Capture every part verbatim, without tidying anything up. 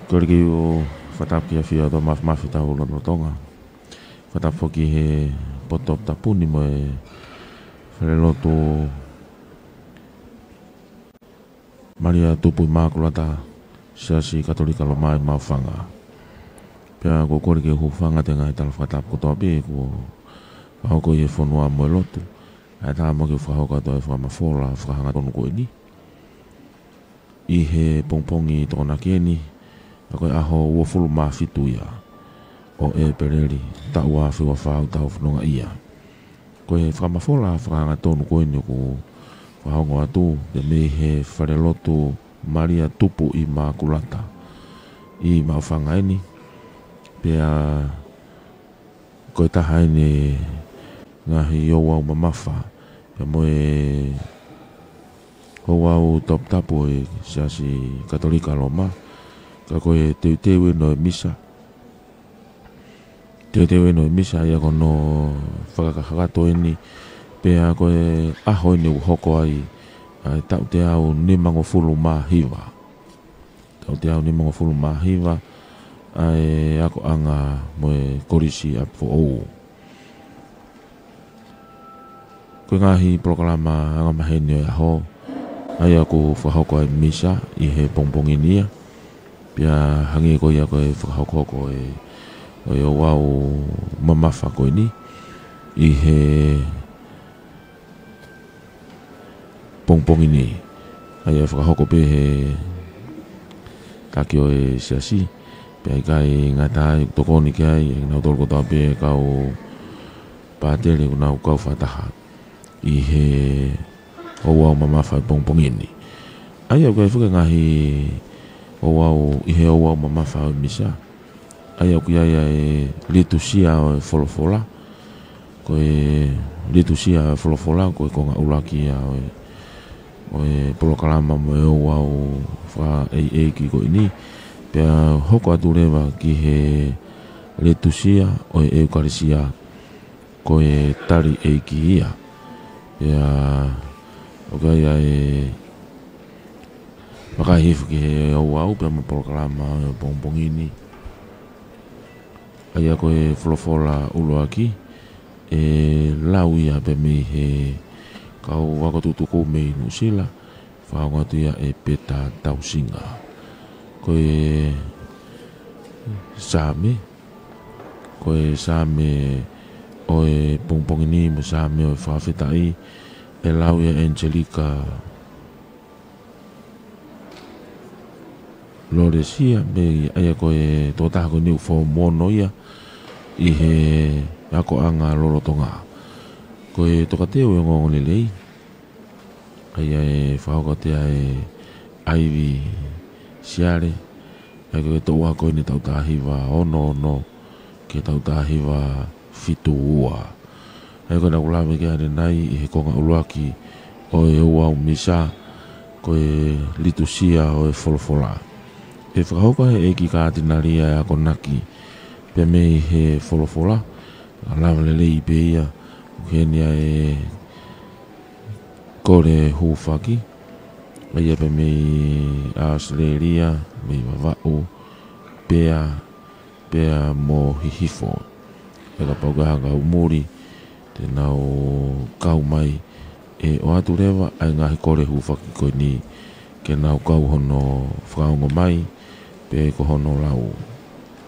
Kole ke u fakatapu ki he ʻafio ʻa e Mafimafi ʻo e Tau Lotolotonga. Fakatapu foki ki he potu toputapu ni mo e Falelotu Malia Tupu ʻImakulata, Siasi Katolika Loma ʻi Maʻufanga. Pea ʻoku ou kole ke u hūfanga atu he ngaahi tala fakatapu kotoa pē kuo fakahoko ʻi he fonua mo e lotu. Kae ʻatā mo au ke u fakahoko atu e fakamafola fakahangatonu ko eni ʻi he pongipongi Tokonaki ni, ʻa ia ko e ʻaho uofulu mā fitu ia ʻo ʻEpeleli, taʻu ua afe ua fā ʻoku tau fononga ai. Ko e fakamafola fakahangatonu ko eni ʻoku fakaongo atu, pea mei he Falelotu Malia Tupu ʻImakulata ʻi Maʻufanga eni. Pea ko e taha eni e ngaahi ouau mamafa, pea mo e ouau toputapu ʻo e Siasi Katolika Loma, ka ko e teuteu eni ʻo e misa. Teuteu eni ʻo e misa ia ko hono fakakakato eni, pea ko e ʻaho eni ʻoku hoko ai ʻa e taʻu teau nimangofulu mā hiva. Taʻu teau nimangofulu mā hiva ʻa e akoʻanga mo e Kolisi ʻApifoʻou. Ko e ngaahi polokalama angamaheni ʻo e ʻaho, ʻa ia ʻoku fakahoko ai e misa ʻi he pongipongi ni ia. Pea hangē ko ia ko e fakahokohoko ʻo e, ʻo e ouau mamafa ko eni ʻi he pongipongi ni. ʻA ia ʻe fakahoko pē ʻe he taki ʻo e Siasi, pea ʻikai ngata ai, tokoni ki ai ʻe kinautolu kotoa pē e kau pātele ʻoku nau kau fakataha ʻi he ouau mamafa ʻi he pongipongi ni. ʻA ia ʻoku ʻi ai foki e ngaahi ouau ʻi he ouau mamafa ʻo e misa. ʻA ia ʻoku ʻi ai ʻa e litusia ʻo e folofola. Ko e litusia ʻo e folofola ko e konga ʻuluaki ia ʻo e, ʻo e polokalama mo e ouau fakaʻeiʻeiki ko eni. Pea hoko atu leva ki he litusia ʻo e ʻEukalisia, ko e tali ʻeiki ia. Pea ʻoku ʻi ai ʻa e vakai hifo ki he ouau pea mo e polokalama ʻo e pongipongi ni. ʻA ia ko e folofola ʻuluaki, ʻe lau ia pea mei he kau ako tutuku mei Nuʻusila, fakaongo atu ia ʻe Peta Tausinga. Ko e Saame, ko e Saame ʻo e pongipongi ni mo e Saame ʻo e fakafetaʻi, ʻe lau ia ʻe Angelika Loresia, mei, ʻa ia ko e tokotaha ko eni ʻoku foomu ono ia ʻi he akoʻanga lolotonga. Ko e tokateu ʻo e ongoongolelei, ʻa ia ʻe fakahoko atu ia ʻe ʻAivi Siale, ʻa ia ko e toʻu ako eni taʻu taha hiva ono ono ki he taʻu taha hiva fitu ua. ʻA ia ko ʻena ʻoku lave ki ai ʻanenai ʻi he konga ʻuluaki ʻo e ouau misa, ko e litusia ʻo e folofola. ʻE fakahoko ʻe he ʻEiki Kātinali ʻa e akonaki pea mei he folofola, ʻa e lava lelei pē ia, ʻoku ʻi heni ʻa e kole hūfaki, ʻa ia pea mei ʻAositelēlia, mei Vavaʻu, Pea, pea mo Hihifo. Pea kapau ʻoku ʻi ai ha kau muli, te nau kau mai ʻe ʻoatu leva ʻa e ngaahi kole hūfaki ko eni, ke nau kau hono fakaongo mai, pe ko hono lau.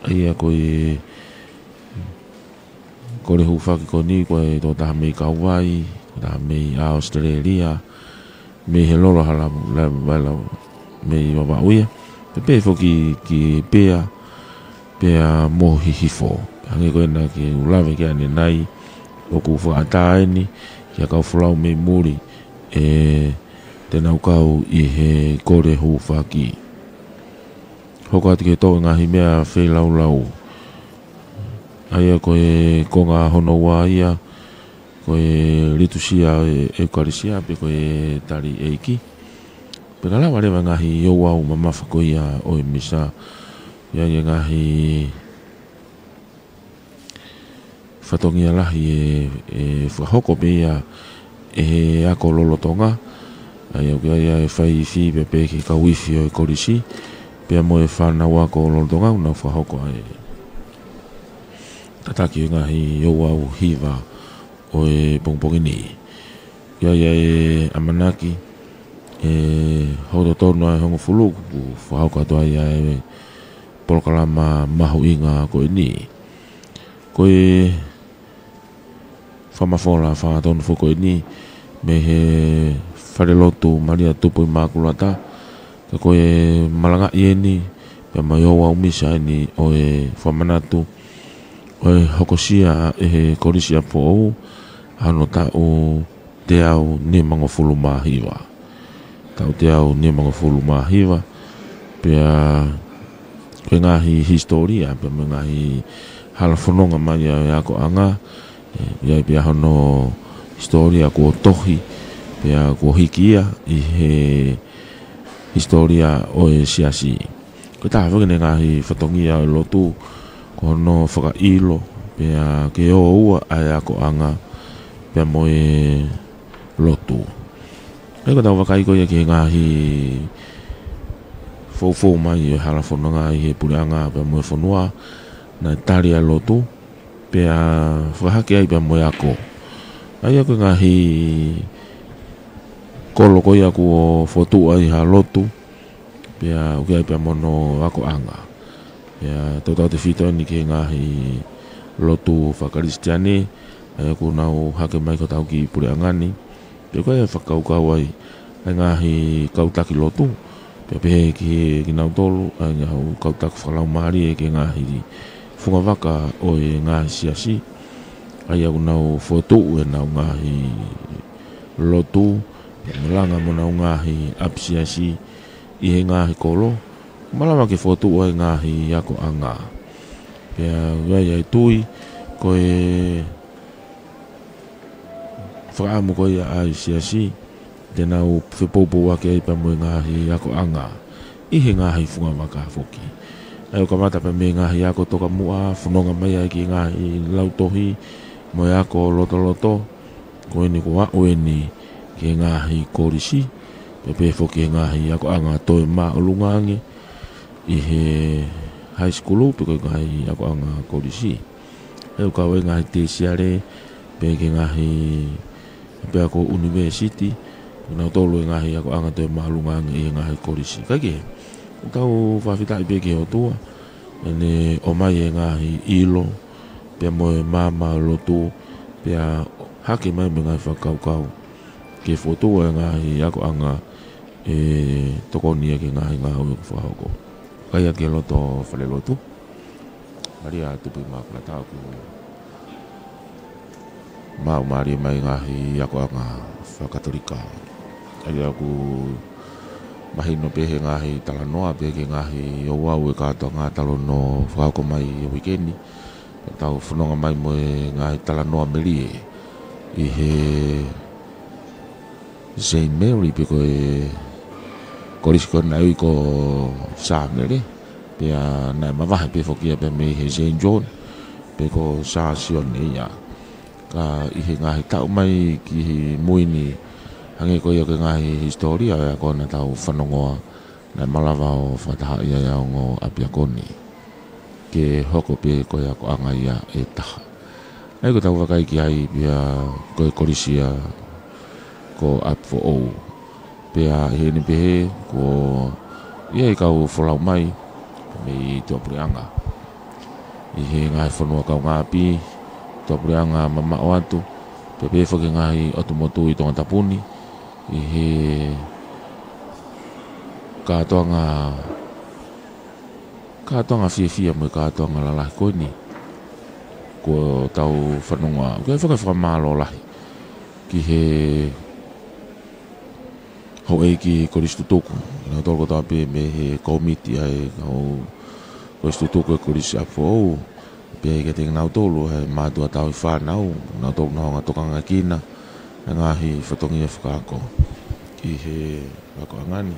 ʻA ia ko e kole hūfaki ko eni ko e tokotaha mei Kauvai, tokotaha mei ʻAositelēlia, mei he lolo hala, la, la, la, mei Vavaʻu ia. Pea pehē foki ki Pea, pea mo Hihifo. Hangē ko ʻena ʻoku lave ki ai ʻanenai, ʻoku fakaʻatā eni ki he kau folau mei muli, ʻe te nau kau ʻi he kole hūfaki. Hoko atu ki he toʻu ngaahi meʻa feilaulau. ʻA ia ko e konga hono ua ia, ko e litusia ʻo e ʻEukalisia, pe ko e tali ʻeiki. Pea ka lava leva ngaahi ouau mamafa ko ia ʻo e misa, ʻa ia ngaahi fatongia lahi ʻe, ʻe fakahoko pē ia ʻe he ako lolotonga. ʻA ia ʻoku ʻi ai ʻa e fai ifi pea pehē ki he kau ifi ʻo e kolisi. pea mo e fānau ako lolotonga ʻoku nau fakahoko ʻa e tataki ʻo e ngaahi ouau hiva ʻo e pongipongi ni. ʻOku ʻi ai ʻa e ʻamanaki ʻe hoko totonu ʻa e hongofulu kuo fakahoko atu ai ʻa e polokalama mahuʻinga ko eni. Ko e fakamafola fakatonga foki ko eni mei he Falelotu Malia Tupu ʻImakulata, ka ko e malangaʻi eni pea mo e ouau misa eni ʻo e fakamanatu ʻo e hokosia ʻe he Kolisi ʻApifoʻou ʻa hono taʻu teau nimangofulu mā hiva. Taʻu teau nimangofulu mā hiva, pea ko e ngaahi hisitōlia pea mo e ngaahi hala fononga mai ʻa e akoʻanga, ʻe, ʻi ai pea hono hisitōlia kuo tohi, pea kuo hiki ia ʻi he hisitōlia ʻo e siasi. Ko e taha foki ʻene ngaahi fatongia ʻo e lotu, ko hono fakaʻilo pea ke ō ua ʻa e akoʻanga pea mo e lotu. ʻA ia ko ʻetau vakai ko ia ki he ngaahi foufou mai ʻo e hala fononga ʻi he puleʻanga pea mo e fonua, naʻe tali ʻa e lotu, pea fakahake ai pea mo e ako. ʻA ia ko e ngaahi kolo ko ia kuo fokotuʻu ai ha lotu, pea ʻoku ʻi ai pea mo hono akoʻanga. Pea tautautefito eni ki he ngaahi lotu faka-Kalisitiane, ʻa ia ʻoku nau hake mai ki hotau kiʻi puleʻanga ni. Pea ko e fakakaukau ai ʻa e ngaahi kau taki lotu, pea pehē ki he kinautolu ʻa e ngaahi kau taki fakalaumālie ki he ngaahi fungavaka ʻo e ngaahi siasi, ʻa ia ʻoku nau fokotuʻu ʻenau ngaahi lotu, pea malanga mo ʻenau ngaahi ʻapi siasi ʻi he ngaahi kolo, malava ke fokotuʻu ʻa e ngaahi akoʻanga. Pea ʻoku ʻi ai ʻa e tui, ko e fakaʻamu ko ia ʻa e siasi, te nau fepoupouaki ai pea mo e ngaahi akoʻanga ʻi he ngaahi fungavaka foki. ʻA ia ʻoku kamata pea mei he ngaahi ako tokamuʻa, fononga mai ai ki he ngaahi lautohi mo e ako lotoloto, ko eni kuo aʻu eni ki he ngaahi kolisi, pea pehē foki he ngaahi akoʻanga toe māʻolunga ange ʻi he high school pe ko e ngaahi akoʻanga kolisi. ʻA ia ʻoku kau ai e ngaahi tēsiale, pea ki he ngaahi, pea ko e ʻunivēsiti, ko kinautolu e ngaahi akoʻanga toe māʻolunga ange ʻi he ngaahi kolisi. Kae kehe, ʻoku tau fakafetaʻi pē ki he ʻOtua, ʻene ʻomai e ngaahi ʻilo, pea mo e maama lotu, pea hake mai mo e ngaahi fakakaukau ke fokotuʻu e ngaahi akoʻanga ʻe tokoni ia ki he ngaahi ngāue ʻoku fakahoko. Kae ʻai ki he loto Falelotu Malia Tupu ʻImakulata, ʻoku maʻu mālie mai e ngaahi akoʻanga faka-Katolika. ʻA ia ʻoku mahino pē he ngaahi talanoa pea ki he ngaahi ouau ʻa e kātoanga talanoa fakahoko mai he uike ni, ʻetau fononga mai mo e ngaahi talanoa melie ʻi he Saint Mary pe ko e kolisi ko ē naʻe ui ko Sā Mele, pea naʻe mavahe pē foki ia pea mei he Saint John pe ko Sā Sione ia. Ka ʻi he ngaahi taʻu mai ki mui ni, hangē ko ia ko e ngaahi hisitōlia ʻo e ako naʻa tau fanongoa, naʻe malava ʻo fakatahaʻi ai ʻa e ongo ʻapiako ni ke hoko pē ko e akoʻanga ia ʻe taha. ʻA ia ʻoku tau vakai ki ai pea ko e kolisi ia ko ʻApifoʻou. Pea ʻi heʻene pehē kuo ʻi ai e kau folau mai mei tuʻapuleʻanga, ʻi he ngaahi fonua kaungāʻapi, tuʻapuleʻanga mamaʻo atu, pea pehē foki ki he ngaahi ʻotu motu ʻi Tongatapu ni, ʻi he kātoanga, kātoanga fiefia mo e kātoanga lalahi ko eni kuo tau fanongoa. ʻOku ou fie fakamālō lahi ki he houʻeiki kolisi tutuku, kinautolu kotoa pē mei he kōmiti ʻa e kau kolisi tutuku ʻa e Kolisi ʻApifoʻou, pea ʻi he kete kinautolu ʻa e mātuʻa tauhi fānau, kinautolu naʻa nau hanga ʻo tokanga ki he ngaahi fatongia fakaako ʻi he akoʻanga ni.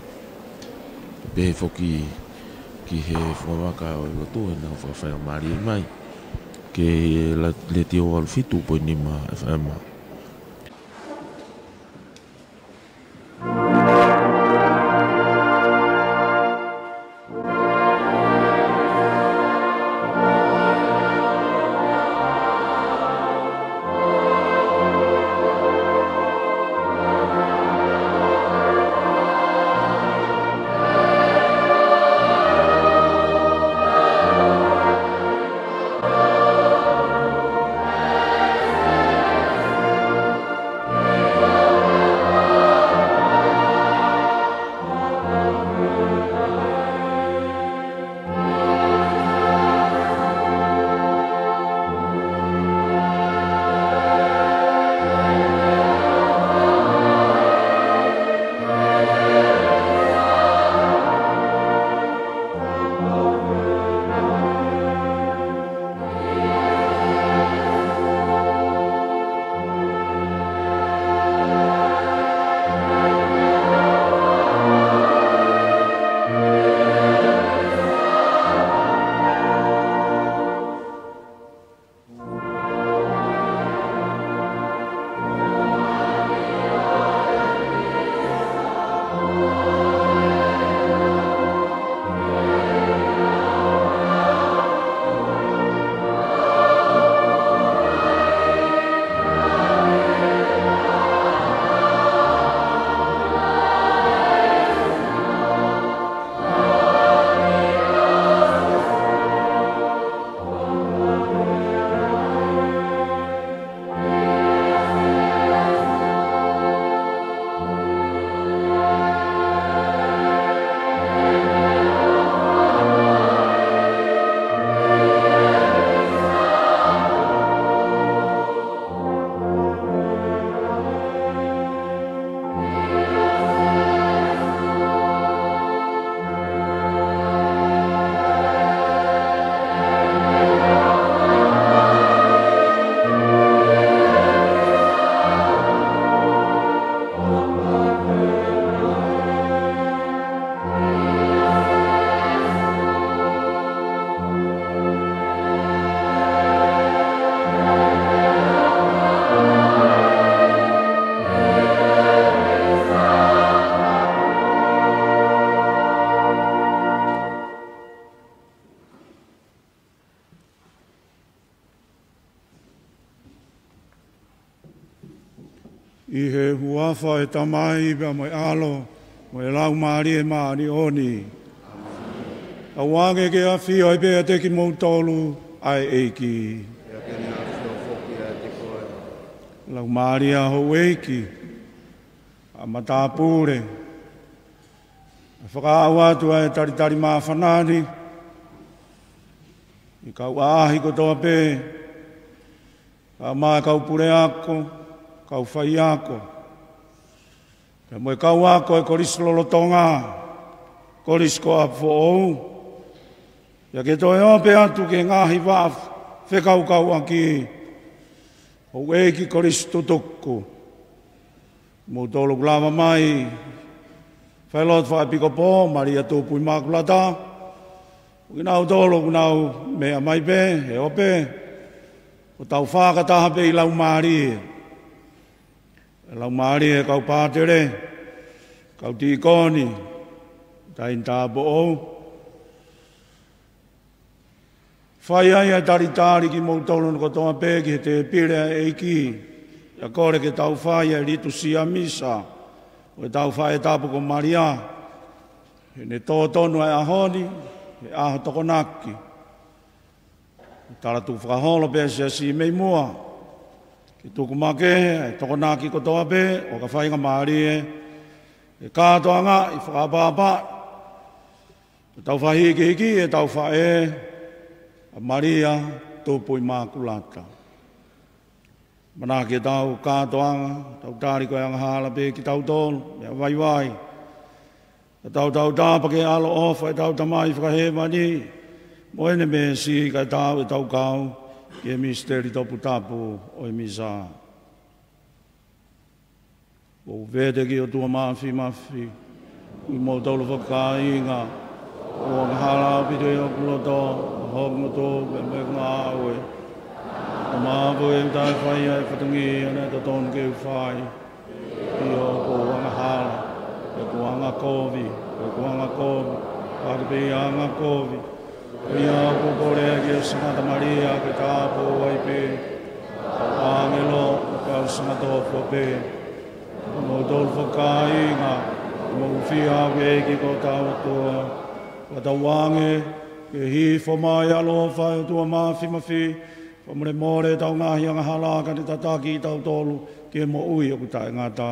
Pehē foki ki he fungavaka ʻo e lotu ʻenau fakafaingamālieʻi mai ki he la-, Letiō valu fitu poini nima F M. ʻI he huafa ʻo e Tamai pea mo e ʻAlo mo e Laumālie Māʻoniʻoni. Tauange ke ʻafio ai pē ʻiate kimoutolu ʻa e ʻEiki. Pea ke ne ʻafio foki ʻiate koe. Laumālie ʻa houʻeiki, ʻa matāpule, ʻa fakaʻau atu ʻa e talitali māfana ni, ʻi he kau ʻaʻahi kotoa pē, ʻa e kau puleako, kau faiako, pea mo e kau ako ʻo e Kolisi lolotonga, Kolisi ko ʻApifoʻou. Pea ke toe ope atu ki he ngaahi vaʻa fekaukauʻaki, houʻeiki Kolisi tutuku, kimoutolu kuo lava mai, Failotu Fakaʻepikopō Malia Tupu ʻImakulata, kinautolu kuo nau meʻa mai pē he ope, ʻoku tau fakataha pē ʻi he Laumālie. Laumālie ʻo e kau pātele, kau tīkoni, taʻahine tāupoʻou. Fai ai ʻa e talitali kimoutolu kotoa pē ki he tēpile ʻa e ʻEiki. ʻIo, kole ke tau fai ʻa e Litūsia Misa ʻo ʻetau faʻē tapu ko Malia, heʻene tō tonu ʻa e ʻaho ni, he ʻaho Tokonaki. Tala tukufakaholo pē ʻa e Siasi mei muʻa, ke tuku makehe ʻa e Tokonaki kotoa pē ʻo ka faingamālie, ʻe kātoangaʻi fakaʻapaʻapaʻi, ʻo tau fakahīkihiki ʻetau faʻē ʻa Malia Tupu ʻImakulata. Manako ke tau kātoanga, tau tali ko e angahala pē kitautolu, meʻa vaivai, ka tau tautapa ki he ʻaloʻofa ʻo ʻetau Tamai Fakahēvani mo ʻene mēsi, kae tau ʻetau kau ki he misiteli toputapu ʻo e Misa. ʻOku ou vete ki he ʻOtua Māfimafi, ʻi moutolu fakakāinga, ʻoku angahala ʻaupito ʻi hoku loto, hoku ngutu, pea mo ʻeku ngāue. Ka mafua ʻeku taʻe fai ʻa e fatongia naʻe totonu ke u fai. ʻIo, ʻoku ou angahala, ʻoku ou angakovi, ʻoku ou angakovi, ʻoku ou angakovi. ʻIo, ʻoku ou kole ki he Sangata Malia ke tāupoʻou ai pē ʻa e kau ʻāngelo, ʻa e kau sangata ʻofa pē, ʻa moutolu fakakāinga, ʻoku mou fie ʻave ki hotau ʻOtua. Fakatauange ke hifo mai ʻa e ʻaloʻofa ʻa e ʻOtua Māfimafi, fakamolemole ʻetau ngaahi angahala, kae tataki kitautolu ki he moʻui ʻoku taʻengata.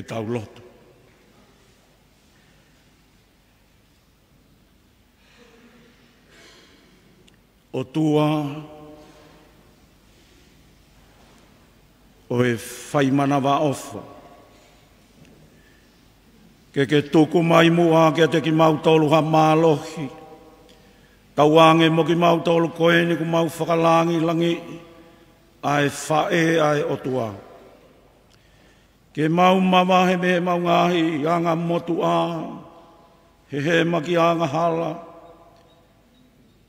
Tau lotu. ʻOtua ʻo e fai manavaʻofa, ke ke tuku mai muʻa kiate kimautolu ha mālohi, tauange mo kimautolu ko eni kuo mau fakalāngilangiʻi ʻa e faʻē ʻa e ʻOtua. Ke mau mavahe mei heʻemau ngaahi anga motuʻa, hehema ki he angahala,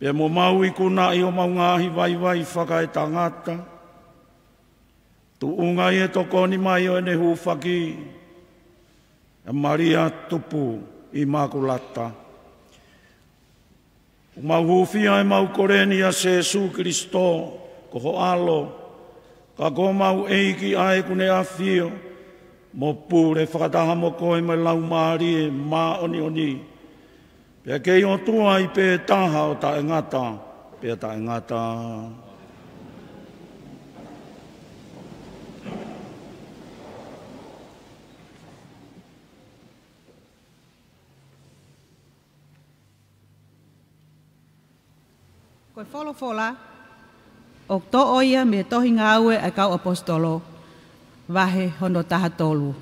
pea mo mau ikunaʻi homau ngaahi vaivai fakaetangata, tuʻunga ʻi he tokoni mai ʻo ʻene hūfaki ʻa Malia Tupu ʻImakulata. ʻOku mau hūfia ʻemau kole ni ʻia Sēsū Kilisitō, ko ho ʻAlo, ka ko homau ʻEiki ʻa ē ʻoku ne ʻafio mo pule fakataha mo koe mo e Laumālie Māʻoniʻoni, pea kei ʻOtua ʻi pē taha ʻo taʻengata pea taʻengata. Ko e folofola ʻoku toʻo ia mei he tohi Ngāue ʻa e Kau ʻAposetolo, vahe hono taha tolu.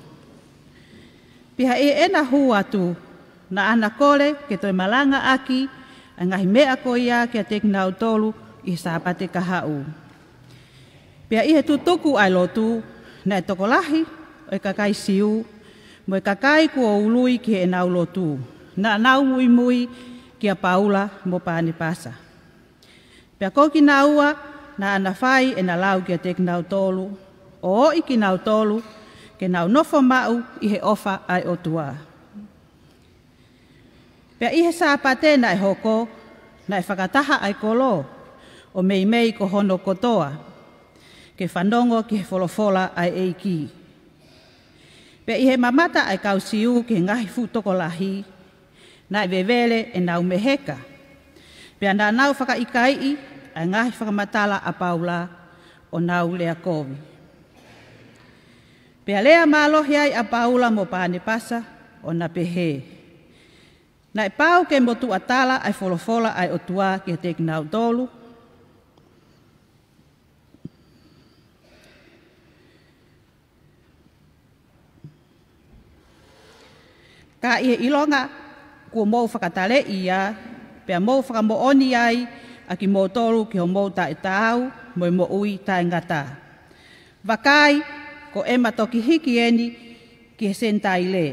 Pea ʻi heʻena hū atu, naʻa na kole ke toe malangaʻaki ʻa e ngaahi meʻa ko ia kiate kinautolu ʻi he Sāpate kahaʻu. Pea ʻi he tutuku ʻa e lotu, naʻe tokolahi ʻo e kakai Siu mo e kakai kuo ului ki heʻenau lotu, naʻa nau muimui kia Paula mo Panepasa. Pea ko kinaua naʻa na fai ʻena lau kiate kinautolu, ʻo ʻoʻi kinautolu ke nau nofo maʻu ʻi he ʻofa ʻa e ʻOtua. Pea ʻi he Sāpate naʻe hoko, naʻe fakataha ʻa e kolo ʻo meimei ko hono kotoa, ke fanongo ki he folofola ʻa e ʻEiki. Pea ʻi he mamata ʻa e kau Siu ki he ngaahi fuʻu tokolahi, naʻe vevele ʻenau meheka. Pea naʻa nau fakaʻikaiʻi ʻa e ngaahi fakamatala ʻa Paula, ʻo nau lea kovi. Pea lea mālohi ai ʻa Paula mo Panepasa, ʻo na pehē, naʻe pau ke motuʻa tala ʻa e folofola ʻa e ʻOtua kiate kinautolu, ka ʻi he ʻilonga kuo mou fakataleʻi ia, pea mou fakamoʻoni ai ʻa kimoutolu ki hoʻomou taʻetaau mo e moʻui taʻengata. Vakai, ko ʻema toki hiki eni ki he Senitaile.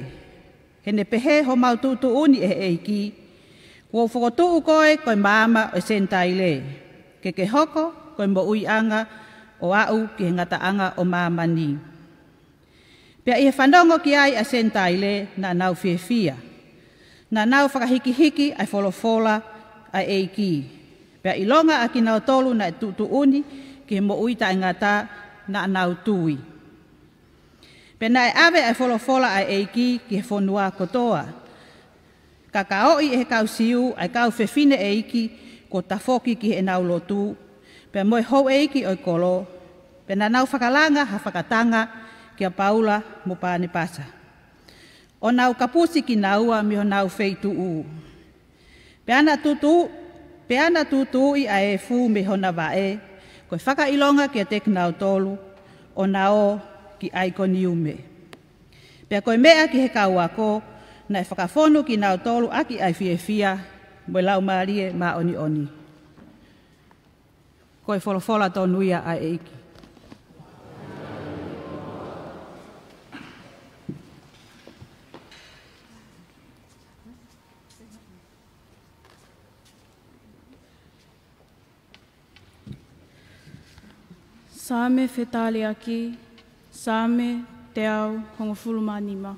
He naʻe pehē homau tuʻutuʻuni ʻe he ʻEiki, kuo u fokotuʻu koe ko e maama ʻo e Senitaile, ke ke hoko ko e moʻuiʻanga ʻo aʻu ki he ngataʻanga ʻo māmani. Pea ʻi he fanongo ki ai ʻa e Senitaile naʻa nau fiefia. Naʻa nau fakahikihiki ʻa e folofola ʻa e ʻEiki. Pea ʻilonga ʻa kinautolu naʻe tuʻutuʻuni ki he moʻui taʻengata, naʻa nau tui. Pea naʻe ʻave ʻa e folofola ʻa e ʻEiki ki he fonua kotoa. Ka ka ʻoʻi ʻe he kau Siu ʻa e kau fefine ʻeiki kuo tafoki ki heʻenau lotu, pea mo e houʻeiki ʻo e kolo, pea naʻa nau fakalanga ha fakatanga kia Paula mo Panepasa, ʻo nau kapusi kinaua mei honau feituʻu. Pea na tutu, pea na tutuʻi ʻa e efu mei hona vaʻe, ko e fakaʻilonga kiate kinautolu, ʻo na ō ki ʻAikoniume. Pea ko e meʻa ki he kau ako, naʻe fakafonu kinautolu ʻaki ʻa e fiefia mo e Laumālie Māʻoniʻoni. Ko e folofola tonu ia ʻa e ʻEiki. Saame Fetaliʻaki, Saame teau hongofulu mā nima.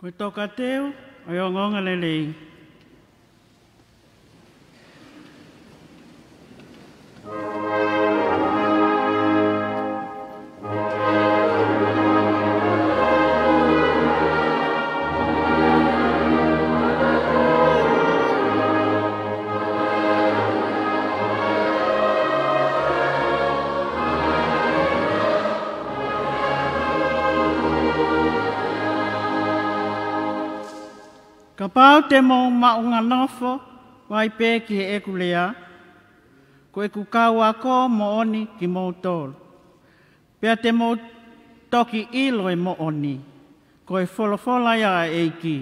Ko e tokateu ʻo e ongoongolelei. Kapau te mou maʻunga nofo, vakai pē ki heʻeku lea, ko ʻeku kau ako moʻoni kimoutolu. Pea te mou toki ʻilo e moʻoni, ko e folofola ia ʻa e ʻEiki.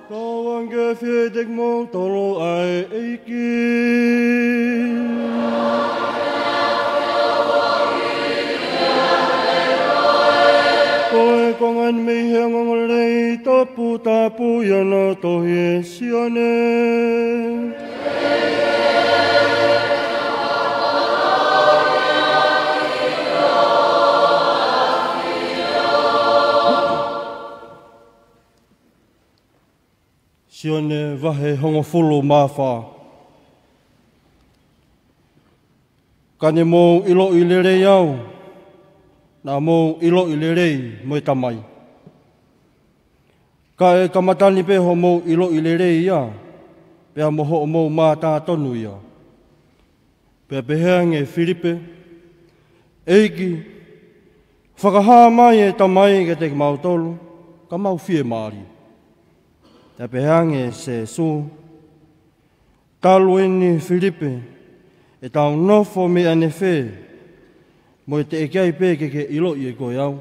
Tau angefie kiate kimoutolu ʻa e ʻEiki. Ko e konga eni mei he ongoongolelei toputapu ʻi hono tohi ʻe Sione. Sione vahe hongofulu mā fā. Ka ne mou ʻiloʻi lelei au, naʻa mou ʻiloʻi lelei mo e Tamai. Ka ʻe kamata ni pē hoʻomou ʻiloʻi lelei ia, pea mo hoʻomou mātā tonu ia. Pea pehē ange ʻe Filipe, ʻEiki, fakahā mai e Tamai kiate kimautolu, ka mau fiemālie. Pea pehē ange ʻe Sēsū, talu eni Filipe, ʻe tau nofo mei ʻanefē, mo e teʻeki ai pē ke ke ʻiloʻi ʻe koe au.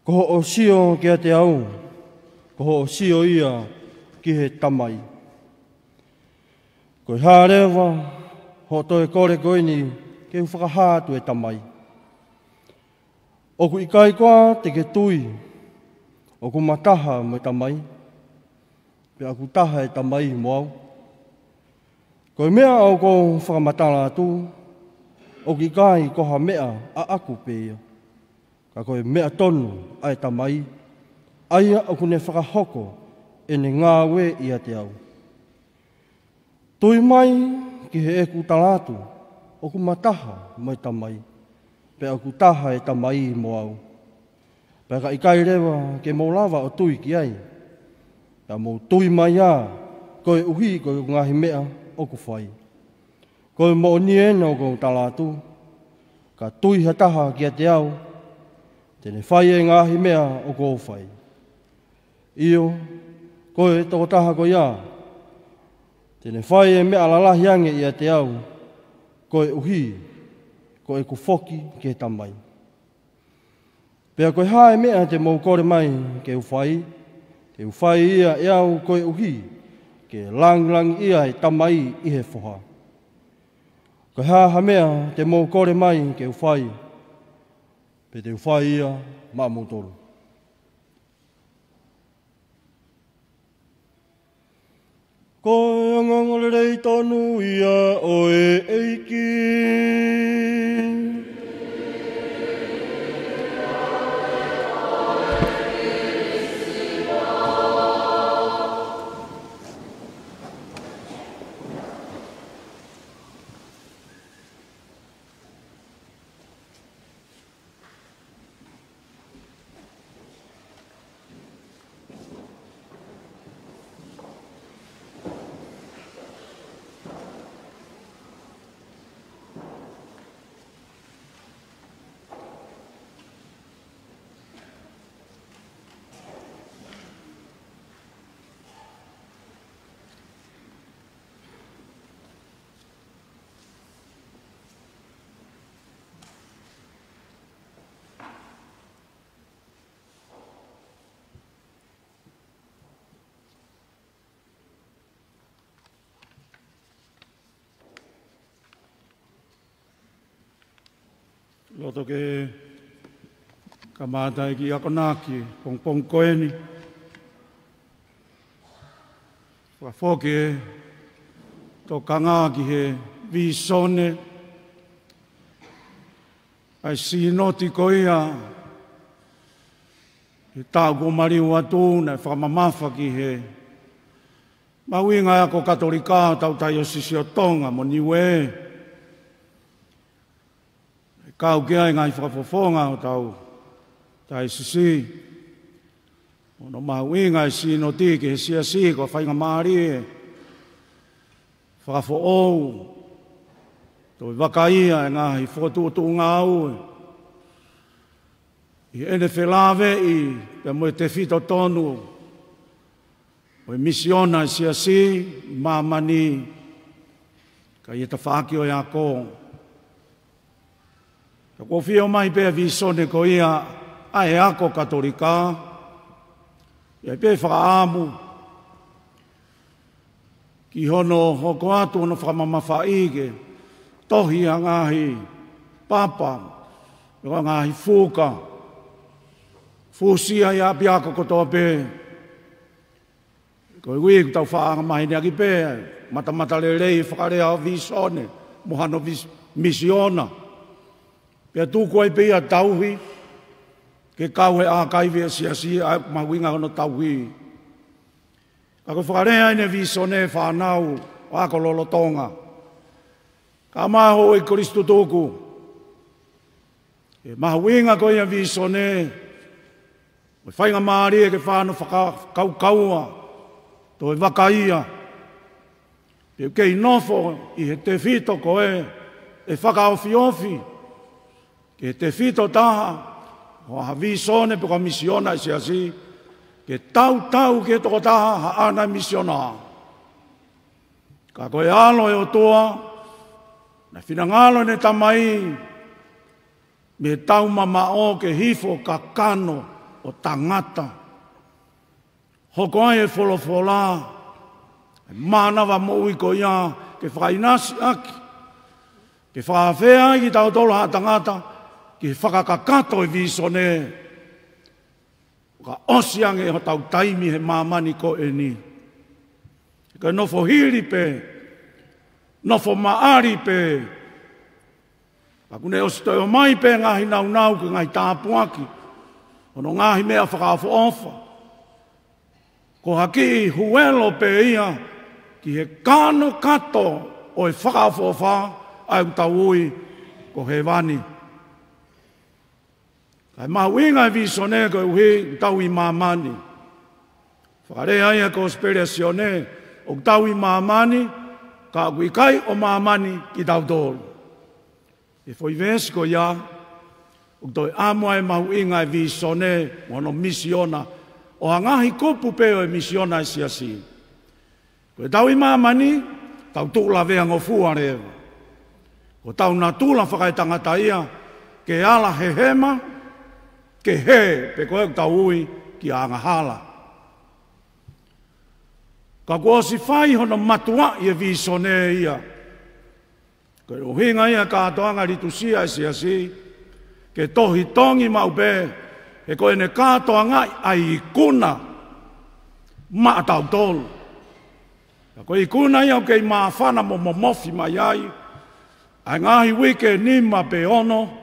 Ko hoʻo sio kiate au, ko hoʻo sio ia ki he Tamai. Ko e hā leva hoʻo toe kole ko eni ke u fakahā atu e Tamai? ʻOku ʻikai koā te ke tui ʻoku ma taha mo e Tamai, pea ʻoku taha e Tamai mo au? Ko e meʻa ʻoku ou fakamatala atu, ʻoku ʻikai ko ha meʻa ʻaʻaku pē ia, ka ko e meʻa tonu ʻa e Tamai, ʻa ia ʻoku ne fakahoko ʻene ngāue ʻiate au. Tui mai ki heʻeku tala atu, ʻoku ma taha mo e Tamai, pea ʻoku taha e Tamai mo au. Pea ka ʻikai leva ke mou lava ʻo tui ki ai, pea mou tui mai ā, koeʻuhi ko e ngaahi meʻa ʻoku fai. Ko e moʻoni ena ʻoku ou tala atu, ka tui ha taha kiate au, te ne fai e ngaahi meʻa ʻoku ou fai. ʻIo, ko e tokotaha ko ia, te ne fai e meʻa lalahi ange ʻiate au, koeʻuhi ko ʻeku foki ki he Tamai. Pea ko e hā e meʻa te mou kole mai ke u fai, te u fai ia ʻe au, koeʻuhi ke langilangiʻia e Tamai ʻi he Foha. Ko e hā ha meʻa te mou kole mai ke u fai, pea te u fai ia maʻamoutolu. Ko e ongoongolelei tonu ia ʻo e ʻEiki. Loto ke kamata e kiʻi akonaki pongipongi ko eni. Fakafoki e tokanga ki he vīsone ʻa e sīnoti ko ia he taʻu kuo maliu atu, naʻe fakamamafa ki he mahuʻinga e ako Katolika ʻo hotau Taiosisi ʻo Tonga mo Niuē. ʻE kau ki ai e ngaahi fakafofonga ʻo hotau Taiosisi. Hono mahuʻinga e sīnoti ki he siasi, ko e faingamālie fakafoʻou, toe vakaia e ngaahi fokotuʻutuʻu ngāue ʻi heʻene felāveʻi pea mo e tefito tonu ʻo e misiona e siasi ʻi māmani, ka ʻi he tafaʻaki ʻo e ako. Ka kuo ʻafio mai pē e vīsone ko ia ʻa e ako Katolika, ʻi ai pē fakaʻamu ki hono hoko atu hono fakamamafaʻi ke tohi ʻa e ngaahi papa, ʻa e ngaahi fuka, fusia ʻi ʻapiako kotoa pē. Koeʻuhi ʻoku tau faʻa angamaheni ʻaki pē e matamatalelei e fakalea ʻo e vīsone mo hano vis-, misiona. Pea tuku ai pē ia ʻo tauhi ke kau he ʻākaivi ʻa e siasi, ʻa e mahuʻinga hono tauhi. Ka ko e fakalea eni e vīsone, fānau, ʻo ako lolotonga. Kae ʻumaʻā houʻeiki Kolisi tutuku, e mahuʻinga ko ia e vīsone, ko e faingamālie ke fai hano fakakaukaua, toe vakaia, pea ʻoku kei nofo ʻi he tefito ko ē ʻe fakaofiofi ki he tefito taha ʻo ha vīsone pe ko ha misiona e siasi, ke tautau ki he tokotaha haʻana misiona. Ka ko e ʻAlo ʻo e ʻOtua, naʻe finangalo ʻene Tamai mei he tau mamaʻo ke hifo ʻo kakano ʻo tangata, hoko ai e folofola, e mānava moʻui ko ia ke fakaʻinasi ʻaki, ke fakaafeʻi ai kitautolu haʻa tangata ki he fakakakato e vīsone. Ka ʻosi ange hotau taimi he māmani ko eni, ka nofo hili pē, nofo maʻali pē. Ka kuo ne ʻosi toe ʻomai pē ngaahi nāunau, ko e ngaahi tāpuaki, hono ngaahi meʻa fakaʻofoʻofa. Ko ha kiʻi huelo pē ia ki he kakano kato ʻo e fakaʻofoʻofa, ʻa ia ʻoku tau ui ko hēvani. Ka ʻoku mahuʻinga e vīsone koeʻuhi ʻoku tau ʻi māmani. Fakalea ia e Kosipeli ʻa Sione, ʻoku tau ʻi māmani, ka ʻoku ʻikai ʻo māmani kitautolu. ʻI he foʻi veesi ko ia, ʻoku toe ʻamu ai e mahuʻinga e vīsone mo hono misiona ʻo e ngaahi kupu pē ʻo e misiona e siasi. Ko ʻetau ʻi māmani, tau tuʻu lavea ngofua leva. Ko hotau natula fakaetangata ia, ke ala hehema, ke hē, pe ko ē ʻoku tau ui ki he angahala. Ka kuo ʻosi fai hono matuaʻi e vīsone ia, ko e ʻuhinga ia e kātoanga e litusia e siasi, ke tohi tongi maʻu pē, he ko ʻene kātoangaʻi ʻa e ikuna maʻatautolu. Ka ko e ikuna ia ʻoku kei māfana mo momofi mai ai ʻa e ngaahi uike ʻe nima pe ono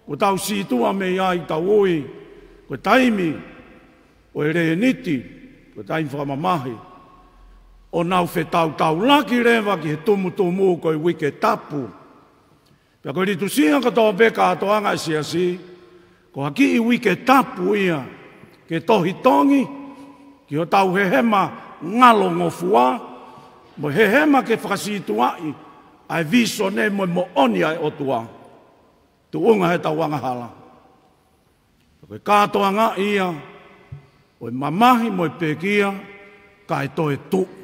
kuo tau sītuʻa mei ai, ʻoku tau ui ko e taimi ʻo e Lēniti, ko e taimi fakamamahi, ʻo nau fetautaulaki leva ki he tumutumu ko e Uike Tapu. Pea ko e litusia kotoa pē e kātoanga e siasi, ko ha kiʻi Uike Tapu ia ke tohi tongi ki hotau hehema ngalo ngofua, mo e hehema ke fakasītuʻaʻi ʻa e vīsone mo e moʻoni ʻa e ʻOtua, tuʻunga heʻetau angahala. Ko e kātoanga ia ʻo e mamahi mo e pekia, kae toe tuʻu.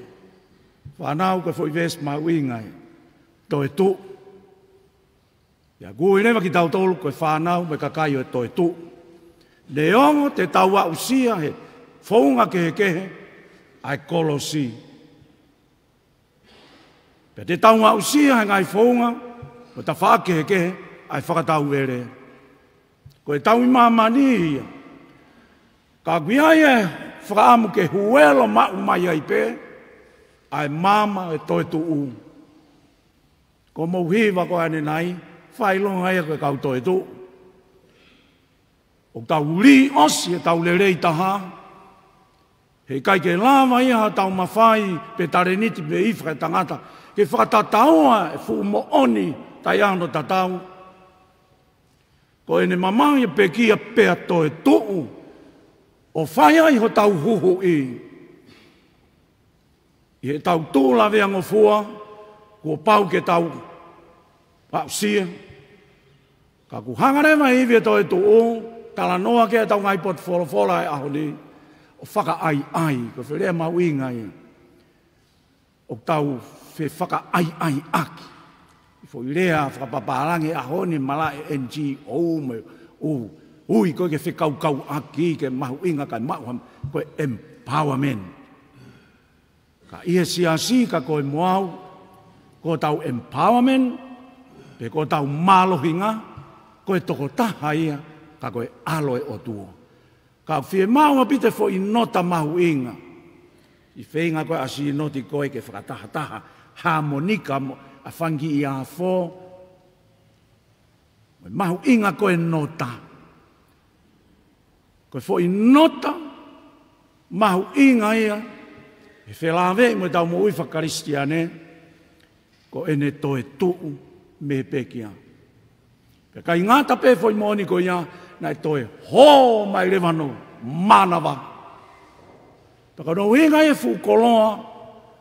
Fānau, ko e foʻi veesi mahuʻinga ia, toe tuʻu. Pea ʻoku ui leva kitautolu ko e fānau mo e kakai ʻo e toe tuʻu. Neongo te tau aʻusia he founga kehekehe ʻa e kolosi, pea te tau aʻusia he ngaahi founga mo e tafaʻaki kehekehe ʻa e fakatauvele, Ko e tau ʻi māmani ia. Ka ʻoku ʻi ai e fakaʻamu ke huelo maʻu mai ai pē ʻa e maama ʻo e toetuʻu. Ko hoʻomou hiva ko ē ʻanenai, fakaʻilonga ia ko e kau toetuʻu. ʻOku tau lī ʻosi ʻetau lelei taha, heʻikai ke lava ia ha taumafai pe talēniti pe ivi fakaetangata ke fakatataua e fuʻu moʻoni taʻe ʻi ai hano tatau. Ko ʻene mamahi e pekia pea toetuʻu ʻo fai ai hotau huhuʻi. ʻI heʻetau tuʻu laveangofua, kuo pau ke tau aʻusia. Ka ʻoku hanga leva e ivi ʻo e toetuʻu, talanoa ki ai ʻetau ngaahi potu folofola ʻo e ʻaho ni, ʻo fakaʻaiʻai, ko e foʻi lea mahuʻinga ia. ʻOku tau fefakaʻaiʻaiʻaki. Foʻi lea fakapapālangi ʻaho ni, malaʻe N G O mo e ʻū, ui ko ē ke fekaukauʻaki, ke mahuʻinga kae maʻu ha, ko e empowerment. Ka ʻi he siasi ka ko e mo au, ko ʻetau empowerment, pe ko ʻetau mālohinga, ko e tokotaha ia, ka ko e ʻAlo ʻo e ʻOtua. Ka ʻoku fiemaʻu ʻaupito e foʻi nota mahuʻinga. ʻI he feinga ko ē ʻa e sinoti ko ē ke fakatahataha, hāmonika mo e fanga kiʻi afo. Mo e mahuʻinga ko e nota. Ko e foʻi nota mahuʻinga ia, ʻe felāveʻi mo ʻetau moʻui faka-Kalisitiane, ko ʻene toetuʻu mei he pekia. Pea ʻikai ngata pē foʻi moʻoni ko ia, naʻe toe hō mai leva hono mānava. Pea ko hono ʻuhinga ia e fuʻu koloa,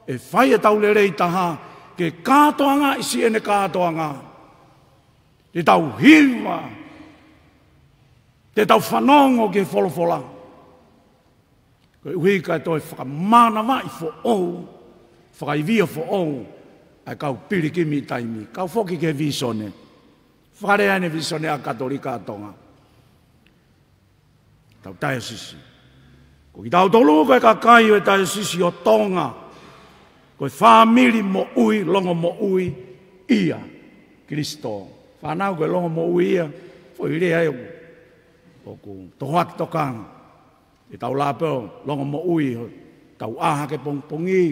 ʻe fai ʻetau lelei taha, ke kātoangaʻi siʻene kātoanga. Te tau hiva, te tau fanongo ki he folofola. Koeʻuhi kae toe fakamānavaʻi foʻou, fakaivia foʻou, ʻa e kau pilikimi taimi, kau foki ki he vīsone. Fakalea ʻene vīsone ʻa Katolika ʻa Tonga. Tau taiosisi. Ko kitautolu ko e kakai ʻo e taiosisi ʻo Tonga. Ko e fāmili moʻui, longomoʻui, ʻia Kilisito. Fānau ko e longomoʻui ia, foʻi lea ia ʻoku, ʻoku tohoaki tokanga. ʻEtau lāpē ʻo longomoʻui, ʻo tau ʻā hake pongipongi,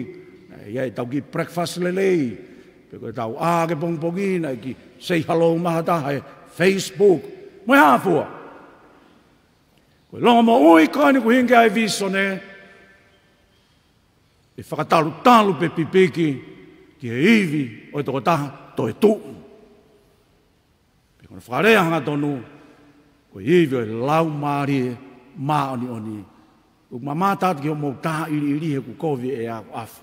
ʻi ai ʻetau kiʻi breakfast lelei. Pe ko ʻetau ʻā hake pongipongi, naʻe kiʻi say hello mai ha taha he Facebook. Mo e hā fua. Ko e longomoʻui ko eni ʻoku ʻuhinga ki ai e vīsone, ʻe fakatalutalu pe pipiki, ki he ivi ʻo e tokotaha toetuʻu. Pea ko hono fakalea hangatonu, ko e ivi ʻo e Laumālie Māʻoniʻoni. ʻOku mamata atu ki hoʻomou taʻiliʻili he ʻoku kovi e ʻafu.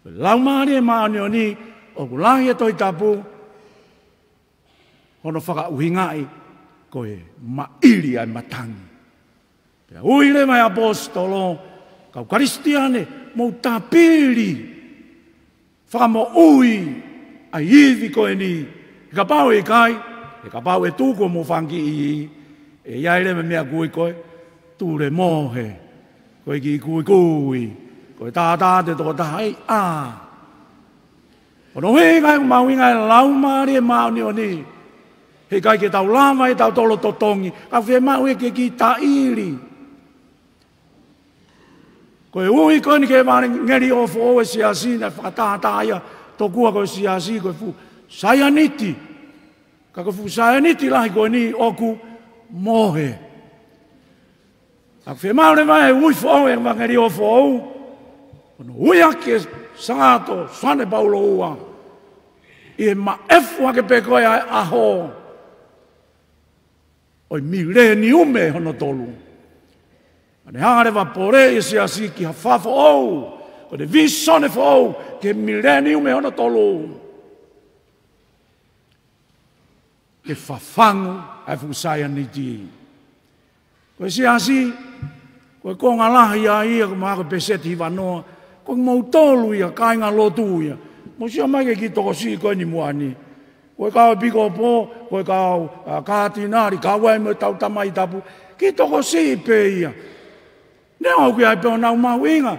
Ko e Laumālie Māʻoniʻoni, ʻoku lahi e Tohi Tapu, hono fakaʻuhingaʻi, ko e maʻili ʻa e matangi. Pea ui leva e ʻaposetolo, kau Kalisitiane, mou tāpili, fakamoʻui ʻa e ivi ko eni. He kapau ʻe ʻikai, he kapau ʻe tuku hoʻomou fanga kiʻi ivi, ʻe ʻi ai leva e meʻa ʻoku ui ko e tulemohe. Ko e kiʻi kuikui, ko e tātā atu e tokotaha ai, ʻā. Ko hono ʻuhinga ia ʻoku mahuʻinga e Laumālie Māʻoniʻoni. Heʻikai ke tau lava ʻe tautolu ʻo totongi, ka ʻoku fiemaʻu ia ke kiʻi tāʻili. Ko e ui ko eni ki he ʻevangeliō foʻou ʻo e siasi naʻe fakatātā ia tokua ko e siasi ko e fuʻu saianiti. Ka ko e fuʻu saianiti lahi ko eni ʻoku mohe. ʻOku fiemaʻu leva e ui foʻou ʻo e ʻevangeliō foʻou, ko hono ui ʻaki e Sangato Soane Paulo ua, ʻi he maʻefu hake pē ko ē ʻa e ʻaho ʻo e mileniume hono tolu. Pea ne hanga leva ʻo poleʻi e siasi ki ha fā foʻou, ko ʻene vīsone foʻou, ki he mileniume hono tolu. Ke fafangu ʻa e fuʻu saianiti. Ko e siasi, ko e konga lahi ia ia, ko e maha ko e peseti hiva noa, ko kimoutolu ia, kāinga lotu ia. Mou sio mai ki he kiʻi tokosiʻi ko eni muʻa ni. Ko e kau ʻepikopō, ko e kau, ā, kātinali, kau ai mo ʻetau tamai tapu. Kiʻi tokosiʻi pē ia. Neongo ʻoku ʻi ai pē honau mahuʻinga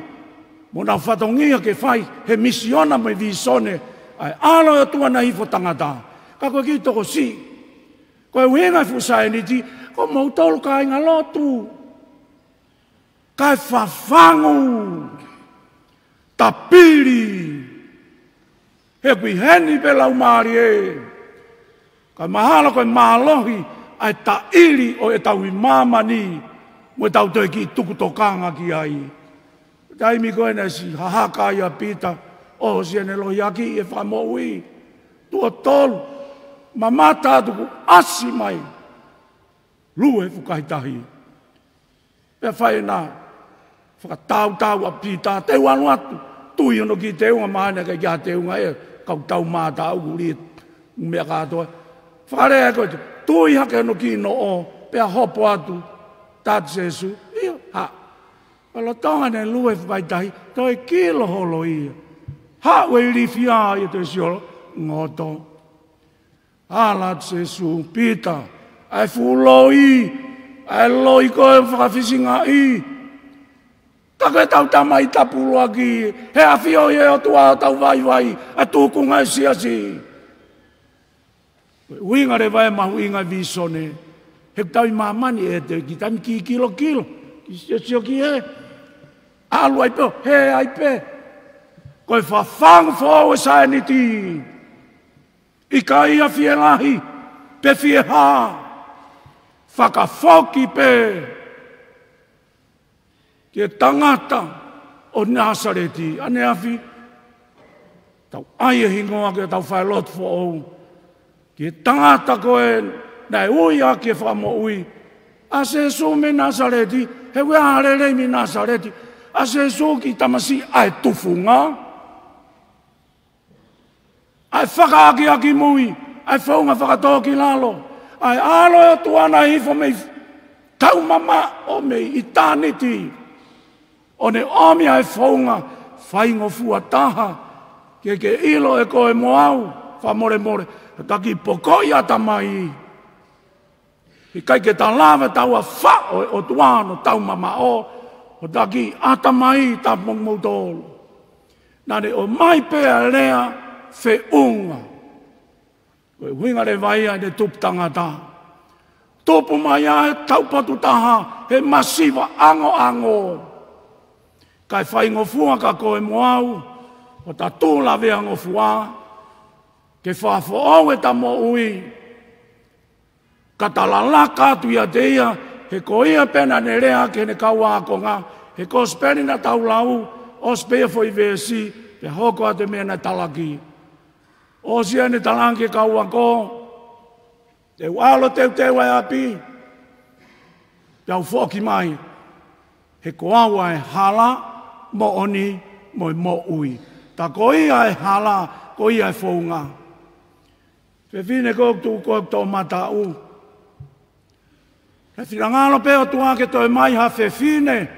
mo honau fatongia ke fai he misiona mo e vīsone ʻa e ʻAlo ʻo e ʻOtua naʻe hifo tangata. Ka ko e kiʻi tokosiʻi. Ko e ʻuhinga e fuʻu saianiti, Ko moutolu kāinga lotu, kae fafangu, tapili. He ʻoku ʻi heni pē Laumālie, kae mahalo ko e mālohi ʻa e taʻili ʻo ʻetau ʻi māmani mo ʻetau toe kiʻi tuku tokanga ki ai. Taimi ko ē naʻe siʻi hahaka ai ʻa Pita, ʻosi ʻene lohiakiʻi e Fakamoʻui. Tuʻo tolu, mamata atu kuo ʻasi mai Lue Fukahi Tahi. Pea fai ʻena fakatautau ʻa Pita, teu ʻalu atu, tui hono kiʻi teunga, mahalo naʻe ʻikai ke ʻi ai ha teunga ia, kau tau mātā ʻoku lī, meʻa kātoa. Fakalea ko ē, tui hake hono kiʻi noʻo, pea hopo atu, tā atu Sīsū, ʻio, haʻu. Pea lolotonga ʻene lue Fukahi Tahi, toe kilo holo ia. Haʻu e ilifi ia, toe sio holo, ngoto. Ala atu Sīsū, Pita, ʻa e fuʻu loi, ʻa e loi ko ē fakafisingaʻi. Ka ko ʻetau Tamai Tapu ʻuluaki, he ʻafio ʻi he ʻOtua ʻo tau vaivai, ʻa e tūkunga ʻo e siasi. Ko e ʻuhinga leva e mahuʻinga e vīsone, he ʻoku tau ʻi māmani ʻe te ki taimi kiʻi kilokilo, kiʻi siosio ki he, ʻalu ai pē, hē ai pē. Ko e fafangu foʻou e saieniti. ʻIkai ha fielahi, pe fiehā, fakafoki pē ki he tangata ʻo Nāsaleti, ʻaneafi, tau ʻai e hingoa ke tau fai lotu foʻou. Ki he tangata ko ē naʻe ui ʻaki e Fakamoʻui, ʻa Sīsū mei Nāsaleti, he ʻoku ʻi ai ha lelei mei Nāsaleti, ʻa Sīsū kiʻi tamasiʻi ʻa e tufunga. ʻA e fakaakeake mui, ʻa e founga fakatōkilalo, ʻa e ʻAlo ʻo e ʻOtua naʻe hifo mei taumamaʻo mei ʻitāniti. ʻO ne ʻomi ʻa e founga faingofua taha, ke ke ʻilo ʻe koe mo au, fakamolemole, hota kiʻi pokoʻi ʻatamai. ʻIkai ke ta lava ʻo tau faʻo e ʻOtua ʻi hono taumamaʻo, hota kiʻi ʻatamai, tapu mo kimoutolu. Naʻa ne ʻomai pē ʻa e lea feʻunga. Ko e ʻuhinga leva ia ʻene tupu tangata. Tupu mai ʻa e taupotu taha he masiva ʻangoʻango. Kae faingofua kia koe mo au, hota tuʻu lavea ngofua, ke fakafoʻou ʻeta moʻui. Ka ta lalaka atu ʻiate ia, he ko ia pē naʻa ne lea ki heʻene kau ākonga, he kosipeli naʻa tau lau, ʻosi pē ia foʻi veesi, pea hoko atu e meʻa naʻe talaki. ʻOsi ia ʻene talaki ki he kau ako, te u ʻalu ʻo teuteu ʻa e ʻapi, pea u foki mai, he ko au ʻa e hala, moʻoni, mo e moʻui. Tā ko ia e hala, ko ia e founga. Fefine ko ē ʻoku tuʻu ko ē ʻoku toʻomataʻu. Ka finangalo pē ʻOtua ke toe mai ha fefine,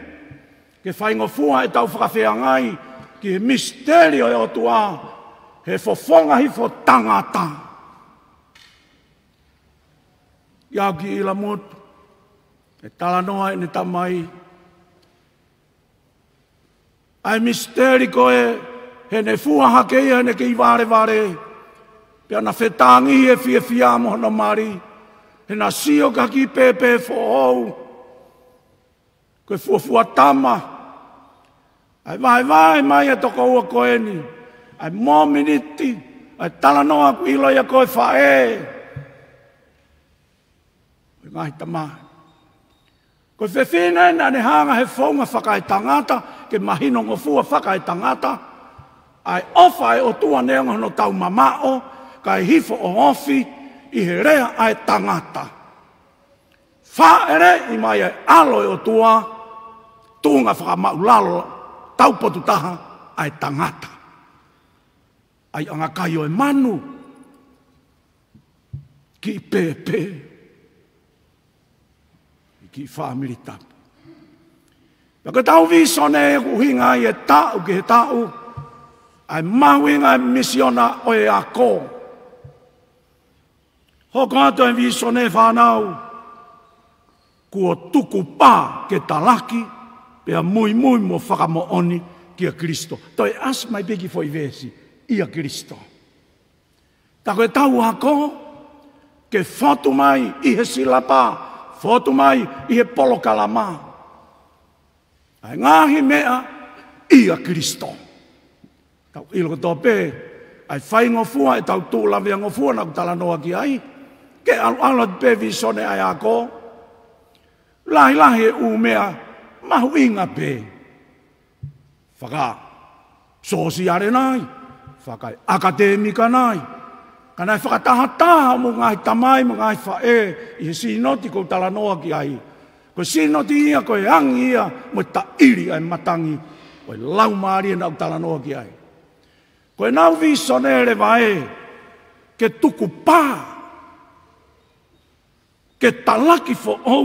ke faingofua ʻetau fakafeangai, ki he misiteli ʻo e ʻOtua, he fofonga hifo tangata. ʻIa au ki ʻIlamutu, ʻe talanoa ʻene tamai, ʻa e misiteli ko ē, heʻene fua hake ia heʻene kei valevale. Pea na fetāngihi e fiefia mo hono mali. He na sio ki ha kiʻi pēpē foʻou. Ko e fuofua tama. ʻA e vaevae mai e tokoua ko eni. ʻA e mōmeniti. ʻA e talanoa kuo ʻilo ia ko e faʻē. Ko e ngaahi tamai. Ko e fefine naʻa ne hanga he founga fakaetangata, ke mahino ngofua fakaetangata, ʻa e ʻofa ʻa e ʻOtua neongo hono taumamaʻo, kae hifo ʻo ofi ʻi he lea ʻa e tangata. Fāʻeleʻi mai ʻa e ʻAlo ʻo e ʻOtua, tuʻunga fakamaʻulalo, taupotu taha ʻa e tangata. ʻA e anga kai ʻo e manu, kiʻi pēpē, kiʻi fāmili tapu. Pea ko ʻetau vīsone ʻoku ʻuhinga ai e taʻu ki he taʻu, ʻa e mahuʻinga e misiona ʻo e ako. Hoko atu e vīsone fānau, kuo tukupā ke talaki, pea muimui mo fakamoʻoni kia Kalaisi. Toe ʻasi mai pē kiʻi foʻi veesi, ʻia Kalaisi. Tā ko ʻetau ako, ke fotu mai ʻi he silapa, Fotu mai ʻi he polokalama ʻa e ngaahi meʻa ʻia Kalaisi. Tau ʻilo kotoa pē ʻa e faingofua ʻetau tuʻu laveangofua naʻa ku talanoa ki ai. Ke ʻalu ʻalu atu pē vīsone ʻa e ako. Lahilahi e ʻū meʻa mahuʻinga pē. Fakasōsiale nai, fakaʻakatēmika nai. Ka naʻe fakatahataha mo e ngaahi tamai, mo e ngaahi faʻē, ʻi he sīnoti ʻoku ou talanoa ki ai. Ko e sīnoti ia, ko e angi ia, mo e taʻili ʻa e matangi, ko e laumālie naʻa ku talanoa ki ai. Ko ʻenau vīsone leva ē, ke tukupā, ke talaki foʻou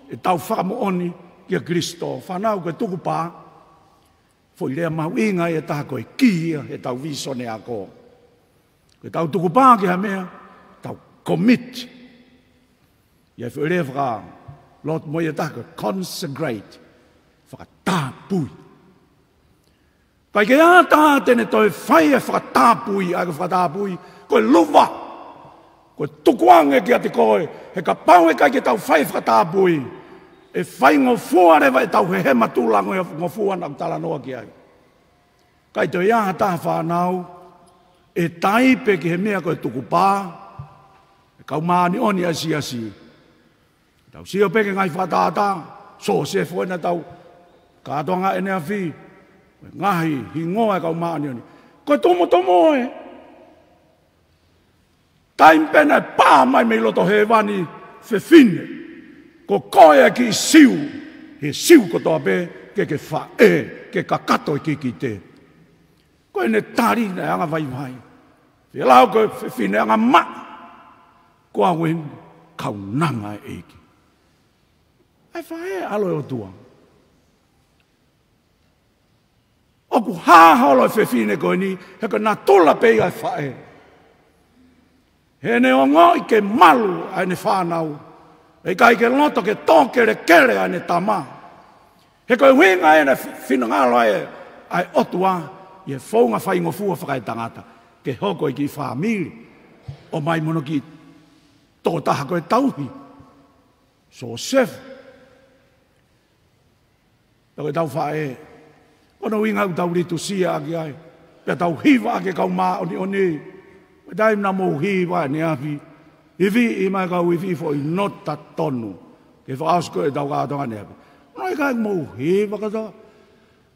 ʻetau fakamoʻoni kia Kalaisi. Fānau, ko e tukupā, foʻi lea mahuʻinga ia ʻe taha ko e kī ia ʻetau vīsone ako. Ko ʻetau tukupā ki ha meʻa, tau commit. ʻI ai e foʻi lea fakalotu mo ia ʻe taha ko e consecrate. Fakatapui. ʻIkai ke ʻi ai ha taha te ne toe fai e fakatapui, ʻa e fakatapui, ko e luva. Ko e tukuange kiate koe, he kapau ʻe ʻikai ke tau fai e fakatapui, ʻe faingofua leva ʻetau hehema tuʻulangi ngofua naʻa ku talanoa ki ai. ʻIkai toe ʻi ai ha taha, fānau, ʻe taipe ki he meʻa ko e tukupā, ʻe kau māʻoniʻoni ʻa e siasi. Tau sio pē ki he ngaahi fakatātā, Siosefa ʻena tau kātoanga ʻaneafi, ngaahi hingoa ʻo e kau māʻoniʻoni. Ko e tomutomu ē. Taimi pē naʻe pā mai mei loto hēvani fefine. Ko koe ʻa e kiʻi Siu, he Siu kotoa pē, ke ke faʻē, ke kakato e kikite. Ko ʻene tali naʻe anga vaivai. Fēlau ko e fefine anga maʻa. Ko au eni, kaunanga ʻa e ʻEiki. ʻA e faʻē ʻalo ʻo e ʻOtua. ʻOku hā holo e fefine ko eni, he ko e natula pē ia ʻa e faʻē. Heʻene ongoʻi ke malu ʻa ʻene fānau. ʻE ʻikai ke loto ke tō kelekele ʻa ʻene tama. He ko e ʻuhinga ʻena fi-, finangalo ʻa e, ʻa e ʻOtua, ʻi he founga faingofua fakaetangata. Ke hoko e kiʻi fāmili. ʻOmai mo hono kiʻi tokotaha ko e tauhi. Siosefa. Pea ko ʻetau faʻē. Ko hono ʻuhinga ʻoku tau litusia ʻaki ai. Pea tau hiva ʻaki e kau māʻoniʻoni. Ko e taimi naʻa mou hiva ʻaneafi. Ivi, ʻi mai kau ivi foʻi nota tonu. Ke fakaʻosi ko ʻetau kātoanga ʻaneafi. Ko hono ʻikai mou hiva kātoa.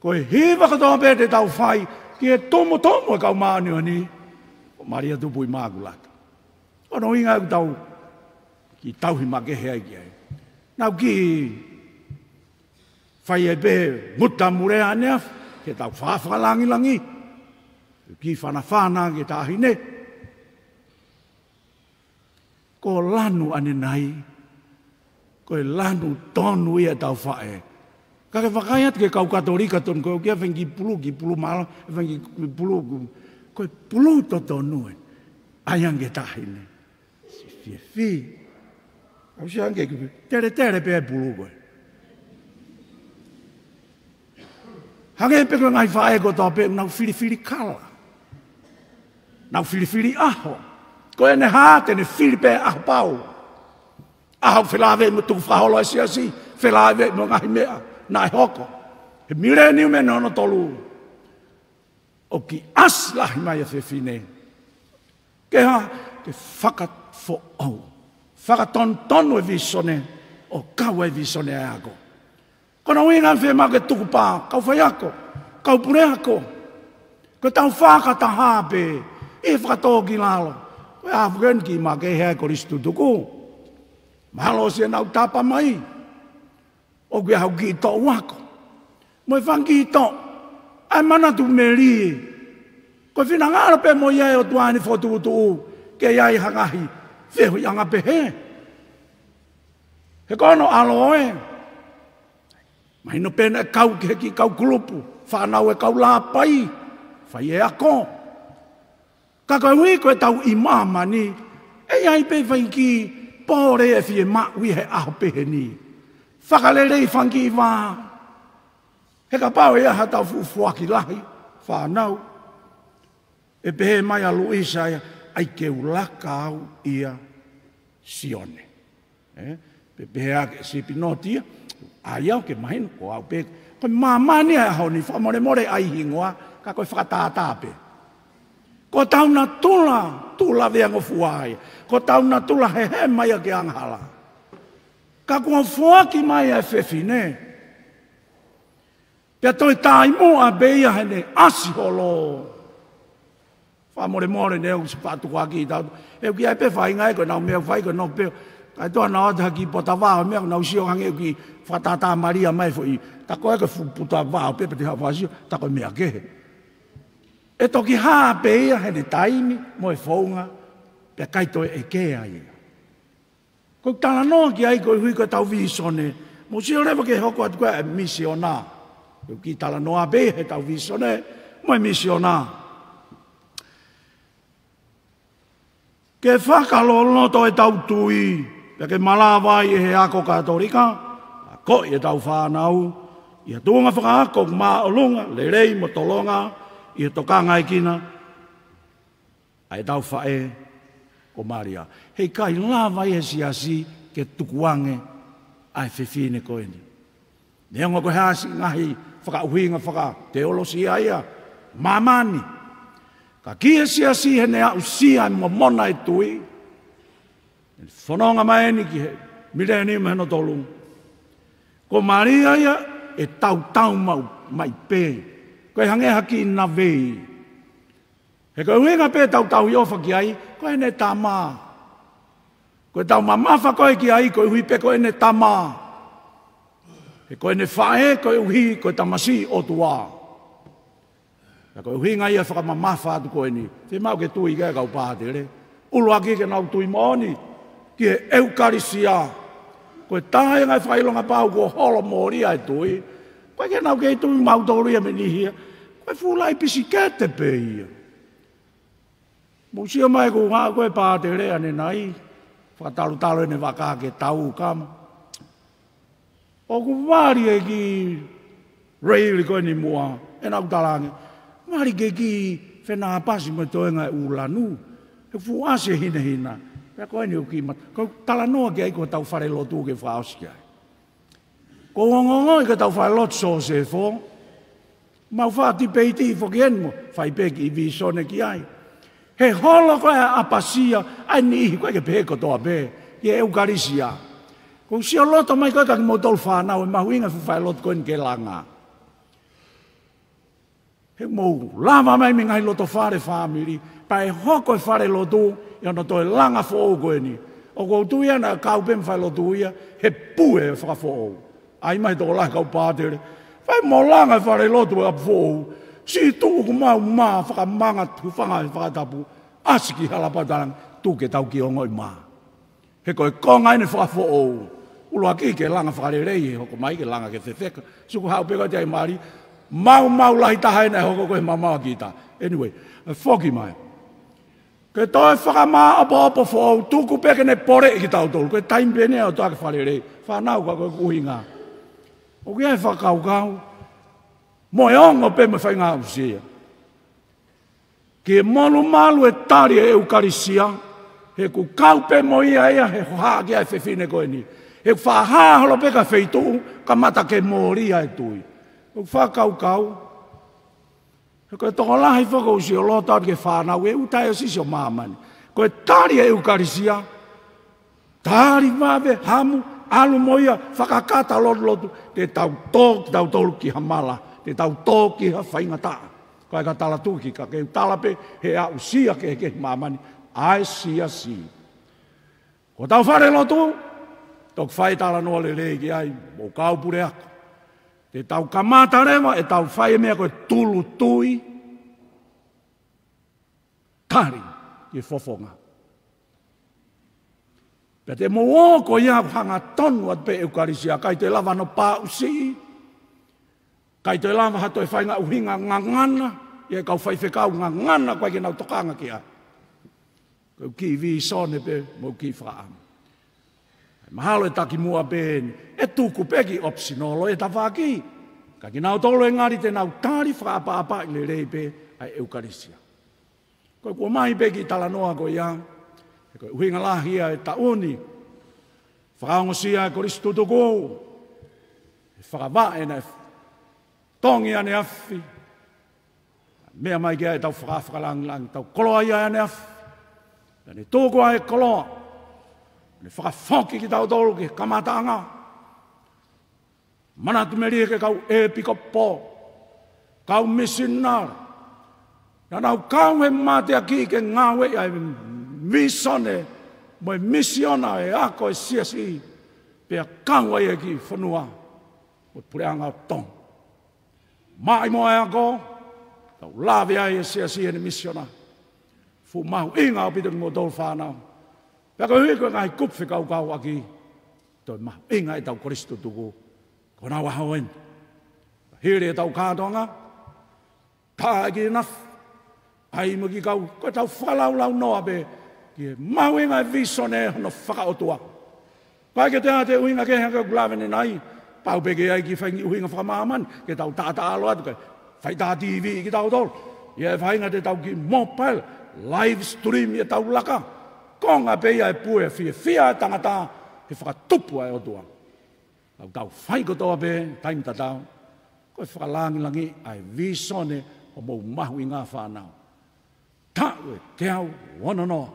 Ko e hiva kātoa pē te tau fai. Ki he tomutomu e kau māʻoniʻoni. Ko Malia Tupu ʻImākulata. Ko hono ʻuhinga ʻoku tau kiʻi tauhi makehe ai ki ai. Naʻa ku kiʻi fai ai pē muta mure ʻaneafi, ke tau fakafakalāngilangi. Kiʻi fanafana ki he taʻahine. Ko e lanu ʻanenai, ko e lanu tonu ia ʻetau faʻē. Ka ke vakai atu ki he kau Katolika tonu, ko e ʻoku ʻi ai e fanga kiʻi pulu, kiʻi pulu mālohi, e fanga kiʻi pulu, ko e pulu totonu ē. ʻAi ange ki he taʻahine. Siʻi fiefia. ʻOsi ange ki he teletele pē pulu ko ē. Hangē pē ko e ngaahi faʻē kotoa pē, nau filifili kala. Nau filifili ʻaho. Ko ʻene hā te ne fili pē ʻaho pau. ʻAho felāveʻi mo e tukufakaholo ʻa e siasi, felāveʻi mo e ngaahi meʻa naʻe hoko. He mileniumi hono tolu. ʻOku ʻasi lahi mai e fefine. Ke hā, ke fakafoʻou. Fakatonutonu e vīsone, ʻo kau ai e vīsone ʻa e ako. Ko hono ʻuhinga fiemaʻu ke tukupā, kau faiako, kau puleako. Ko ʻetau fakataha pē, ʻi he fakatōkilalo. Ko e ʻaho ko eni kiʻi makehe ʻa e kolisi tutuku. Mahalo ʻosi ʻenau tapa mai. ʻOku ʻi ai haʻaku kiʻi toʻu ako. Mo e fanga kiʻi toʻu. ʻA e manatu melie. Ko e finangalo pē mo ia ʻe ʻOtua ʻene fokotuʻutuʻu. Ke ʻi ai ha ngaahi fehuʻiʻanga pehē. He ko hono ʻalo ē. Mahino pē naʻe kau ki he kiʻi kau kulupu. Fānau ʻa e kau lāpai. Fai e ako. Ka koeʻuhi ko ʻetau ʻi māmani, ʻe ʻi ai pē fanga kiʻi pole ʻe fiemaʻu ʻi he ʻaho pehē ni. Fakalelei fanga kiʻi vā. He kapau ʻe ʻi ai haʻatau fuʻu foaki lahi, fānau. ʻE pehē mai ʻa Luisa ia, ʻai ke u laka au ʻia Sione. Ē? Pe pehē ʻe he sipi nō tia, ʻai au ke mahino, ko au pē. Ko e māmani ʻa e ʻaho ni, fakamolemole ʻai hingoa, ka ko e fakatātā pē. Ko ʻetau natula, tula veangofua ia. Ko ʻetau natula hehema ia ki he angahala. Ka kuo foaki mai ʻa e fefine. Pea toe taimi ʻa pē ia heʻene ʻasi holo. Fakamolemole ne u si patu kua ki tau. ʻE u ki ai pē faʻahinga ē ko ʻenau meʻa fai ko ʻenau pē. Kae toa na ota ki pota vao meʻa ko ʻenau sio hangē ʻoku fakatātā malia mai foʻi. Ta ko e ke fu-, pota vao pē pē te ha fasio, ta ko e meʻa kehe. ʻE toki hā pē ia heʻene taimi mo e founga, pea ʻikai toe ʻeke ai ia. Ko e talanoa ki ai koeʻuhi ko ʻetau vīsone. Mou sio leva ke hoko atu ko e misiona. Ko e kiʻi talanoa pē heʻetau vīsone mo e misiona. Ke fakaloloto ʻetau tui, pea ke malava ai ʻe he ako Katolika, ʻa ko ʻetau fānau, ʻi ha tuʻunga fakaako māʻolunga, lelei mo tolonga, ʻi he tokangaekina ʻa ʻetau faʻē ko Malia. Heʻikai lava ia ʻe he siasi ke tukuange ʻa e fefine ko eni. Neongo ko e hā siʻi ngaahi fakaʻuhinga fakateolosia ia, māmani. Ka ki he siasi heʻene aʻusia e momona e tui. Fononga mai eni ki he mileniumu hono tolu. Ko Malia ia ʻe tautau mau mai pē. Ko e hangē ha kiʻi navei. He ko e ʻuhinga pē ʻetau tauhi ʻofa ki ai, ko ʻene tama. Ko ʻetau mamafa ko ē ki ai, koeʻuhi pē ko ʻene tama. He ko ʻene faʻē, koeʻuhi ko e tamasiʻi ʻOtua. Pea ko e ʻuhinga ia fakamamafa atu ko eni. Fiemaʻu ke tui ki ai kau pātele. ʻUluaki ke nau tui moʻoni ki he ʻEukalisia. Ko e taha ia e ngaahi fakaʻilonga pau kuo holo mōlia e tui. Ko e ke nau kei tui mautolu ia mei heni ia. Ko e fuʻu laʻi pisikete pē ia. Mou sio mai ko ha ko e pātele ʻanenai. Fakatalotalo ʻene vaka ke tau kama. ʻOku vali e kiʻi reili ko eni muʻa, ʻenau talaange. Vali ke kiʻi fenāpasi mo e toenga e ʻū lanu. He fuʻu ʻasi e hinehina. Pea ko eni ʻoku kiʻi mat-, ko e talanoa ki ai ko ʻetau falelotu ke fakaʻosi ki ai. Ko e ongoongo ʻi ko ʻetau falelotu Sosefo. Mau fakatipeiti foki eni mo, fai pē kiʻi vīsone ki ai. He holo ko e ʻapasia, ʻa e niʻihi ko e ke pehē kotoa pē, ki he ʻEukalisia. Ko u sio loto mai ko e ka kimoutolu fānau, ʻe mahuʻinga e fuʻu falelotu ko eni ke langa. He mou lava mai mei he ngaahi loto fale fāmili, pea ʻe hoko e falelotu, ʻi hono toe langa foʻou ko eni. ʻOku ou tui ʻa e kau pē mo e falelotu ia, he pue fakafoʻou. ʻAi mai tokolahi kau pātele. Fai mo langa e falelotu ʻa e foʻou. Siʻi tuʻu ʻoku mau mā fakamanga tufanga he fakatapu. ʻAsi ki hala patalang tuku ke tau kiʻi ongoʻi mā. He ko e konga eni fakafoʻou. ʻUluaki ke langa fakalelei he hoko mai ke langa ke fefeka. Suku haʻu pē ko e te ai mali. Mau mau lahi taha ena e hoko ko e mamaʻo kita. Anyway, ʻe foki mai. Ke toe fakamāʻopoʻopo foʻou tuku pē ke ne poleʻi kitautolu. Ko e taimi pē eni ʻo toa ke fakalelei. Fānau ka ko e ʻuhinga. ʻOku ʻi ai e fakakaukau. Mo e ongo pē mo e faʻahinga aʻusia. Ke molumalu e tali e ʻEukalisia. He ʻoku kau pē mo ia ia he hohaʻa ki ai e fefine ko eni. He ʻoku fakahā holo pē ka feituʻu kamata ke mōlia e tui. ʻOku fakakaukau. He ko e tokolahi foki ʻoku sio loto atu ki he fānau ʻi he ʻū taiosisi ʻo māmani. Ko e tali e ʻEukalisia, tali vave, hamu, ʻalu mo ia, fakakata lotu lotu, te tau tō kitautolu ki ha mala, te tau tō ki ha faingataʻa. Ko e ka tala tuki, ka ke u tala pē, he aʻusia ke, ke māmani, ʻa e siasi. Ko ʻetau falelotu, toki fai talanoa lelei ki ai, mo kau puleako. Te tau kamata leva, ʻe tau fai e meʻa ko e tulu tui, tali, ki he fofonga. Pea te mou ō ko ia ʻoku hangatonu atu pē ʻEukalisia, ʻikai toe lava hono paʻusiʻi, ʻikai toe lava ha toe faʻahinga ʻuhinga ngangana, ʻi he kau faifekau ngangana ko e ke nau tokanga ki ai. Ko e kiʻi vīsone pē, mo e kiʻi fakaʻamu. Mahalo ʻe taki muʻa pē eni, ʻe tuku pē kiʻi optional ʻe tafaʻaki. Ka kinautolu ʻe ngali te nau tali fakaʻapaʻapaʻi lelei pē ʻa e ʻEukalisia. Ko e kuo mai pē kiʻi talanoa ko ia, he ko e ʻuhinga lahi ia e taʻu ni. Fakaongosia e kolisi tutuku, ʻe fakavaʻe naʻe tongi ʻaneafi. Meʻa mai ki ai ʻetau faka-, fakalāngilangi, ʻetau koloa ia ʻaneafi. Pea ne tuku ai e koloa, ne fakafoki kitautolu ki he kamataʻanga. Manatu melie ki he kau ʻepikopo, kau misinale, naʻa nau kau he mateaki ke ngāueʻi ʻa e vīsone mo e misiona e ako e siasi, pea kau ai e kiʻi fonua mo e puleʻanga ʻo Tonga. Maʻimoa e ako, tau lave ai e siasi ʻi heʻene misiona. Fuʻu mahuʻinga ʻaupito kimoutolu fānau. Pea koeʻuhi ko e ngaahi kupu fekauʻaki, toe mahuʻinga ʻetau kolisi tutuku, ko ʻenau ʻaho eni. Hili ʻetau kātoanga, tā e kiʻi nafu, ʻai mo e kiʻi kau, ko ʻetau fakalaulaunoa pē ki he mahuʻinga e vīsone hono fakaʻotua. Kae ʻikai ke toe ʻi ai ha ʻuhinga kehe hangē ko ʻeku lave ʻanenai, pau pē ke ʻi ai e kiʻi faʻahinga ʻuhinga fakamāmani ke tau taʻataʻalo atu, kae fai tā TV kitautolu. ʻI ai e faʻahinga te tau kiʻi mobile, live stream ʻetau laka. Konga pē ia e pue fiefia e tangata he fakatupu ʻa e ʻOtua. Tau tau fai kotoa pē, taimi tatau, ko e fakalāngilangiʻi ʻa e vīsone ʻo homou mahuʻinga fānau. Taʻu ʻe teau ono noa.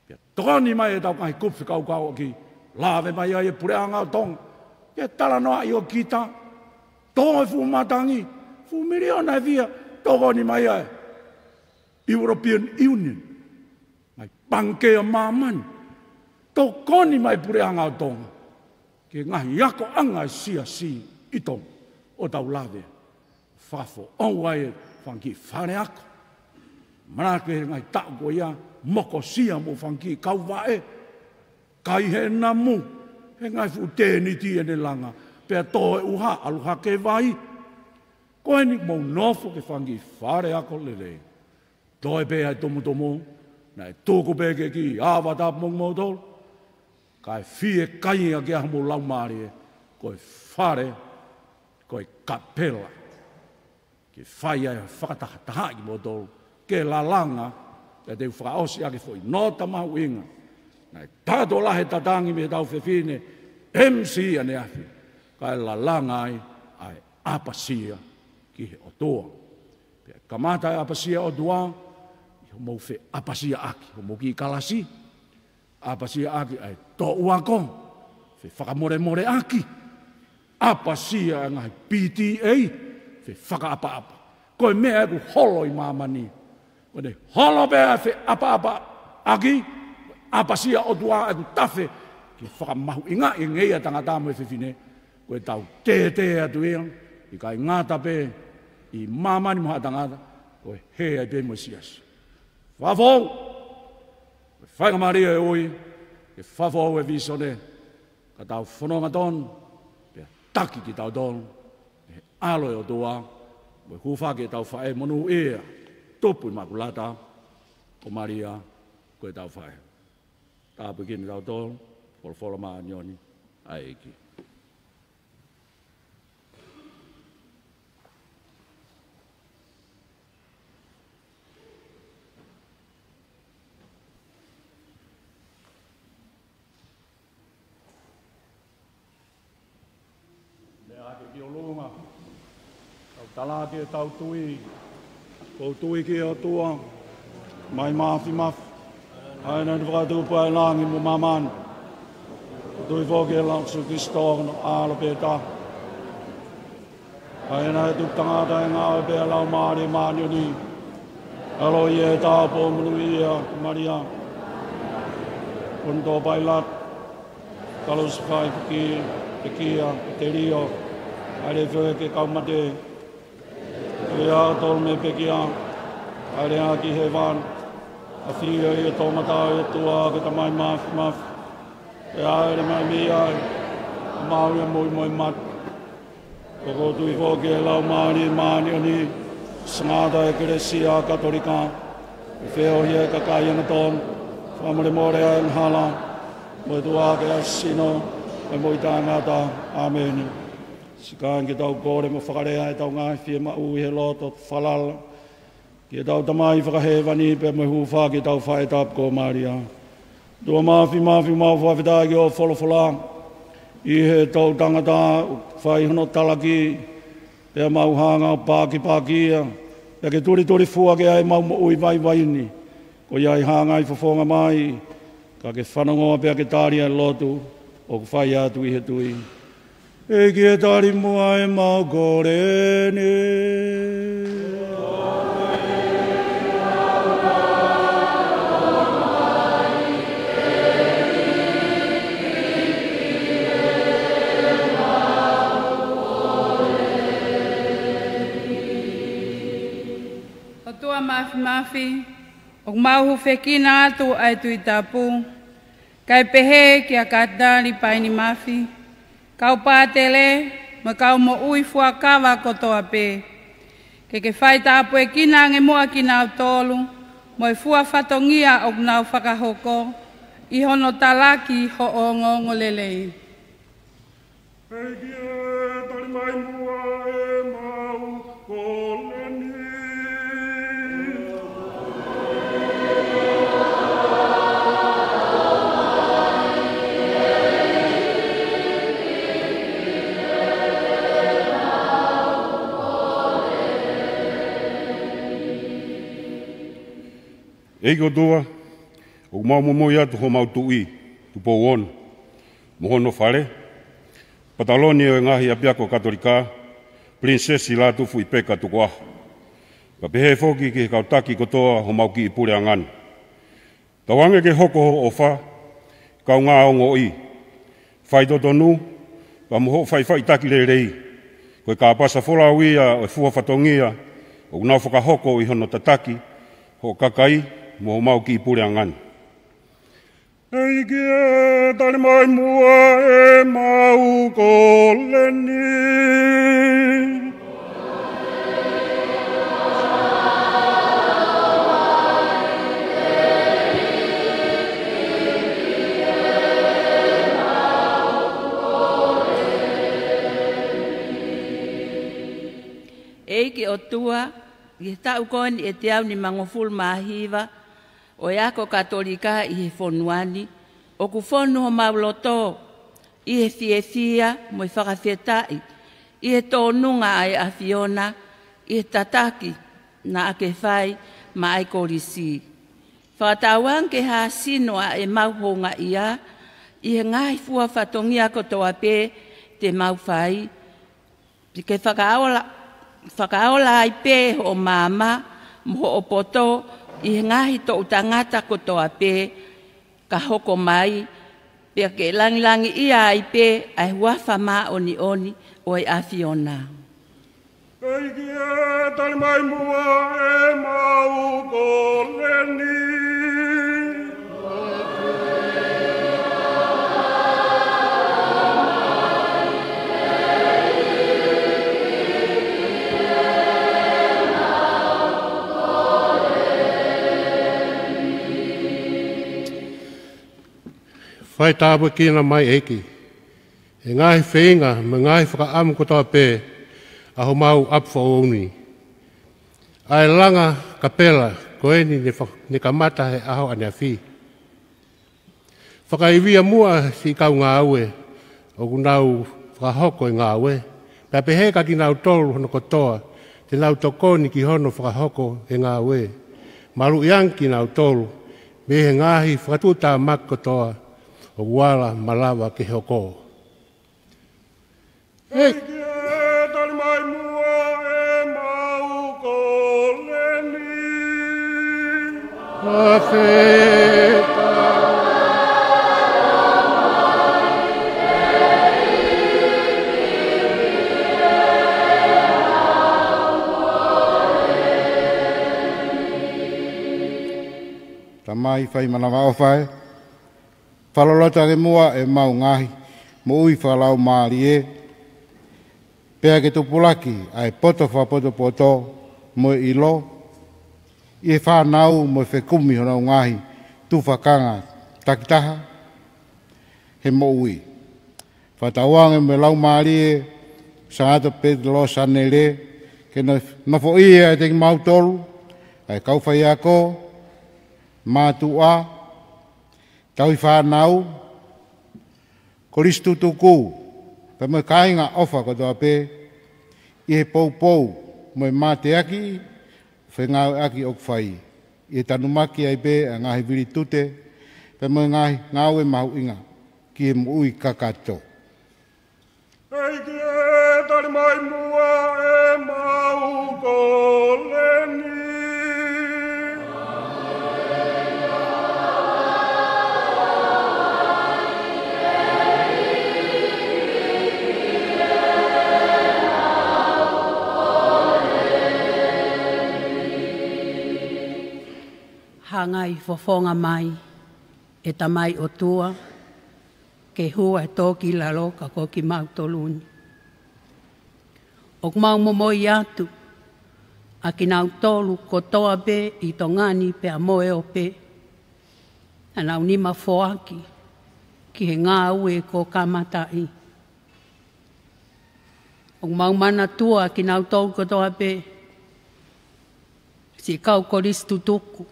Pea tokoni mai ʻetau ngaahi kupu fekauʻaki, lave mai ai e puleʻanga ʻo Tonga. Pea talanoaʻi ʻo kita, tō e fuʻu matangi, fuʻu miliona e fia, tokoni mai ai e European Union, ngaahi pangikē ʻa māmani, tokoni mai e puleʻanga ʻo Tonga ki he ngaahi akoʻanga e siasi ʻi Tonga, ʻo tau lave fakafoʻou ai e fanga kiʻi fale ako. Manatu ki he ngaahi taʻu ko ia, mokosia mo e fanga kiʻi kauvaʻe, kai he namu, he ngaahi fuʻu tēniti ʻene langa, pea tō e ʻuha, ʻalu hake vai. Ko eni mou nofo ki he fanga kiʻi fale ako lelei. Toe pē ʻa e tumutumu, naʻe tuku pē ke kiʻi avatar mo kimoutolu. Kae fiekaia ki ai homou laumālie, ko e fale, ko e kapela. Ke fai ai e fakatahatahaʻi kimoutolu, ke lalanga, pea te u fakaʻosi ʻaki e foʻi nota mahuʻinga. Naʻe tato lahi e tatangi mei heʻetau fefine, M C ʻaneafi, kae lalanga ai ʻa e ʻapasia ki he ʻOtua. Pea kamata e ʻapasia ʻOtua, ʻi hoʻomou feʻapasiaʻaki, hoʻomou kiʻi kalasi, ʻapasia ʻaki ʻa e toʻu ako, fefakamolemoleʻaki, ʻapasia e ngaahi P T A, fefakaʻapaʻapa. Ko e meʻa ʻoku holo ʻi māmani, ko ʻene holo pē ʻa e feʻapaʻapaʻaki, ʻapasia ʻOtua ʻoku tafe ke fakamahuʻingaʻi e ngeia ʻa e tangata mo e fefine, ko ʻetau tētē atu ia, ʻikai ngata pē ʻi māmani mo haʻa tangata, ko e hē ai pē mo e siasi. Fakafou, ko e faingamālie ʻo e ui, ke fakafou e vīsone, ka tau fononga tonu, pea taki kitautolu ʻe he ʻAlo ʻo e ʻOtua, mo e hūfaki ʻetau faʻē monūʻia, tupu ʻi Makulata, ko Malia ko ʻetau faʻē. Tāpuekina kitautolu, folofola māʻoniʻoni ʻa e ʻEiki. Lea hake ki ʻolunga. Tau tala ʻetau tui. ʻOku ou tui ki he ʻOtua, Tamai Māfimafi, ʻa ia naʻa ne fakatupu ʻa e langi mo māmani. ʻOku ou tui foki ki he ʻEiki ko Sīsū Kalaisi, ko hono ʻAlo pē taha, ʻa ia naʻe tupu tangata ʻi he ngāue pē ʻa e Laumālie Māʻoniʻoni, ʻaloʻi ʻi he taupoʻou monūʻia ko Malia, Ponitō Pailato, kalusefai, pekia, pekia, petelio, ʻalu hifo ki he kau mate, ʻalu ʻo tolu mei he pekia, ʻalu hake ki hēvani, ʻafio ʻi he toʻomataʻu ʻo e ʻOtua ko e Tamai Māfimafi, ʻe ʻalu mai mei ai ʻo maʻu ʻa e moʻui mo e mate. ʻOku ou tui foki ki he Laumālie Māʻoniʻoni, Siasí, ʻa e ʻEkelesia Katolika, ʻa e feohi ʻa e kakai angatonu, fakamolemole ʻa e angahala, mo e tuʻu hake ʻa e sino, ʻa e moʻui taʻengata. ʻĀmeni. Siʻi kāinga, ke tau kole mo fakalea ʻetau ngaahi fiemaʻu ʻi he loto falala ki heʻetau Tamai Fakahēvani pea mo e hūfaki ʻetau faʻē tapu ko Malia. ʻOtua Māfimafi, mau fakafetaʻi ki hoʻo folofola, ʻi he toʻu tangata ʻoku fai hono talaki, pea mau hanga ʻo pakipakia, pea ke tulitulifua ke ʻai ʻemau moʻui vaivai ni, ko ia ʻe hanga ʻo fofonga mai, ka ke fanongoa pea ke tali ʻa e lotu ʻoku fai atu ʻi he tui. ʻEiki, ʻe tali muʻa ʻemau kole ni. ʻOtua Māfimafi, ʻoku mau hūfekina atu ʻa e Tuʻi Tapu, kae pehē kia Katinali Paini Mafi, kau pātele, mo e kau moʻui fuakava kotoa pē. Ke ke fai tāpuekina ange muʻa kinautolu, mo e fua fatongia ʻoku nau fakahoko, ʻi hono talaki hoʻo ongoongolelei. ʻEiki, ʻe tali mai muʻa ʻemau kole ni. ʻEiki ʻOtua, ʻoku mau momoi atu homau Tuʻi, Tupou Ono, mo hono fale, Pataloni ʻo e ngaahi ʻapiako Katolika, Pilinisesi Lātūfuipeka Tukuʻaho, kae pehē foki ki he kau taki kotoa homau kiʻi puleʻanga ni. Tauange ke hoko hoʻo ʻofa, kaungā ongoʻi, faitotonu, pea mo hoʻo faʻifaʻitaki lelei, ko e kāpasa folau ia ʻo e fua fatongia ʻoku nau fakahoko ʻi hono tataki hoʻo kakai mo homau kiʻi puleʻanga ni. ʻEiki, ʻe tali mai muʻa ʻemau kole ni. ʻEiki ʻOtua, ʻi he taʻu ko eni ʻe teau nimangofulu mā hiva ʻo e ako Katolika ʻi he fonua ni, ʻoku fonu homau loto ʻi he fiefia mo e fakafetaʻi ʻi he tōnunga ʻa e ʻAfiona ʻi he tataki naʻa ke fai maʻa e kolisi. Fakatauange ke hāsino ʻa ʻemau houngaʻia ʻi he ngaahi fua fatongia kotoa pē te mau fai, ke fakaola, fakaola ai pē hoʻo maama mo hoʻo poto ʻi he ngaahi toʻu tangata kotoa pē ka hoko mai, pea ke langilangiʻia ai pē ʻa e huafa māʻoniʻoni ʻo e ʻAfiona. ʻEiki, ʻe tali mai muʻa ʻemau kole ni. Fai tāpuekina mai ʻEiki ʻa e ngaahi feinga mo e ngaahi fakaʻamu kotoa pē ʻa homau ʻapi foʻou ni. ʻA e langa kapela ko eni ne fa-, ne kamata he ʻaho ʻaneafi. Fakaivia muʻa siʻi kau ngāue ʻoku nau fakahoko e ngāue, pea pehē kia kinautolu hono kotoa te nau tokoni ki hono fakahoko e ngāue. Maluʻi ange kinautolu mei he ngaahi fakatuʻutāmaki kotoa ʻoku ala malava ke hoko. ʻEiki, ʻe tali mai muʻa ʻemau kole ni. Fakafetaʻi. Tamai fai manavaʻofa ē, fakaloloto ange muʻa ʻemau ngaahi moʻui fakalaumālie, pea ke tupulaki ʻa e poto fakapotopoto mo e ʻilo ʻi he fānau mo e fekumi honau ngaahi tufakanga takitaha he moʻui. Fakatauange mo e Laumālie Sangata Petelō Sanele ke no-, nofoʻia ʻiate kimautolu ʻa e kau faiako, mātuʻa, Tauhi fānau, Kolisi tutuku, pea mo e kāinga ʻofa kotoa pē, ʻi he poupou mo e mateaki, fengāueʻaki ʻoku fai, ʻi he tanumaki ai pē ʻa e ngaahi vilitute, pea mo e ngaahi ngāue mahuʻinga ki he moʻui kakato. ʻEiki ē, tali mai muʻa ʻemau kole ni. Hangai fofonga mai, ʻe Tamai ʻOtua, ke hū ʻa e tō ki lalo ka ko kimautolu ni. ʻOku mau momoi atu ʻa kinautolu kotoa pē ʻi Tonga ni pea mo e ope, naʻa nau nima foaki ki he ngāue kuo kamataʻi. ʻOku mau manatua ʻa kinautolu kotoa pē siʻi kau kolisi tutuku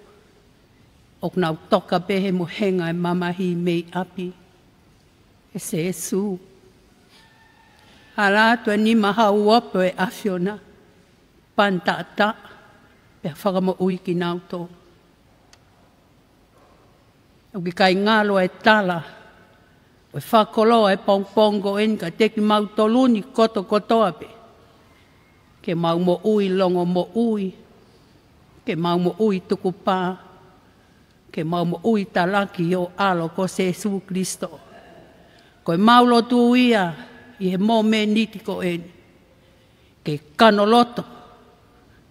ʻoku nau toka pē he mohenga ʻo e mamahi mei ʻapi. ʻE Sēsū, hala atu e nima hau ope ʻo e ʻAfiona, pani taʻataʻa, pea fakamoʻui kinautolu. ʻOku ʻikai ngalo e tala ʻo e fakakoloa ʻo e pongipongi ko eni kiate kimautolu ni kotokotoa pē, ke mau moʻui longomoʻui, ke mau moʻui tukupā, ke mau moʻui talaki ʻi ho ʻAlo ko Sēsū Kilisito. Ko ʻemau lotu ia ʻi he mōmeniti ko eni, ke kanoloto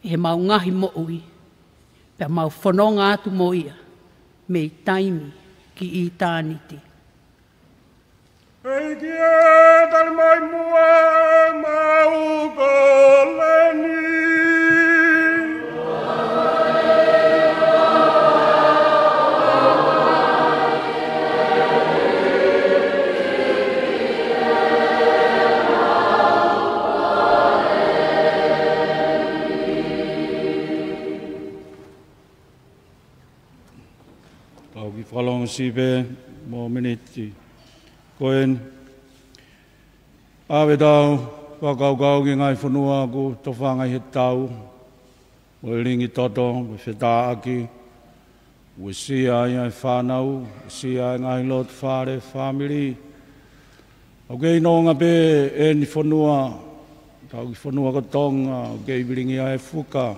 ʻi heʻemau ngaahi moʻui, pea mau fononga atu mo ia mei taimi ki ʻitāniti. ʻEiki ē, tali mai muʻa ʻemau kole ni. Tau kiʻi fakalongosi pē mōmeniti ko eni. ʻAve ʻetau fakakaukau ki he ngaahi fonua ʻoku tofanga ʻi he tau mo e lingi toto mo e fetāʻaki. Uesia ai ʻa e fānau, uesia ai e ngaahi loto fale, fāmili. ʻOku kei nonga pē eni fonua, tau kiʻi fonua ko Tonga, ʻoku kei vilingia e fuka.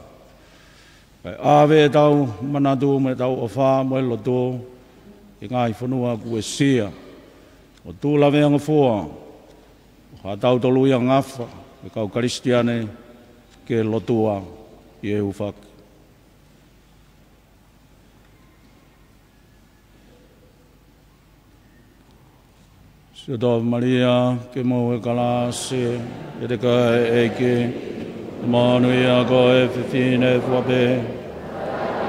Kae ʻave ʻetau manatu mo ʻetau ʻofa mo e lotu ki he ngaahi fonua kuo uesia. ʻO tuʻu lavea ngofua, ʻo hatautolu ia ngafa, ʻe kau Kalisitiane, ke lotua ʻi he hūfaki. Siʻoto Malia, ke maʻu e kalasi, ʻe te kai ʻEiki, monūʻia koe ʻi he fefine fua pē,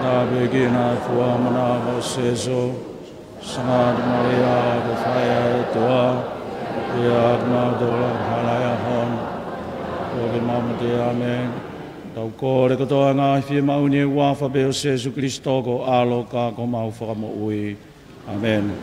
naʻe ʻapiʻikina e fua ʻo ho manava ko Sēsū. Sangata Malia, ʻoku ʻofa ʻa e ʻOtua, ʻofa kiate kimautolu ʻoku hala ʻi he ʻaho ni, pea ʻi he ʻaho ʻo e mate. ʻĒmeni. Tau kole kotoa e ngaahi fiemaʻu ni ʻi he huafa pē ʻo Sēsū Kilisito ko ho ʻAlo ka ko homau Fakamoʻui. ʻĒmeni.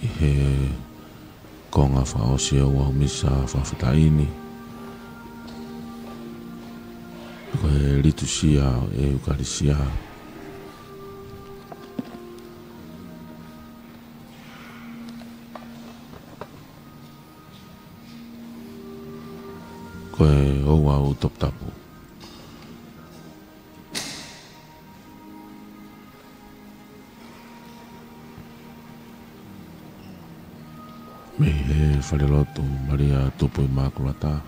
ʻI he konga fakaʻosi ʻo e ʻaho Misa fakafetaʻi ni, ko e litūsia ʻo e ʻEukalisia. Ko e ouau toputapu. Mei he falelotu Malia Tupu ʻImakulata.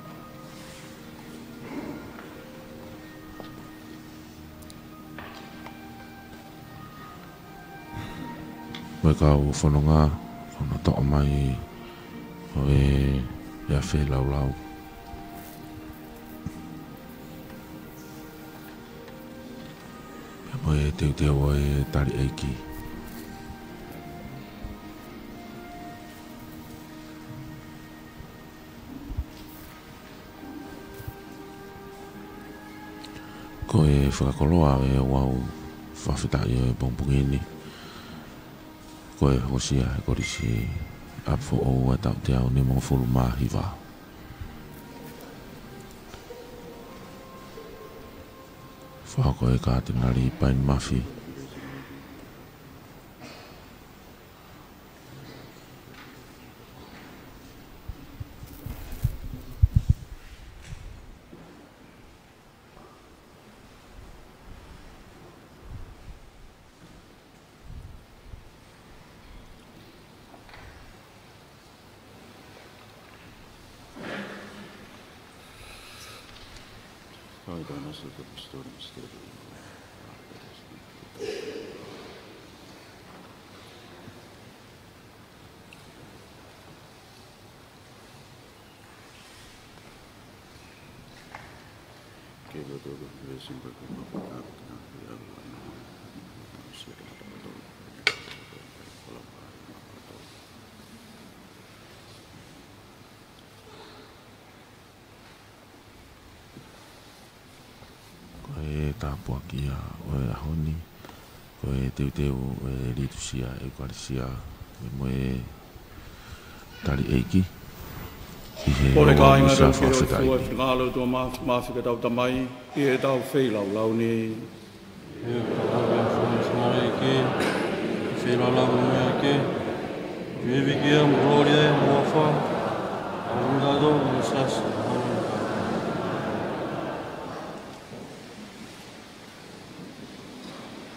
Mo e kau fononga, ko hono toʻo mai ʻo e, ʻa e feilaulau. Pea mo e teuteu ʻo e tali ʻeiki. Ko e fakakoloa ʻo e ouau fakafetaʻi ʻo e pongipongi ni, ko e hokosia ʻe he Kolisi ʻApifoʻou ʻa e taʻu teau nimangofulu mā hiva. Fakahoko ʻe he Katinali Paini Mafi. Ko e tāpuaki ia ʻo e ʻaho ni, ko e teuteu ʻo e Litūsia ʻEukalisia, pea mo e tali ʻeiki. ʻI he Ko e kāinga, misa tau ke fakafetaʻi. Ua finalo tua mafi, mafi ke tau tamai, ʻi he tau feilaulau ni. ʻE, tau ke fua misa mare ke, feilaulau mo e ke, vivikia mo gloria mo fa, a un dado mo sas.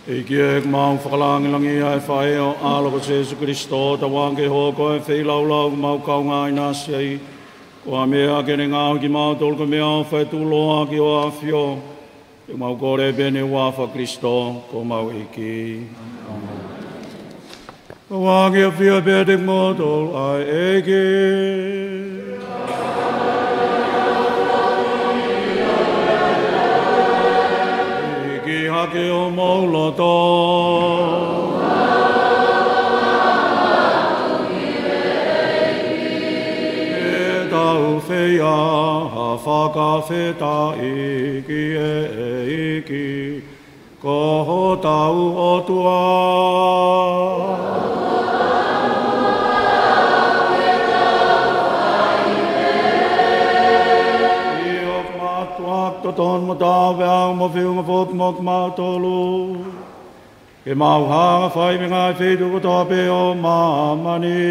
ʻEiki ʻe, ʻoku mau fakalangilangiʻia ʻa e faʻē ʻo ho ʻAlo ko Sēsū Kilisitō, tau ange ke hoko ʻa e feilaulau ʻoku mau kaungā ʻinasi ai, ko ha meʻa ke ne ngaohi kimautolu ko e meʻaʻofa ʻe tuʻuloa ki hoʻo ʻAfio. ʻOku mau kole pē ʻi he huafa ʻo Kilisitō ko homau ʻEiki. ʻOku ʻafio pē ʻiate kimoutolu ʻa e ʻEiki. ʻIki hake homou loto. ʻE tau fai ha fakafetaʻi ki he ʻEiki. Ko hotau ʻOtua. ʻIo, ʻoku mātuʻaki totonu mo taau pea ʻoku mo fiu mo foki mo kimautolu ke mau hanga ʻo fai mei he ngaahi feituʻu kotoa pē ʻo māmani,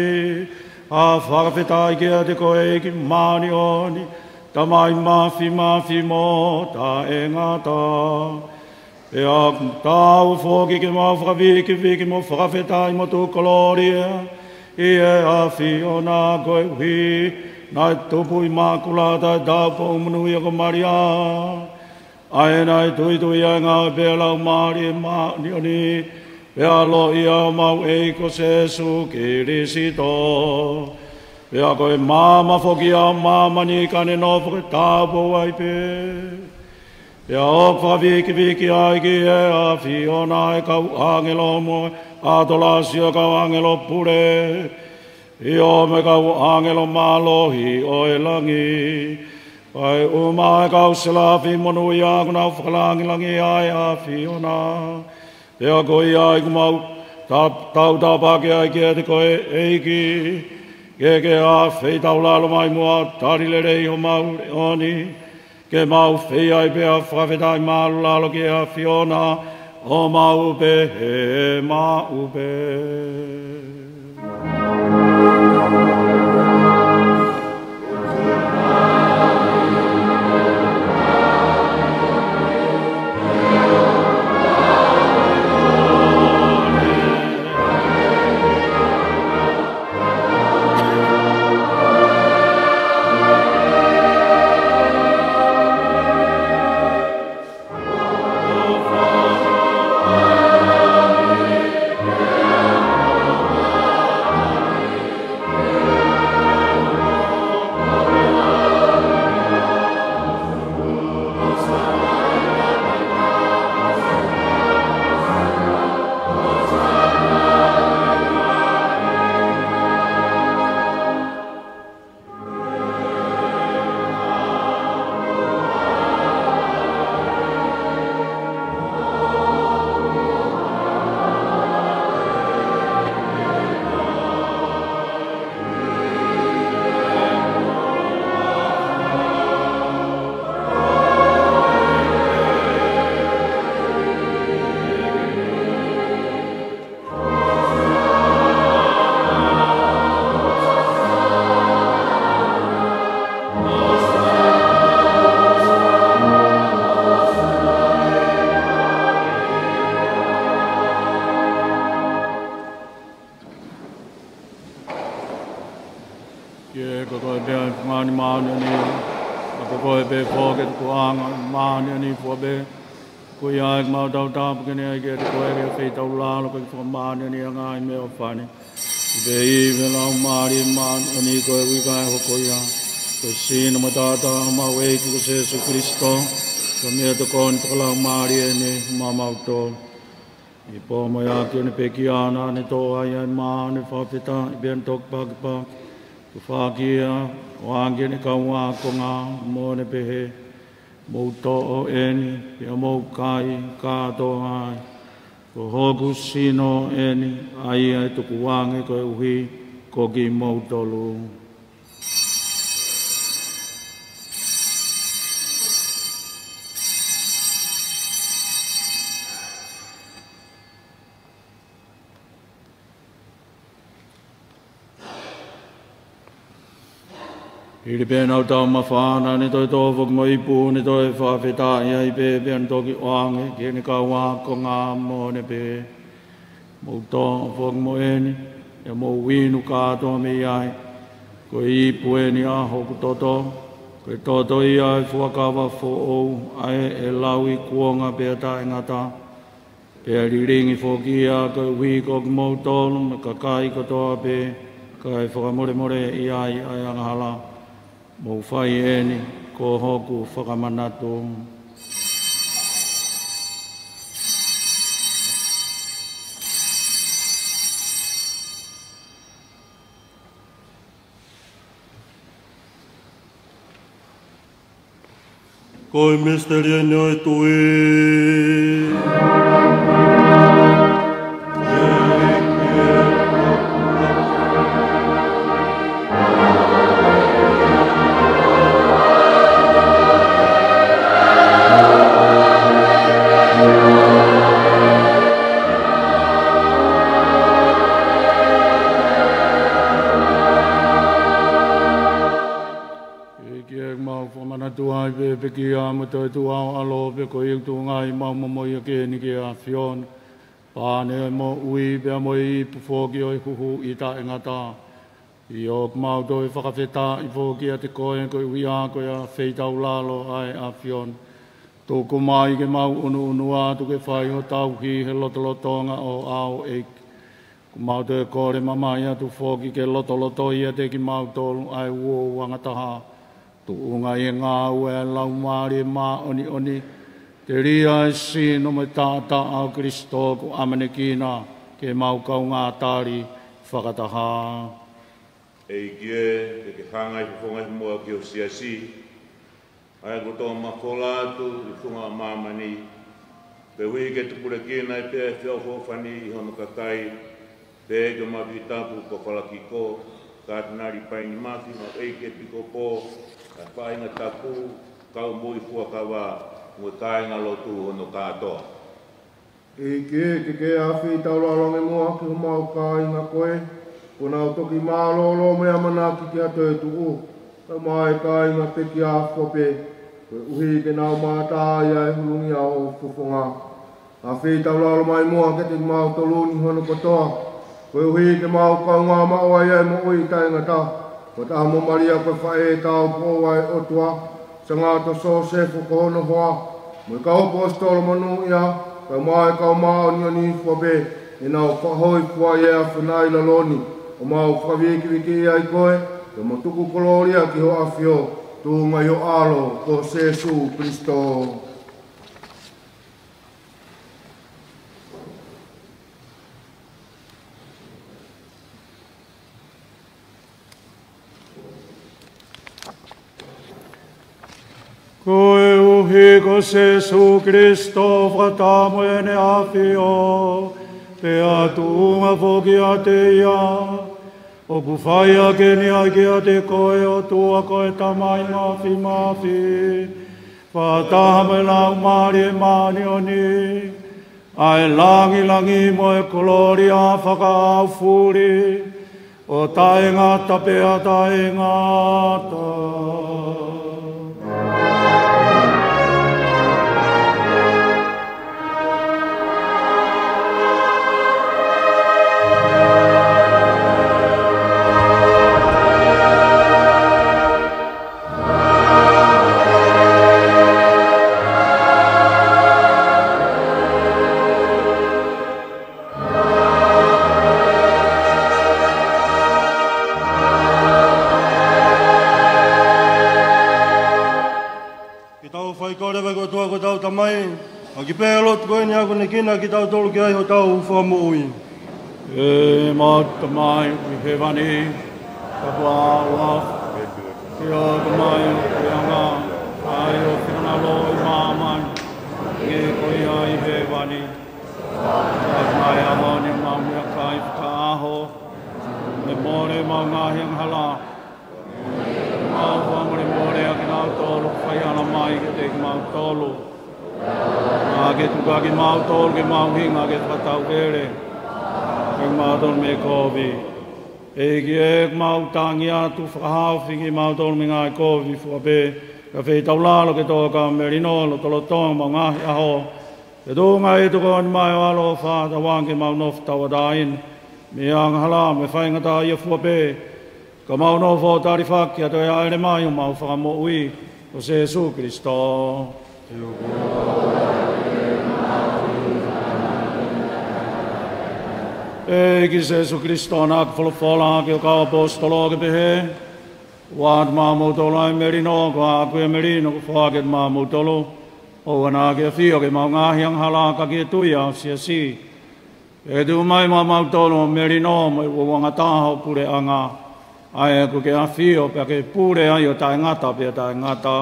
ʻa e fakafetaʻi kiate koe ʻEiki māʻoniʻoni, Tamai mafimafi mo taʻengata. Pea ʻoku taau foki ke mau fakavikiviki mo fakafetaʻi mo tuku kolōlia ʻi he ʻAfiona koeʻuhi naʻe tupu ʻImakulata ʻa e Taupoʻou Monūʻia ko Malia, ʻa ē naʻe tuitui ai ʻa e ngāue pea Laumālie Māʻoniʻoni, pea ʻaloʻi ʻa homau ʻEiki ko Sēsū Kilisitō. Pea ko e maama foki ia ʻo māmani ka ne nofo ke tāupoʻou ai pē. Pea ʻoku fakavikiviki ai ki he ʻAfiona ʻa e kau ʻāngelo mo e ʻatolasi ʻo e kau ʻāngelo pule, ʻio mo e kau ʻāngelo mālohi ʻo e langi, kae ʻumaʻā ʻa e kau selafi monūʻia ʻoku nau fakalangilangiʻia ʻa e ʻAfiona. Pea ko ia ʻoku mau ta-, tautapa ki ai kiate koe ʻEiki, ke ke ʻafeitaulalo mai muʻa ʻo tali lelei homau leʻo ni, ke mau fai ai pē ʻa e fakafetaʻi māʻulalo ki he ʻAfiona ʻo maʻu pē, he maʻu pē. ʻEiki, ko koe pē ʻa e fungani māʻoniʻoni, ʻa ko koe pē foki ʻa e tukuʻanga māʻoniʻoni fua pē. Ko ia ʻoku mau tautapu ke ne ʻai kiate koe ʻa e feitaulalo, ko e fakamāʻoniʻoniʻanga ʻi he meʻa ʻoku fai ni. Pea ʻi he Laumālie Māʻoniʻoni ko e uike ʻe hoko ia, ko e sino mo e taʻataʻa ʻo homau ʻEiki ko Sēsū Kalaisi, ko e meʻatokoni fakalaumālie ʻeni maʻamautolu. ʻI he pō mo e ʻaho ni ʻoku ne pekia naʻa ne toʻo ai ʻa e mā ʻo ne fakafetaʻi pea ne toki pakipaki, kuo faki ia ʻo ʻoange ki heʻene kau ākonga mo ne pehē: Mou toʻo ʻeni pea mou kai kātoa ai. Ko hoku sino ʻeni, ʻa ia ʻe tukuange koeʻuhi ko kimoutolu. Hili pē ʻenau taumafa naʻa ne toe toʻo foki mo e ipu, ne toe fakafetaʻi ai pē pea ne toki ʻoange ki heʻene kau ākonga mo ne pehē: Mou toʻo foki mo ʻeni, pea mou inu kātoa mei ai. Ko e ipu ʻeni ʻa hoku toto, ko e toto ia ʻo e fuakava foʻou, ʻa ia ʻe laui kuonga pea taʻengata, pea lilingi foki ia koeʻuhi ko kimoutolu mo e kakai kotoa pē, kae fakamolemoleʻi ai ʻa e angahala. Mou fai ʻeni ko hoku fakamanatu. Ko e misiteli ʻeni ʻo e tui. ʻEiki, ʻoku mau fakamanatu ai pē ʻa e pekia mo e toetuʻu ʻa ho ʻAlo, pea ko ia ʻoku tuʻunga ai ʻemau momoʻia ko ʻeni ki he ʻAfiona, pane ʻo e moʻui pea mo e ipu foki ʻo e huhuʻi taʻengata. ʻIo, ʻoku mau toe fakafetaʻi foki kiate koe koeʻuhi ko e feitaulalo ʻa e ʻAfiona. Tuku mai ke mau ʻunuʻunu atu ke fai ho tauhi he lotolotonga ʻo ho ʻEiki. ʻOku mau toe kole mamahi atu foki ke lotolotoi ʻiate kimautolu ʻa e uouangataha, tuʻunga ʻi he ngāue ʻa e Laumālie Māʻoniʻoni, telia ʻa e sino mo e taʻataʻa ʻo Kalaisi kuo ʻamanekina ke mau kaungā tali fakataha. ʻEiki ē, ke ke hanga ʻo fofonga ʻi muʻa ki ho siasi, ʻa ia kuo toʻo mafola atu ʻi he funga ʻo māmani, koeʻuhi ke tupulekina ai pē ʻa e feʻofoʻofani ʻi hono kakai, pea ki he mafi tapu ko Falakiko Katinali Paini Mafi, mo e ʻEiki ʻEpikopō, ʻa e faʻahinga tapu, kau mo e fuakava, mo e kāingalotu hono kātoa. ʻEiki ē, ke ke ʻafeitaulalo ange muʻa ki homau kāinga ko ē kuo nau toki mālōlō mo e ʻamanaki ki ha toetuʻu, kae ʻumaʻā e kāinga pekia fua pē, koeʻuhi ke nau mātā ai ʻa e hulungia ʻo ho fofonga. ʻAfeitaulalo mai muʻa kiate kimautolu ni hono kotoa, koeʻuhi ke mau kaungā maʻu ai ʻa e moʻui taʻengata, fakataha mo Malia ko e faʻē tāupoʻou ʻa e ʻOtua, Sangata Siosefa ko hono hoa, mo e kau ʻaposetolo monūʻia, kae ʻumaʻā e kau māʻoniʻoni fua pē, ʻenau fakahōifua ʻi he ʻAfiona ʻi lalo ni, ʻo mau fakavikivikiʻi ai koe, pea mo tuku kolōlia ki ho ʻAfio, tuʻunga ʻi ho ʻAlo ko Sēsū Kalaisi. Koeʻuhi ko Sēsū Kalaisi, fakataha mo ʻEne ʻAfio, pea tuʻunga foki ʻiate Ia, ʻoku fai ʻaki ʻeni ʻa kiate koe, ʻOtua ko e Tamai Māfimafi, fakataha mo e Laumālie Māʻoniʻoni, ʻa e langilangi mo e kolōlia fakaʻaufuli, ʻo taʻengata pea taʻengata. Kina kitautolu ki ai hotau Fakamoʻui. ʻE ʻemau Tamai ʻi hēvani, tapuhā ho huafa, ke hoko mai ho puleʻanga, fai ho finangalo ʻi māmani, hangē ko ia ʻi hēvani. Talamai ʻa e ʻaho ni homau meʻakai fakaʻaho, fakamolemole homau ngaahi angahala, ʻo fakamolemole ʻa kinautolu ʻoku fai angahala mai kiate kimautolu. ʻOua ʻe tuku kimautolu ki he mahuʻinga, ka ke fakatauele kimautolu mei he kovi. ʻEiki ē, ʻoku mau tangi atu, fakahaofi kimautolu mei he ngaahi kovi fua pē, kae fetaulaki ke tō ʻa e melino ʻo e lotolotonga ʻo e ngaahi ʻaho. Ke tuʻunga ʻi he tokoni mai ʻo ho ʻAlo ʻofa, tauange ke mau nofo tauʻatāina mei he angahala mo e faingataʻaʻia fua pē, ka mau nofo ʻo talifaki ʻa e toe hāʻele mai ʻo homau Fakamoʻui ko Sēsū Kilisitō. ʻEiki Sēsū Kilisitō, naʻa ke folofola ki hoʻo kau ʻaposetolo ʻo pehē, ʻOatu maʻamoutolu ʻa e melino, ko haʻaku ʻa e melino ʻoku ou foaki atu maʻamoutolu. ʻOua naʻa ke ʻafio ki heʻemau ngaahi angahala, ka ke tui ʻa ho siasi. Ke tuʻu mai maʻamautolu ʻa e melino mo e uouangataha ʻo e puleʻanga, ʻa ia ʻoku ke ʻafio pea ke pule ai ʻo taʻengata pea taʻengata.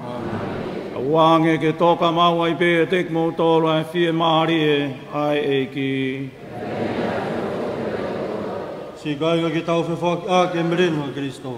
ʻĀmeni. Tauange ke toka maʻu ai pē ʻiate kimoutolu ʻa e fiemālie ʻa e ʻEiki. Siʻi kāinga, ke tau fefoakiʻaki ʻi he melino ʻo Kilisitō.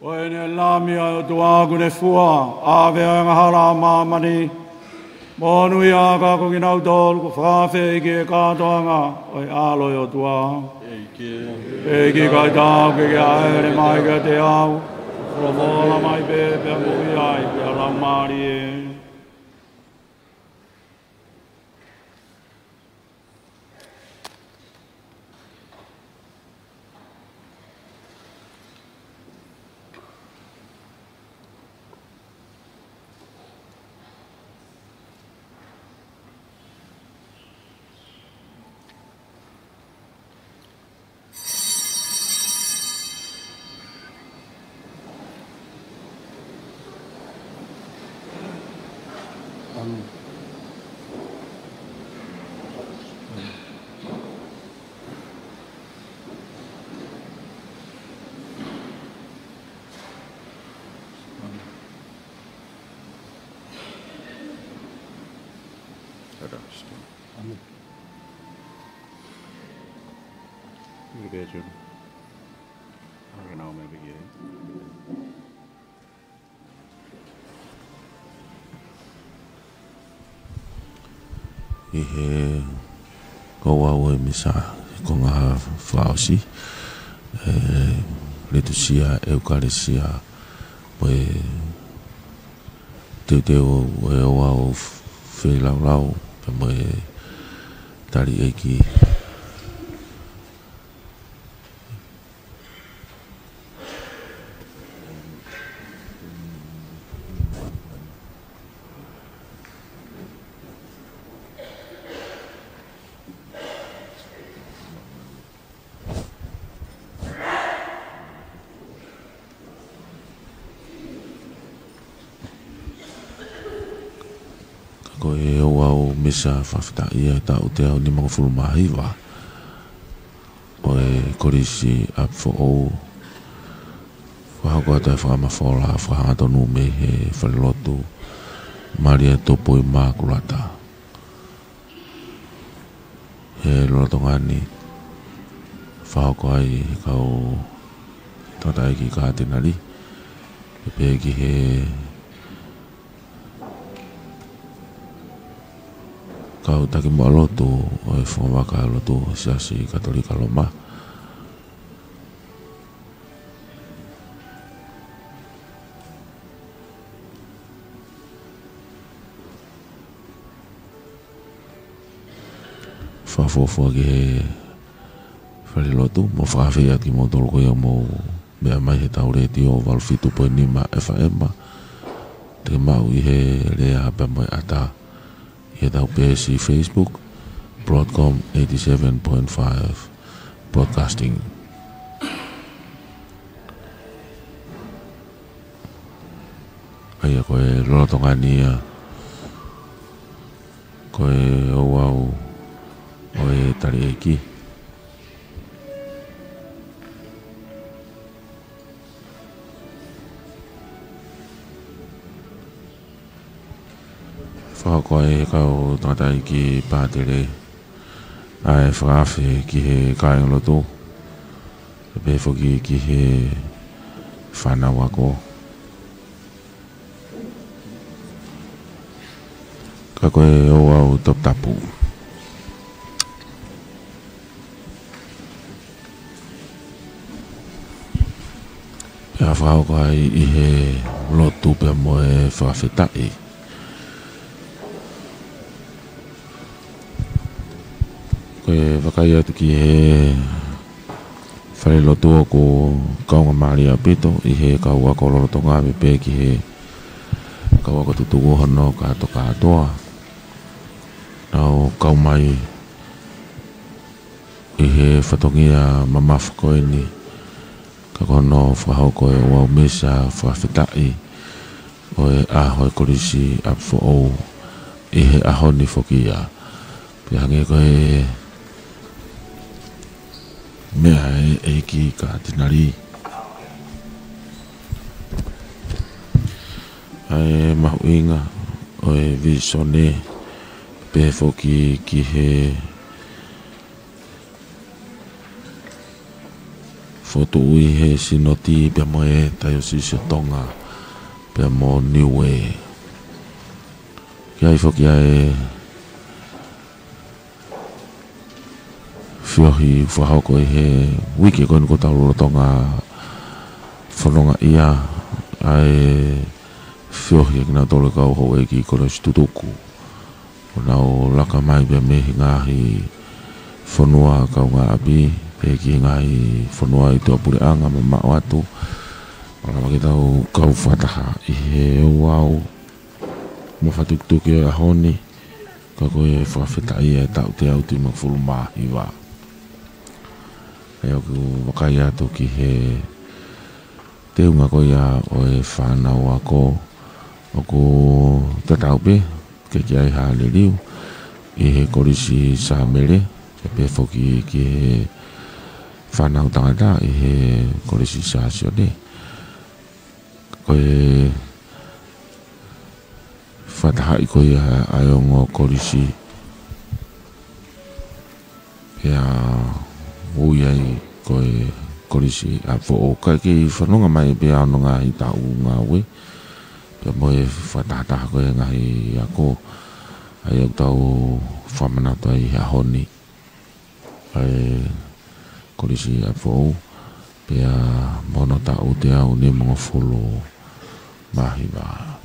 Ko eni ʻa e Lami ʻa e ʻOtua kuo ne fua ʻa e ʻave ʻa e angahala ʻa māmani. Monūʻia ā ko kinautolu kuo fakaafeʻi ki he kātoanga ʻo e ʻAlo ʻo e ʻOtua. ʻEiki, ʻEiki, ʻikai taau ke ke hāʻele mai kiate au, ka ke folofola mai pē, pea moʻui ai pē ʻa e laumālie. ʻĀmeni. ʻĀmeni. Io, pea John. Ora na o me begin. ʻI he ouau ʻo e misa, ko e ngaahi fakaʻosi, ʻe, Litusia, ʻEukalesia, mo e teuteu ʻo e ouau feilaulau, pea mo e tali ʻeiki. Ka ko e ouau misa fakafetaʻi ʻa e taʻu teau nimangofulu mā hiva ʻo e Kolisi ʻApifoʻou, fakahoko atu ʻa e fakamafola fakahangatonu mei he falelotu Malia Tupou Imakulata. He lolotonga ni, fakahoko ai he kau tangataʻeiki kātinali, pea pehē ki he kau taki muʻa lotu ʻo e fungavaka lotu Siasi Katolika Loma. Fakafuofua ki he falelotu, mo fakafeʻiloaki kimoutolu ko ia ʻoku mou meʻa mai he tau letiō valu fitu poini nima F M. Te ke maʻu ʻi he lea pea mo e ʻata ʻi he tau peesi Facebook, Broadcom eighty-seven point five Broadcasting. ʻA ia ko e lolotonga ni ia, ko e ouau ʻo e tali ʻeiki. Fakahoko ʻe he kau tangataʻeiki pātele ʻa e fakaafe ki he kāingalotu, pea pehē foki ki he fānau ako. Ka ko e ouau toputapu, pea fakahoko ai ʻi he lotu pea mo e fakafetaʻi. Ko e vakai atu ki he falelotu ʻoku kaunga mālie ʻaupito ʻi he kau ako lolotonga pea pehē ki he kau ako tutuku hono kātokātoa. Nau kau mai ʻi he fatongia mamafa ko eni, ka ko hono fakahoko e ouau misa fakafetaʻi ʻo e ʻaho e Kolisi ʻApifoʻou ʻi he ʻaho ni foki ia. Pea hangē ko e meʻa ʻe he ʻeiki kātinali, ʻa e mahuʻinga ʻo e vīsone, pehē foki ki he fokotuʻu ʻi he Sinoti pea mo e Taiosisi ʻo Tonga pea mo Niue. Ki ai foki ʻa e feohi fakahoko ʻi he uike ko eni kuo tau lolotonga fononga ai, ʻa e feohi ʻa kinautolu e kau houʻeiki kolisi tutuku. ʻO nau laka mai pea mei he ngaahi fonua kaungāʻapi, pea ki he ngaahi fonua ʻi tuʻapuleʻanga mamaʻo atu. Malava ke tau kau fakataha ʻi he ouau mo e fakatukituki ʻo e ʻaho ni, ka ko e fakafetaʻi ʻa e taʻu teau nimangofulu mā hiva. ʻA ia ʻoku vakai atu ki he teunga ko ia ʻo e fānau ako, ʻoku tatau pē ke ʻi ai ha liliu ʻi he Kolisi Sāmele, pea pehē foki ki he fānau tangata ʻi he Kolisi Sāsione. Ko e fakatahaʻi ko ia ʻa e ongo kolisi, pea ui ai ko e Kolisi ʻApifoʻou, ka ʻoku kei fononga mai pē ʻa hono ngaahi taʻu ngāue, pea mo e fakatahataha ko e ngaahi ako. ʻA ia ʻoku tau fakamanatu ai he ʻaho ni ʻa e Kolisi ʻApifoʻou, pea mo hono taʻu teau nimangofulu mā hiva.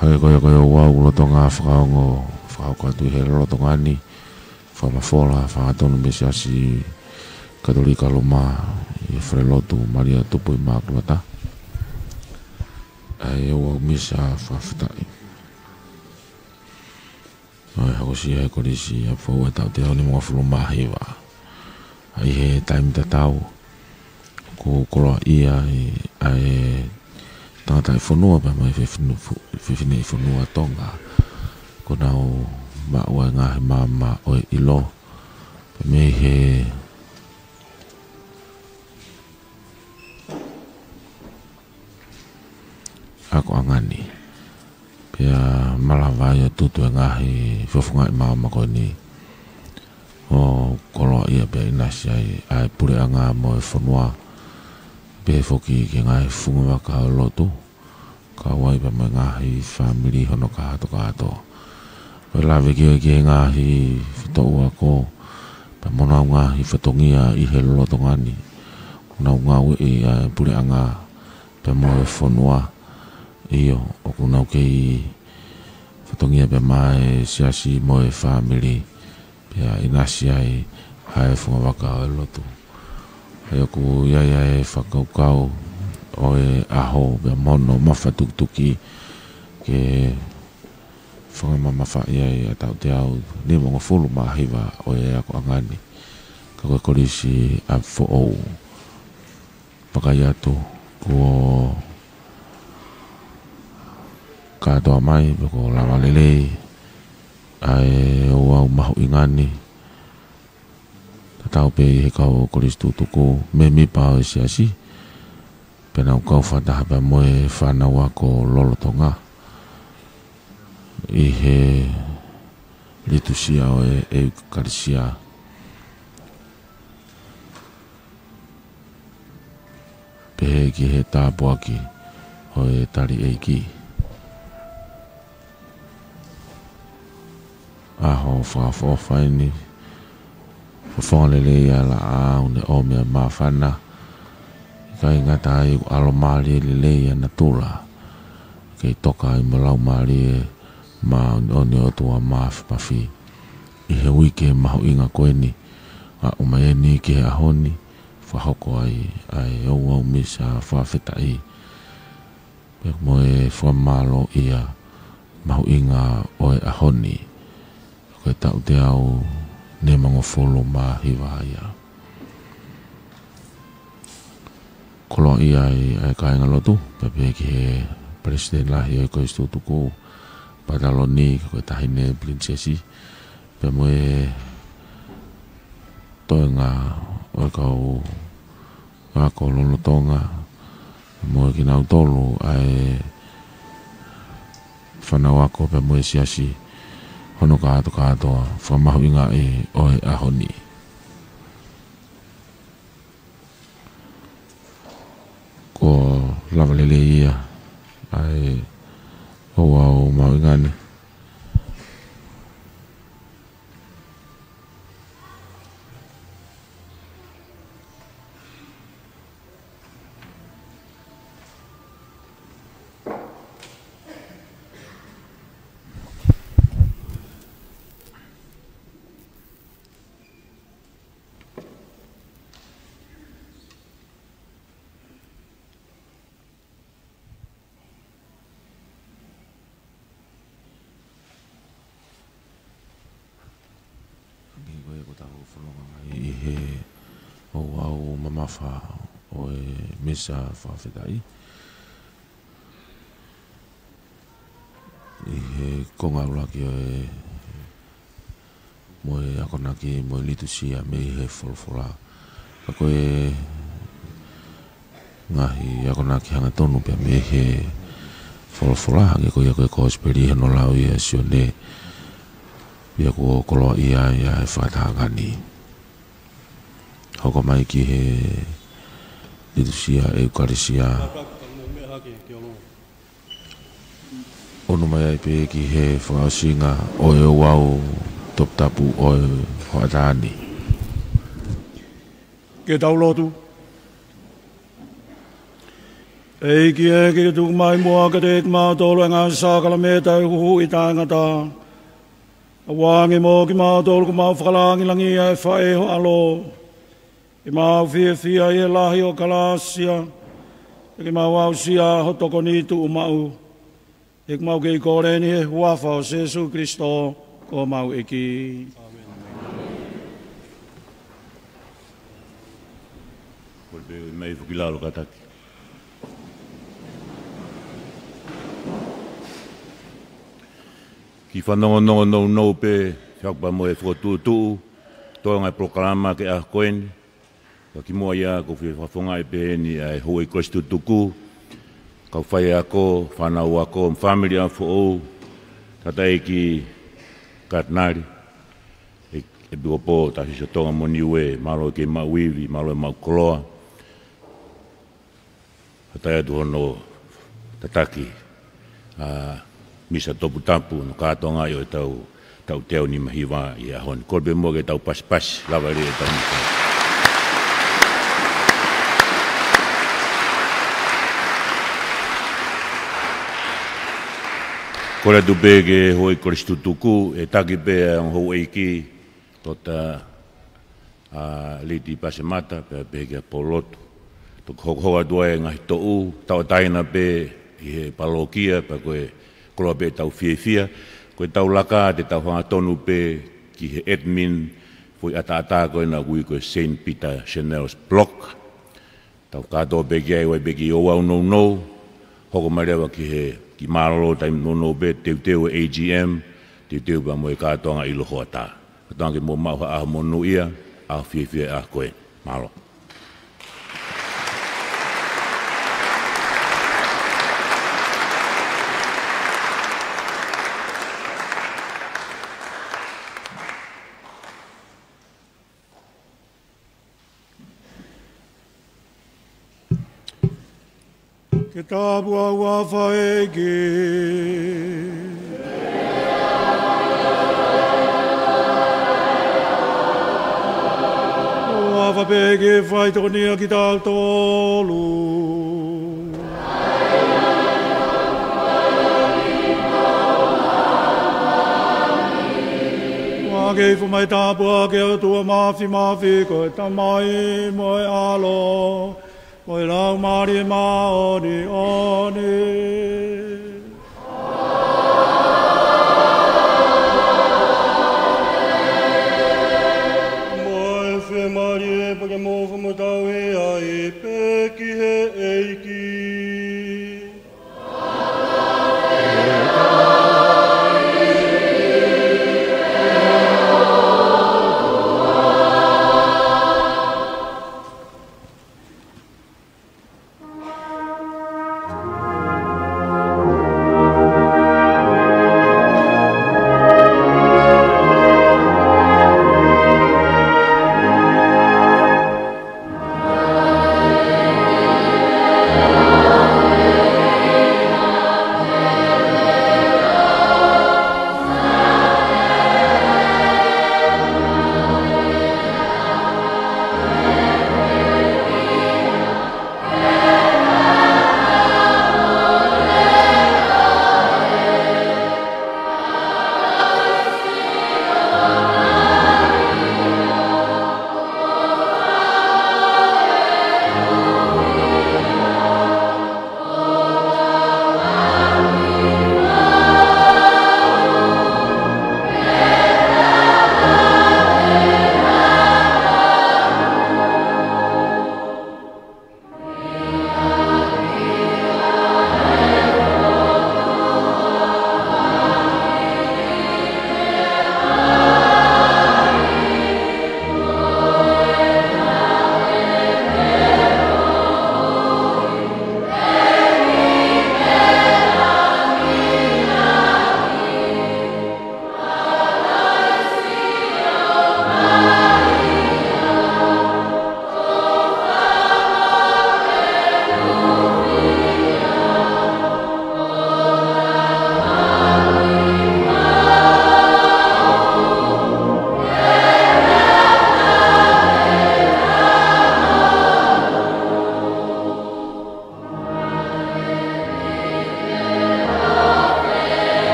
Hangē ko ia ko e ouau lolotonga fakaongo, fakahoko atu ʻi he lolotonga ni, fakamafola, fakatonu mei he Siasi Katolika Loma, ʻi he Falelotu Malia Tupu ʻImakulata, ʻa e ouau misa fakafetaʻi ʻo e hokosia ʻe he Kolisi ʻApifoʻou ʻa e taʻu teau nimangofulu mā hiva. ʻA ia ʻi he taimi tatau, ʻoku koloaʻia ai ʻa e tangataʻi fonua pea mo e fefinu-, fefineʻi fonua Tonga, kuo nau maʻu ʻa e ngaahi maama ʻo e ʻilo, pea mei he akoʻanga ni. Pea malava ai ʻo tutu e ngaahi fofongaʻi maama ko eni, ʻo koloaʻia pea ʻinasi ai ʻa e puleʻanga mo e fonua, pehē foki ki he ngaahi fungavaka ʻo e lotu, kau ai pea mo e ngaahi fāmili hono kātoa kātoa. Ko e lave ki he, ki he ngaahi fetouʻaki, pea mo honau ngaahi fatongia ʻi he lolotonga ni, ʻoku nau ngāueʻi ʻa e puleʻanga pea mo e fonua. ʻIo, ʻoku nau kei fatongia pea mo e siasi mo e fāmili, pea ʻinasi ai ʻa e fungavaka ʻo e lotu. ʻA ia ʻoku ʻi ai ʻa e fakakaukau ʻo e ʻaho pea mo hono mafatukituki ke fakamamafaʻi ai ʻa e taʻu teau nimangofulu mā hiva ʻo e akoʻanga ni. Ka ko e Kolisi ʻApifoʻou, vakai atu kuo kātoa mai, pea kuo lava lelei ʻa e ouau mahuʻinga ni, tatau pē ʻi he kau kolisi tutuku, mēmipa ʻo e siasi, pea nau kau fakataha pea mo e fānau ako lolotonga ʻi he litusia ʻo e ʻEukalisia, pehē ki he tāpuaki ʻo e tali ʻeiki. ʻAho fakaʻofoʻofa eni, fofonga lelei ʻa e laʻā ʻoku ne ʻomi ʻa e māfana, ʻikai ngata ai ʻoku ʻalomālie lelei ʻa natula, kei toka ai mo e Laumālie Māʻoniʻoni ʻo e ʻOtua Māfimafi. ʻI he uike mahuʻinga ko eni, ʻoku ʻomai eni ki he ʻaho ni, fakahoko ai ʻa e ouau misa fakafetaʻi pea mo e fakamālōʻia mahuʻinga ʻo e ʻaho ni, ko e taʻu teau nimangofulu mā hiva ia. Koloaʻia ai ʻa e kāingalotu, pea pehē ki he Palesiteni Lahi ʻo e Kolisi Tutuku, Pataloni, ko e Taʻahine Pilinisesi, pea mo e toenga ʻo e kau ako lolotonga, mo kinautolu ʻa e fānau ako pea mo e siasi hono kātoa kātoa, fakamahuʻingaʻi ʻo e ʻaho ni. Kuo lava lelei ia ʻa e ouau mahuʻinga ni. Ko e meʻa ko ē ʻoku tau fononga mai ʻi he ouau mamafa ʻo e misa fakafetaʻi, ʻi he konga ʻuluaki ʻo e, mo e akonaki, mo e litusia mei he folofola. Ka ko e ngaahi akonaki hangatonu pē mei he folofola, hangē ko ia ko e Kosipeli hono lau ʻe Sione, pea kuo koloaʻia ai ʻa e fakatahaʻanga ni. Hoko mai ki he litusia ʻEukalisia. ʻOno mai ai pē ki he fakaʻosinga ʻo e ouau toputapu ʻo e hoʻatā ni. Ke tau lotu. ʻEiki ē, ke ke tuku mai muʻa kiate kimautolu ʻa e ngaahi sākalamēniti ʻo e huhuʻi taʻengata. ʻAuange mo kimautolu kuo mau fakalangilangiʻia ʻe faʻē ho ʻAlo. Ke mau fiefia ʻi he lahi ʻo e kalāsia, ke mau aʻusia ho tokoni tuʻumaʻu. ʻOku mau kei kole ni he huafa ʻo Sēsū Kilisitō ko homau ʻEiki. ʻĀmeni. Kole pē ʻo mai foki lalo kātaki. Kiʻi fanongonongo nounou pē, fekauʻaki pea mo e fokotuʻutuʻu, tō e ngaahi polokalama ki he ʻaho ko eni. Ka kimuʻa ia, ʻoku ou fie fakafofongaʻi pē eni ʻa e houʻeiki kolisi tutuku, kau faiako, fānau ako, fāmili ʻa foʻou, Tangataʻeiki Katinali, ʻEpikopō Taʻasisi ʻo Tonga mo Niue, mālō e kei maʻu ivi, mālō e maʻu koloa. Fakatauange atu hono tataki ʻa Misa Toputapu, hono kātoangaʻi ʻo e taʻu, taʻu teau nima hiva ʻi he ʻaho ni. Kole pē muʻa ke tau pasipasi, lava lelei e taʻu ni. Kole atu pē ki he houʻeiki kolisi tutuku, ʻe taki pē ʻa e ongo houʻeiki, Toketā ʻa Liti Pasemata, pea pehē kia Polotu. Toki hokohoko atu ai e ngaahi toʻu, tauʻatāina pē ʻi he palōkia, pea ko e koloa pē ʻetau fiefia. Ko ʻetau laka, te tau hangatonu pē ki he admin, foʻi ʻataʻatā ko ena ʻoku ui ko e Saint Peter Chanel's Block. Tau kātoa pē ki ai, ʻoua pē ke ʻi ai ha ouau nounou, hoko mai leva ki he kiʻi mālōlō taimi nounou pē, teuteu e A G M, teuteu pea mo e kātoanga ʻilo hoʻatā. Kātoanga ke mou maʻu ha ʻaho monūʻia, ʻaho fiefia ʻa koe. Mālō. Ke tāpuaki ʻa e ʻEiki. ʻOfa pē ke fai tokoni ʻa kitautolu. ʻOua ke ifo mai tāpuaki ʻa e ʻOtua Māfimafi, ko e Tamai mo e ʻAlo mo e Laumālie Māʻoniʻoni. Mo e fiemālie pea ke mou fakamātoato ai pē ki he ʻEiki.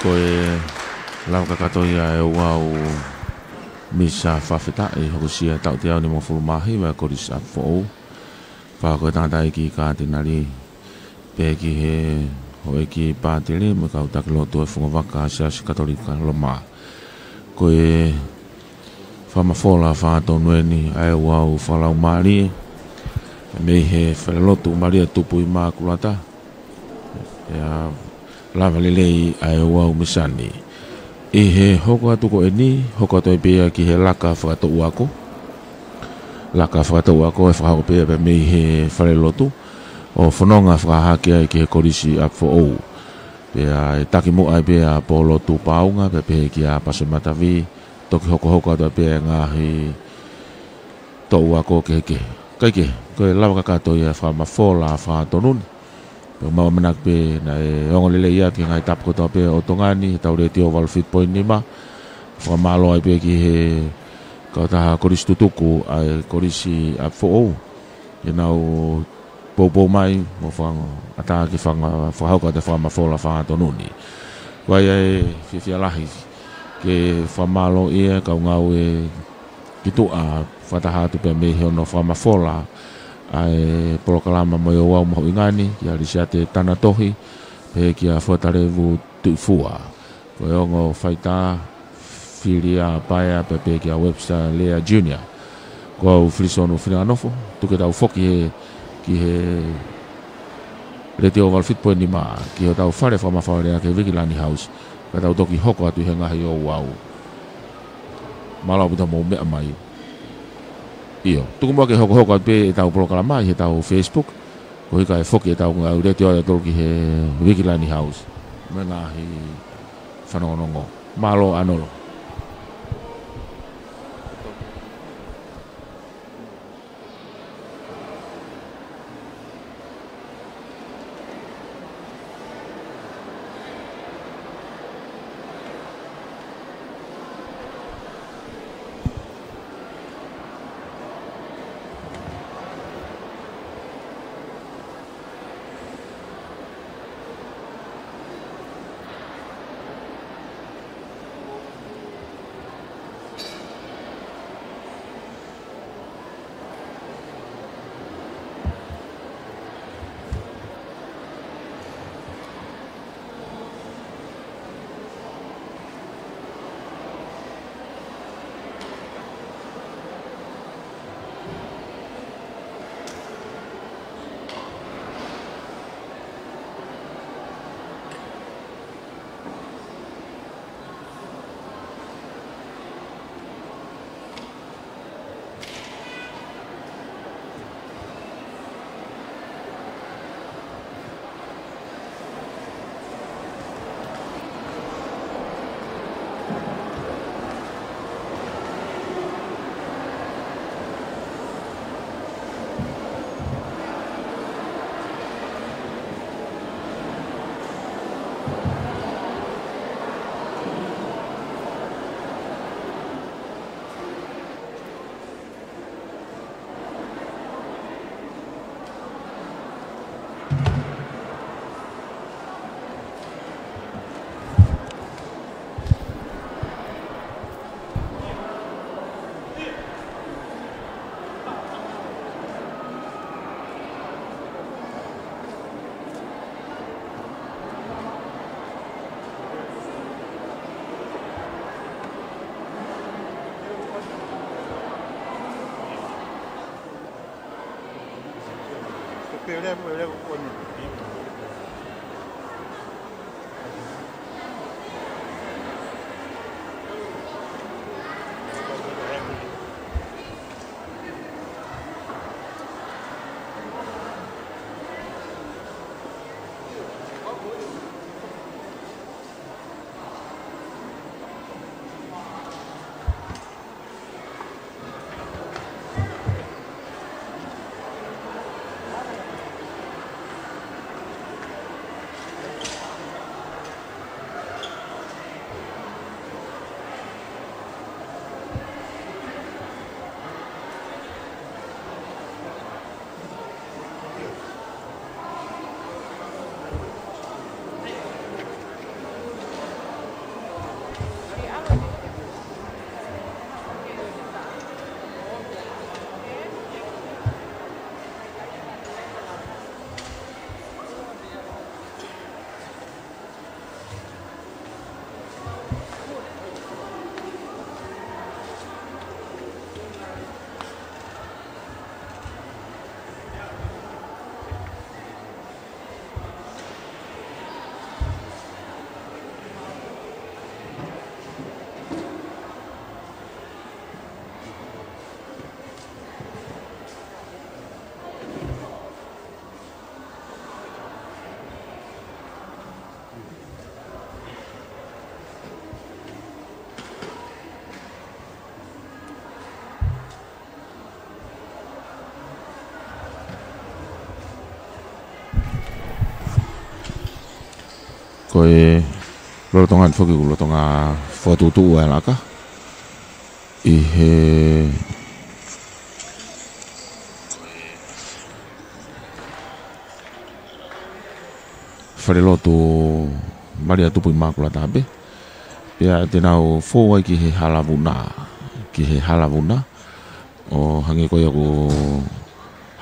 Ko e lava kakato ia ʻa e ouau misa fakafetaʻi hokosia taʻu teau nimangofulu mā hiva ʻa e Kolisi ʻApifoʻou. Pea ko e tangataʻeiki kātinali, pehē ki he houʻeiki pātele mo e kau taki lotu ʻo e fungavaka Siasi Katolika Loma. Ko e fakamafola fakatonu eni ʻa e ouau fakalaumālie mei he falelotu Malia Tupu ʻImākulata. ʻE lava lelei ʻa e ouau misa ni. ʻI he hoko atu ko eni, hoko atu ai pē ia ki he laka fakatoʻu ako. Laka fakatoʻu ako ʻe fakahoko pē ia pea mei he falelotu ʻo fononga fakahahake ai ki he Kolisi ʻApifoʻou. Pea ʻe takimuʻa ai pē ʻa Polo Tupaunga, pea pehē kia Pase Matavi, toki hokohoko atu ai pē ʻa e ngaahi toʻu ako kehekehe. Kae kehe, ko e lava kakato ia ʻa e fakamafola fakatonu ni. Pea mau ʻamanaki pē naʻe ongo lelei atu ki he ngaahi tapu kotoa pē ʻo Tonga ni, he ʻetau Letiō valu fitu poini nima. Fakamālō ai pē ki he kautaha kolisi tutuku ʻa e Kolisi ʻApifoʻou, ʻenau poupou mai mo fanga ata ki fanga fakahoko atu e fakamafola fakatonu ni. Ko ia ʻe fiefia lahi ke fakamālō ia kau ngāue ki tuʻa fakataha atu pea mei he ono fakamafola ʻa e polokalama mo e ouau mahuʻinga ni, kia Lisiate Tanatohi, pehē kia Fuatalevu Tuʻifua. Ko e ongo faitā, Filia Paea, pea pehē kia Webster Lea Junior. Ko au Filisonu Fineanofo, tuku ke tau foki he, ki he Letiō valu fitu poini nima, ki hotau fale fakamafola lea ki he Vikilani House, ka tau toki hoko atu ʻi he ngaahi ouau. Mālō ʻaupito hoʻomou meʻa mai. ʻIo, tuku muʻa ke hokohoko atu pē ʻetau polokalama ʻi heʻetau Facebook, koeʻuhi kae foki ʻetau ngāue letiō ʻatautolu ki he Vikilani House mo e ngaahi fanongonongo. Mālō Anolo. Ko e lolotonga foki ʻoku lolotonga fokotuʻutuʻu ʻa e laka ʻi he falelotu Malia Tupu ʻi Mākulata pē. Pea te nau fou ai ki he halavuna, ki he halavuna. ʻO hangē ko ia ʻoku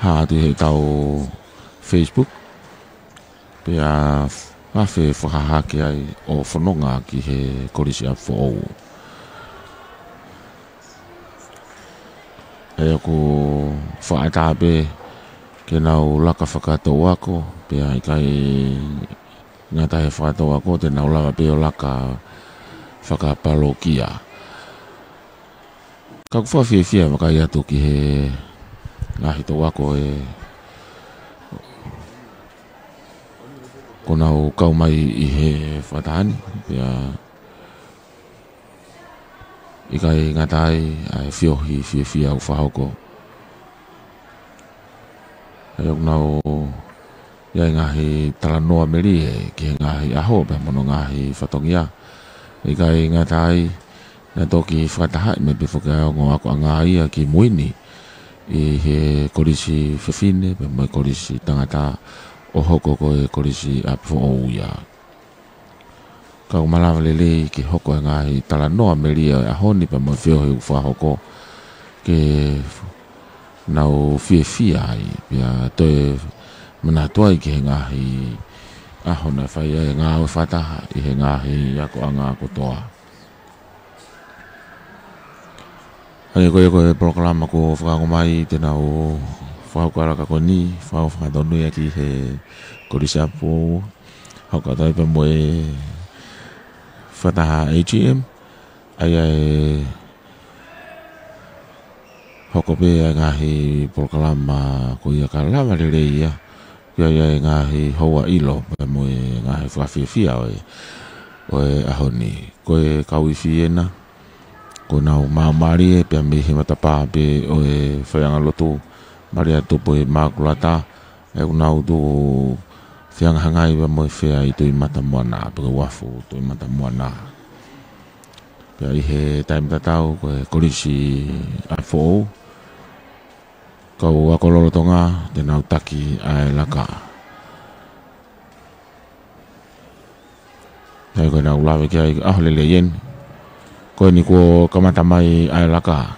hā atu ʻi heʻetau Facebook. Pea afe fakahahake ai ʻo fononga ki he Kolisi ʻApifoʻou. ʻA ia ʻoku fakaʻatā pē ke nau laka fakatouako, pea ʻikai ngata he fakatouako, te nau lava pē ʻo laka fakapalokia. Ka ʻoku fakafiefia vakai atu ki he ngaahi touako ē kuo nau kau mai ʻi he fakataha ni, pea ʻikai ngata ai ʻa e feohi fiefia ʻoku fakahoko. ʻA ia ʻoku nau ʻi ai e ngaahi talanoa melie ki he ngaahi ʻaho pea mo hono ngaahi fatongia. ʻIkai ngata ai, naʻe toki fakatahaʻi mai pē foki ʻa e ongo akoʻanga ia ki mui ni ʻi he Kolisi Fefine pea mo e Kolisi Tangata ʻo hoko ko e Kolisi ʻApifoʻou ia. Ka ʻoku malava lelei ke hoko e ngaahi talanoa melie ʻo e ʻaho ni pea mo e feohi ʻoku fakahoko ke nau fiefia ai, pea toe manatu ai ki he ngaahi ʻaho naʻe fai ai e ngāue fakataha ʻi he ngaahi akoʻanga kotoa. Hangē ko ia ko e polokalama kuo fakahoko mai, te nau fakahoko ʻa e laka ko eni, fakahoko fakatonutonu ia ki he Kolisi ʻApifoʻou, hoko atu ai pea mo e fakataha A G M, ʻa ia ʻe hoko pē ʻa e ngaahi polokalama ko ia ka lava lelei ia, ʻa ia ʻa e ngaahi houa ʻilo pea mo e ngaahi fakafiefia ʻo e, ʻo e ʻaho ni. Ko e kau ifi ena, kuo nau māmālie pea mei he matapā pē ʻo e faiʻanga lotu Malia Tupu ʻi Mākulata, ʻa ia ʻoku nau tuʻu fehangahangai pea mo e fea ʻi Tuʻi Matamoana, pe ko e uafu Tuʻi Matamoana. Pea ʻi he taimi tatau ko e Kolisi ʻApifoʻou, kau ako lolotonga, te nau taki ʻa e laka. ʻA ia ko ʻenau lave ki ai, ʻaho lelei eni. Ko eni kuo kamata mai ʻa e laka.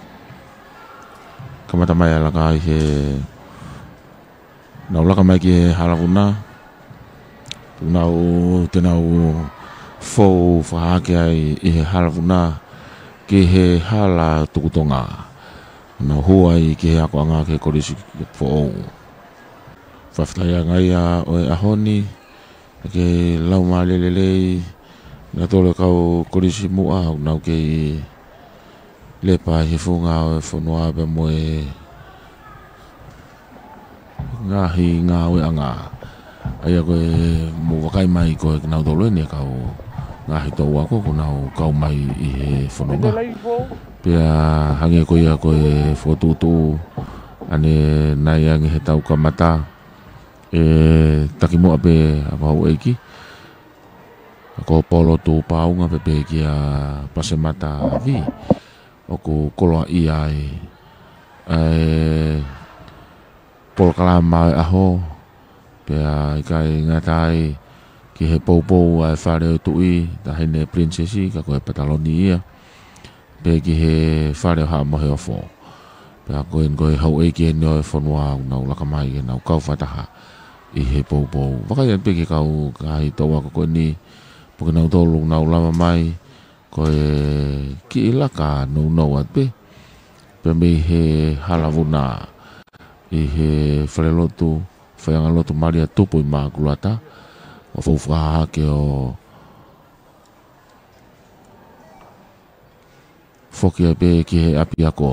Kamata mai ʻa e laka ʻi he nau laka mai ki he halavuna. Te nau, te nau fou fakahahake ai ʻi he halavuna ki he hala tukutonga. Nau hū ai ki he akoʻanga ki he Kolisi Foʻou. Fakafetaʻi ange ia ʻo e ʻaho ni, ke lau mālie lelei, naʻa tolu e kau kolisi muʻa, ʻoku nau kei lepa he funga ʻo e fonua pea mo e ngaahi ngāueʻanga. ʻA ia ko e mou vakai mai ko e kinautolu eni e kau ngaahi touako kuo nau kau mai ʻi he fononga. Pea hangē ko ia ko e fokotuʻutuʻu ʻanenai ange he tau kamata, ʻe taki muʻa pē ʻa e houʻeiki, ʻa ko Polo Tupaunga pea pehē kia Pasemata Vi, ʻoku koloaʻia ai ʻa e polokalama ʻo e ʻaho, pea ʻikai ngata ai ki he poupou ʻa e Fale ʻo e Tuʻi, Taʻahine Pilinisesi, ka ko e Pataloni ia, pea ki he Fale ʻo Haʻa Moheofo. Pea ko eni ko e houʻeiki eni ʻo e fonua ʻoku nau laka mai ke nau kau fakataha ʻi he poupou. Vakai atu pē ki he kau ngaahi touako ko eni, pe ko kinautolu ʻoku nau lava mai, ko e kiʻi laka nounou atu pē, pea mei he halavuna ʻi he falelotu, faiʻanga lotu Malia Tupu ʻi Mākulata, ʻo fou fakahahake ʻo foki ai pē ki he ʻapiako,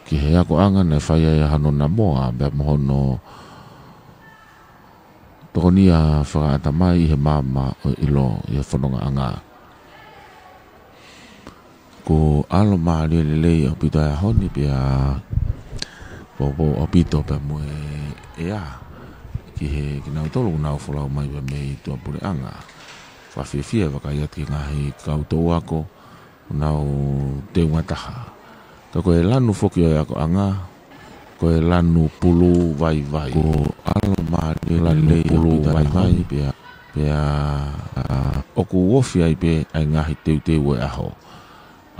ki he akoʻanga naʻe fai ai ʻa hono namoa, pea mo hono tokonia fakaʻatamai ʻi he maama ʻo e ʻilo ʻi he fonongaʻanga. Kuo ʻalu mālie lelei ʻaupito ʻa e ʻaho ni pea poupou ʻaupito pea mo e ʻea ki he kinautolu ʻoku nau folau mai pea mei tuʻapuleʻanga. fakafiefia e vakai atu ki he ngaahi kau touako, ʻoku nau teunga taha. Ka ko e lanu foki ʻo e akoʻanga, ko e lanu pulū vaivai. Ko ʻAlo Mālie lanu pulū vaivai, pea, pea, ʻa, ʻoku ofi ai pē ʻa e ngaahi teuteu ʻo e ʻaho.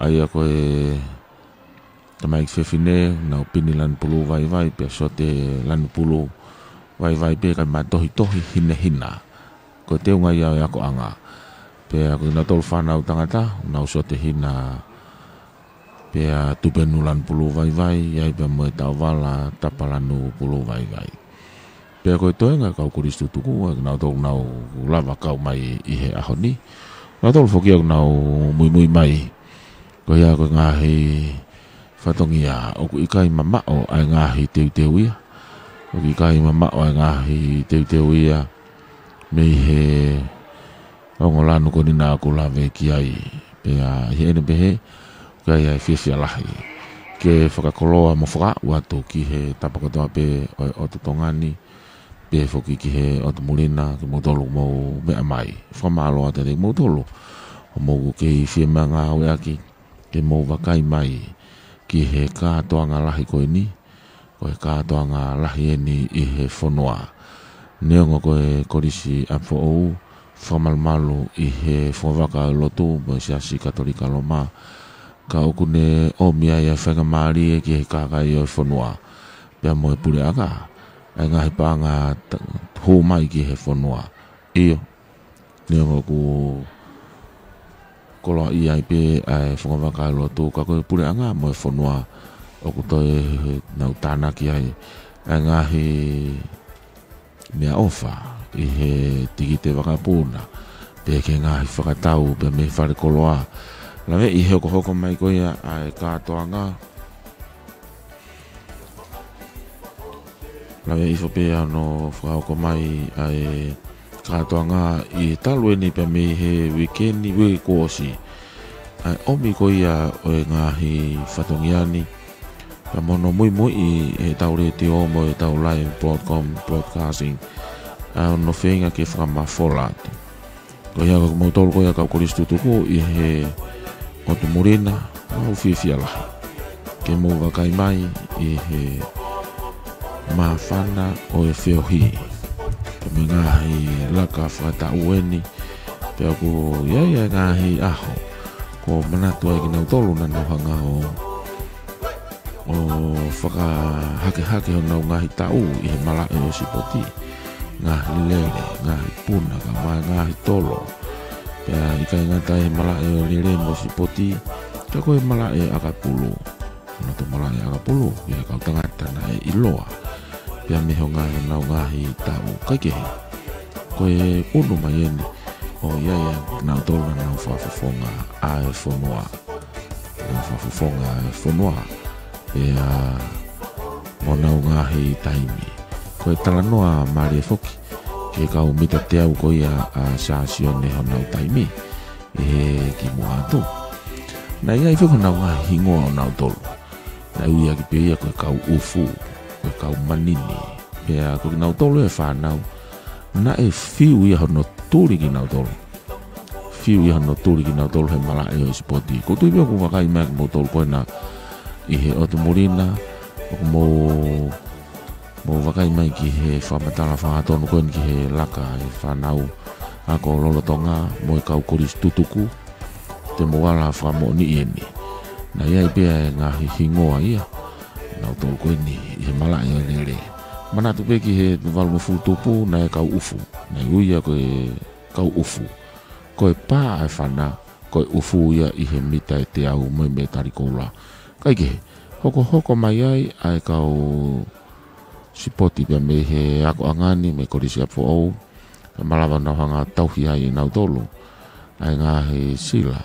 ʻA ia ko e tamaiki fefine, nau pini lanu pulū vaivai, pea siote lanu pulū vaivai pē kae matohitohi hinehina. Ko e teunga ia ʻo e akoʻanga. Pea ko kinautolu fānau tangata, nau siote hina pea tupenu lanu pulū vaivai, ʻi ai pea mo e taʻovala tapa lanu pulū vaivai. Pea ko e toenga kau kolisi tutuku, ʻa kinautolu nau lava kau mai ʻi he ʻaho ni. Nautolu foki ʻoku nau muimui mai. Ko ia ko e ngaahi fatongia, ʻoku ʻikai mamaʻo ʻa e ngaahi teuteu ia. ʻOku ʻikai mamaʻo ʻa e ngaahi teuteu ia mei he ongo lanu ko eni naʻa ku lave ki ai. Pea ʻi heʻene pehē, ʻoku ʻi ai ʻa e fiefia lahi ke fakakoloa mo fakaaʻu atu ki he tapa kotoa pē ʻo e ʻOtu Tonga ni, pea foki ki he ʻOtu Muli na, kimoutolu mou meʻa mai. Fakamālō atu kiate kimoutolu hoʻomou kei fie maʻu ngāueʻaki ke mou vakai mai ki he kātoanga lahi ko eni, ko e kātoanga lahi eni ʻi he fonua. Neongo ko e Kolisi ʻApifoʻou, fakamalumalu ʻi he Fuavaka ʻo e Lotu mo e Siasi Katolika Loma, ka ʻoku ne ʻomi ai ʻa e faingamālie ki he kakai ʻo e fonua, pea mo e puleʻanga, ʻa e ngaahi paʻanga ta-, hū mai ki he fonua. ʻIo, neongo ʻoku koloaʻia ai pē ʻa e Fuavaka ʻo e Lotu, ka ko e puleʻanga mo e fonua ʻoku toe nau tānaki ai ʻa e ngaahi meʻaʻofa ʻi he tikite vakapuna, pea ki he ngaahi fakatau pea mei he fale koloa. Laveʻi hokohoko mai ko ia ʻa e kātoanga. Laveʻi foki pē hono fakahoko mai ʻa e kātoanga ʻi he talu eni pea mei he uike ni, uike kuo ʻosi. ʻA e ʻomi ko ia ʻo e ngaahi fatongia ni, pea mo hono muimuiʻi ʻe heʻetau letiō mo ʻetau Lion Broadcom Broadcasting, ʻa hono feinga ke fakamafola atu. Ko ia ko kimoutolu ko ia kau kolisi tutuku ʻi he ʻOtu Muli na, ʻoku ou fiefia lahi ke mou vakai mai ʻi he māfana ʻo e feohi. Ko e ngaahi laka fakataʻu eni, pea ʻoku ʻi ai ʻa e ngaahi ʻaho kuo manatu ai kinautolu naʻa nau hanga ʻo ʻo fakahakehake honau ngaahi taʻu ʻi he malaʻe ʻo e sipoti. Ngaahi lele, ngaahi puna, kae ʻumaʻā e ngaahi tolo. Pea ʻikai ngata he malaʻe ʻo e lele mo e sipoti, ka ko e malaʻe ʻakapulu. Hono toe malaʻe ʻakapulu, ʻi he kau tangata naʻe ʻiloa pea mei he ngaahi, honau ngaahi taʻu. Kae kehe, ko e ʻunu mai eni ʻo ʻi ai ʻa kinautolu naʻa nau fakafofonga ʻa e fonua. Nau fakafofonga e fonua, pea mo honau ngaahi taimi. Ko e talanoa mālie foki ki he kau mita teau ko ia ʻa Siaone honau taimi ʻi he kimuʻa atu. Naʻe ʻi ai foki honau ngaahi hingoa ʻonautolu. Naʻe ui ʻaki pē ia ko e kau ʻufu, ko e kau manini. Pea ko kinautolu e fānau, naʻe fiu ia hono tuli kinautolu. Fiu ia hono tuli kinautolu he malaʻe ʻo e sipoti. ʻOku ou tui pē ʻoku vakai mai kimoutolu ko ena ʻi he ʻOtu Muli na, ʻoku mou, mou vakai mai ki he fakamatala fakahangatonu ko eni ki he laka e fānau ako lolotonga mo e kau kolisi tutuku, te mou ala fakamoʻoniʻi eni. Naʻe ʻi ai pē ʻa e ngaahi hingoa ia ʻonautolu ko eni ʻi he malaʻe ʻo e lele. Manatu pē ki he valungofulu tupu naʻe kau ʻufu. Naʻe ui ia ko e kau ʻufu. Ko e pā ʻa e fana, ko e ʻufu ia ʻi he mita ʻe teau mo e mētali koula. Kae kehe, hokohoko mai ai ʻa e kau sipoti pea mei he akoʻanga ni mei he Kolisi ʻApifoʻou, pea malava nau hanga tauhi ai ʻenautolu ʻa e ngaahi sila,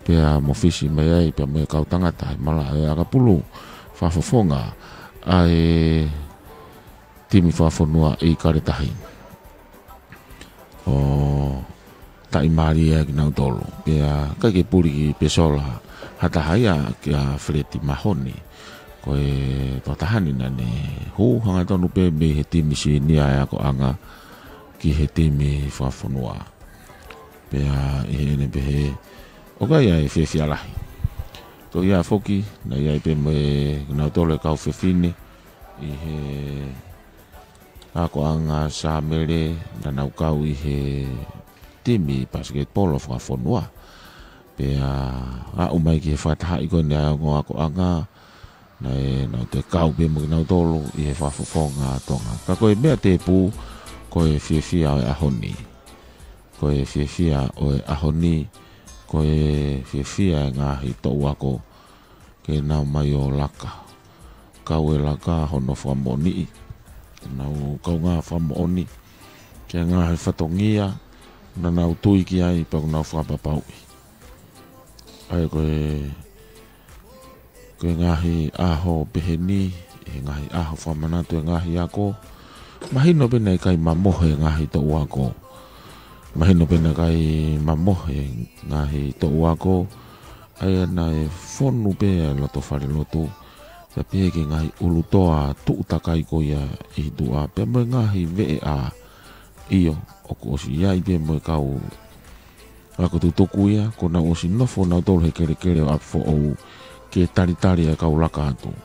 pea mo fisi mai ai pea mo e kau tangata he malaʻe ʻakapulu, fakafofonga ʻa e timi fakafonua ʻi Kaletahi. ʻO taʻimālie kinautolu. Pea ʻikai ke puli ki Pesola ha taha ia kia Feleti Mahoni. Ko e tokotaha ni naʻa ne hū hangatonu pē mei he timi sinia e akoʻanga ki he timi fakafonua. Pea ʻi heʻene pehē, ʻoku ʻi ai e fiefia lahi. Ko ia foki, naʻe ʻi ai pē mo kinautolu e kau fefine ʻi he akoʻanga Sāmele, naʻa nau kau ʻi he timi pasiketipolo fakafonua. Pea aʻu mai ki he fakatahaʻi ko eni ʻa e ongo akoʻanga, naʻe nau toe kau pē mo kinautolu ʻi he fakafofonga Tonga. Ka ko e meʻa tēpū, ko e fiefia ʻo e ʻaho ni. Ko e fiefia ʻo e ʻaho ni, ko e fiefia e ngaahi toʻu ako ke nau mai ʻo laka. Kau e laka hono fakamoʻoniʻi. Nau kaungā fakamoʻoni ki he ngaahi fatongia naʻa nau tui ki ai pea ʻoku nau fakapapauʻi. ʻA ia ko e, ko e ngaahi ʻaho pehē ni, he ngaahi ʻaho fakamanatu e ngaahi ako. Mahino pē naʻe ʻikai mamohe e ngaahi toʻu ako. Mahino pē naʻe ʻikai mamohe e ngaahi toʻu ako. ʻA ia naʻe fonu pē ʻa e loto falelotu. Pea pehē ki he ngaahi ʻulutoa tuʻu takai ko ia ʻi tuʻa. Pea mo e ngaahi veʻe ʻa io, ʻoku ʻosi ʻi ai pē mo e kau ako tutuku ia, kuo nau ʻosi nofo nautolu he kelekele ʻo ʻApifoʻou ke talitali e kau laka atu.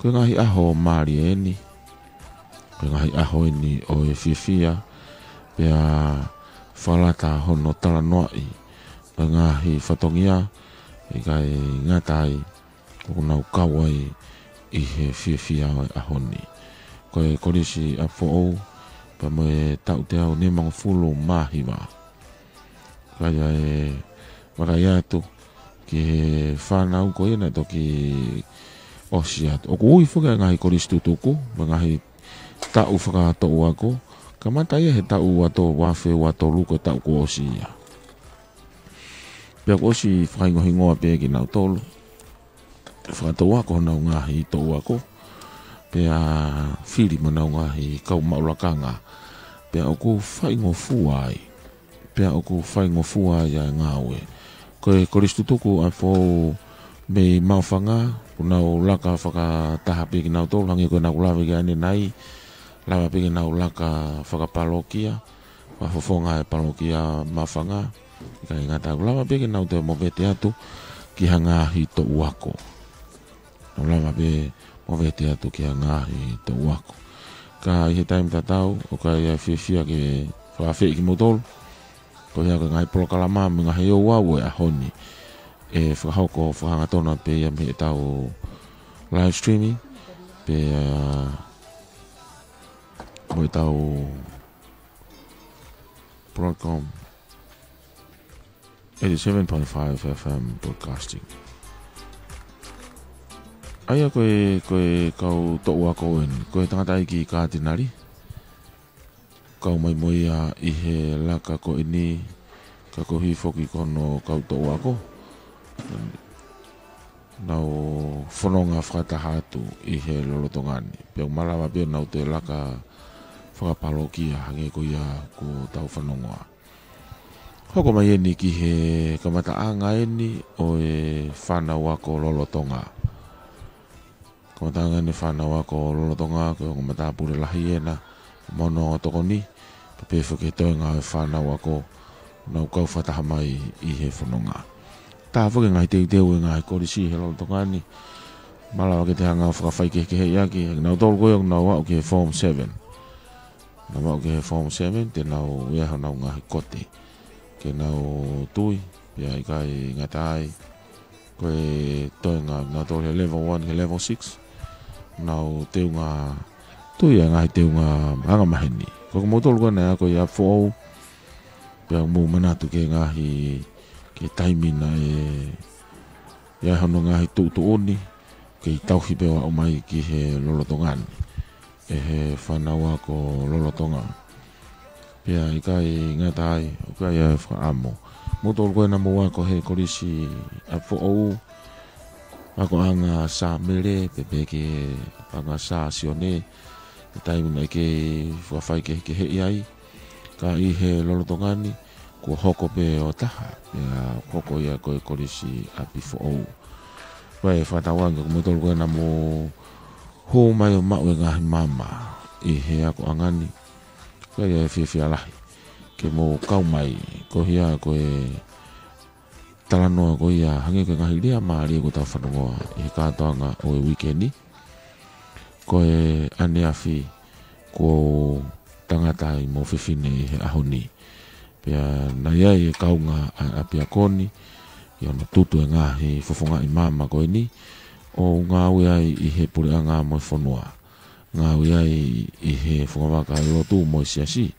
Ko e ngaahi ʻaho mālie eni, ko e ngaahi ʻaho eni ʻo e fiefia, pea fakalata hono talanoaʻi, ko e ngaahi fatongia, ʻikai ngata ai, ʻoku nau kau ai ʻi he fiefia ʻo e ʻaho ni. Ko e Kolisi ʻApifoʻou, pea mo e taʻu teau nimangofulu mā hiva. Ka ia e vakai atu ki he fānau ko ia naʻe toki ʻosi atu. ʻOku ui foki e ngaahi kolisi tutuku, mo e ngaahi taʻu fakatoʻu ako, kamata ia he taʻu ua tolu, ua afe ua tolu ko e taʻu kuo ʻosi ia. Pea kuo ʻosi fakahingohingoa pē kinautolu. Fakatoʻu ako honau ngaahi toʻu ako. Pea fili mo honau ngaahi kau maʻu lakanga. Pea ʻoku faingofua ai. Pea ʻoku faingofua ai ʻa e ngāue. Ko e kolisi tutuku ʻApifoʻou mei Maʻufanga, ʻoku nau laka fakataha pē kinautolu, hangē ko ʻeku lave ki ai ʻanenai, lava pē ke nau laka fakapalokia, fakafofonga e palokia Maʻufanga, ʻikai ngata ai, lava pē ke nau toe movete atu ki ha ngaahi toʻu ako. Nau lava pē movete atu ki ha ngaahi toʻu ako. Ka ʻi he taimi tatau, ʻoku ʻi ai e fiefia ke fakaafeʻi kimoutolu. Ko ia ko e ngaahi polokalama mo e ngaahi ouau ʻo e ʻaho ni. ʻE fakahoko fakahangatonu pē ia mei heʻetau live streaming. Pea, ā, mo ʻetau Broadcom eighty-seven point five F M Broadcasting. ʻA ia ko e, ko e kau toʻu ako eni, ko e tangataʻeiki Katinali. Kau mai mo ia ʻi he laka ko eni, ka ko e hifo ki hono kau toʻu ako. Nau fononga fakataha atu ʻi he lolotonga ni. Pea ʻoku malava pē ʻo nau toe laka fakapalokia hangē ko ia kuo tau fanongoa. Hoko mai eni ki he kamataʻanga eni ʻo e fānau ako lolotonga. Kamataʻanga eni fānau ako lolotonga, ko e ongo matāpule lahi ena, mo hono tokoni, pea pehē foki ki he toenga ʻo e fānau ako, nau kau fakataha mai ʻi he fononga. Taha foki e ngaahi teuteu e ngaahi kolisi he lolotonga ni, malava ke te hanga ʻo fakafaikehekeheʻi ʻaki, nautolu ko ē ʻoku nau aʻu ki he Form seven. Nau aʻu ki he Form seven, te nau ʻi ai honau ngaahi kote ke nau tui, pea ʻikai ngata ai, ko e toenga nautolu he Level one, he Level six. Nau teunga tui ʻa e ngaahi teunga angamaheni. Ko kimoutolu ko ena ʻe ako ʻi ʻApifoʻou, pea mou manatu ki he ngaahi, ki he taimi naʻe ʻi ai hono ngaahi tuʻutuʻuni, kei tauhi pē ʻo aʻu mai ki he lolotonga ni. ʻE he fānau ako lolotonga. Pea ʻikai ngata ai, ʻoku ʻi ai e fakaʻamu. Moutolu ko ena mou ako he Kolisi ʻApifoʻou, akoʻanga Sāmele, pea pehē ki he akoʻanga Sā Sione, he taimi naʻe kei fakafaikehekeheʻi ai. Ka ʻi he lolotonga ni, kuo hoko pē ʻo taha, pea hoko ia ko e Kolisi ʻApifoʻou. Ko e fakatauange ko moutolu ko ena mou hū mai ʻo maʻu e ngaahi maama ʻi he akoʻanga ni. Ko ia e fiefia lahi. ke mou kau mai, ko ia ko e talanoa ko ia hangē ko e ngaahi lea mālie kuo tau fanongoa ʻi he kātoanga ʻo e uike ni. Ko e ʻaneafi kuo tangata ai mo fefine ʻi he ʻaho ni. Pea naʻe ʻi ai e kaunga ʻa, ʻapiako ni, ʻi hono tutu e ngaahi fofongaʻi maama ko eni, ʻo ngāue ai ʻi he puleʻanga mo e fonua. Ngāue ai ʻi he fungavaka ʻo e lotu mo e siasi.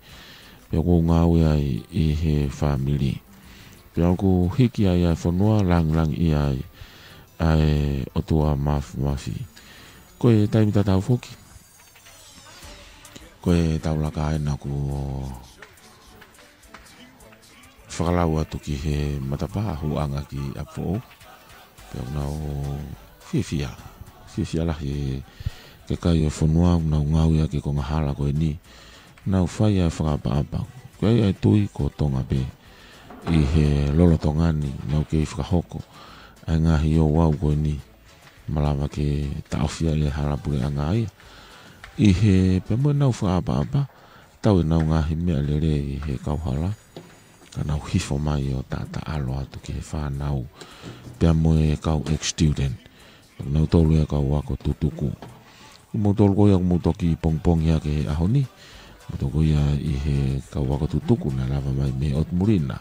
Pea ʻoku ngāue ai ʻi he fāmili. Pea ʻoku hiki ai ʻa e fonua, langilangiʻia ai ʻa e ʻOtua Māfimafi. Ko e taimi tatau foki, ko e taulaka ena kuo fakalau atu ki he matapā, hūʻanga ki ʻApifoʻou. Pea ʻoku nau fiefia, fiefia lahi e kakai ʻo e fonua, ʻoku nau ngāueʻaki e konga hala ko eni, nau fai ʻa e fakaʻapaʻapa. Ko ia ʻa e tui ko Tonga pē ʻi he lolotonga ni, nau kei fakahoko ʻa e ngaahi ouau ko eni, malava ke taʻofia e hala puleʻanga ia. ʻI he pea mo ʻenau fakaʻapaʻapa, tau ʻenau ngaahi meʻalele ʻi he kauhala, ka nau hifo mai ʻo taʻataʻalo atu ki he fānau pea mo e kau ex-student. Nau tolu e kau ako tutuku. Ko moutolu ko ia ʻoku mou toki pongipongi ʻaki he ʻaho ni, moutolu ko ia ʻi he kau ako tutuku naʻe lava mai mei ʻOtu Muli na.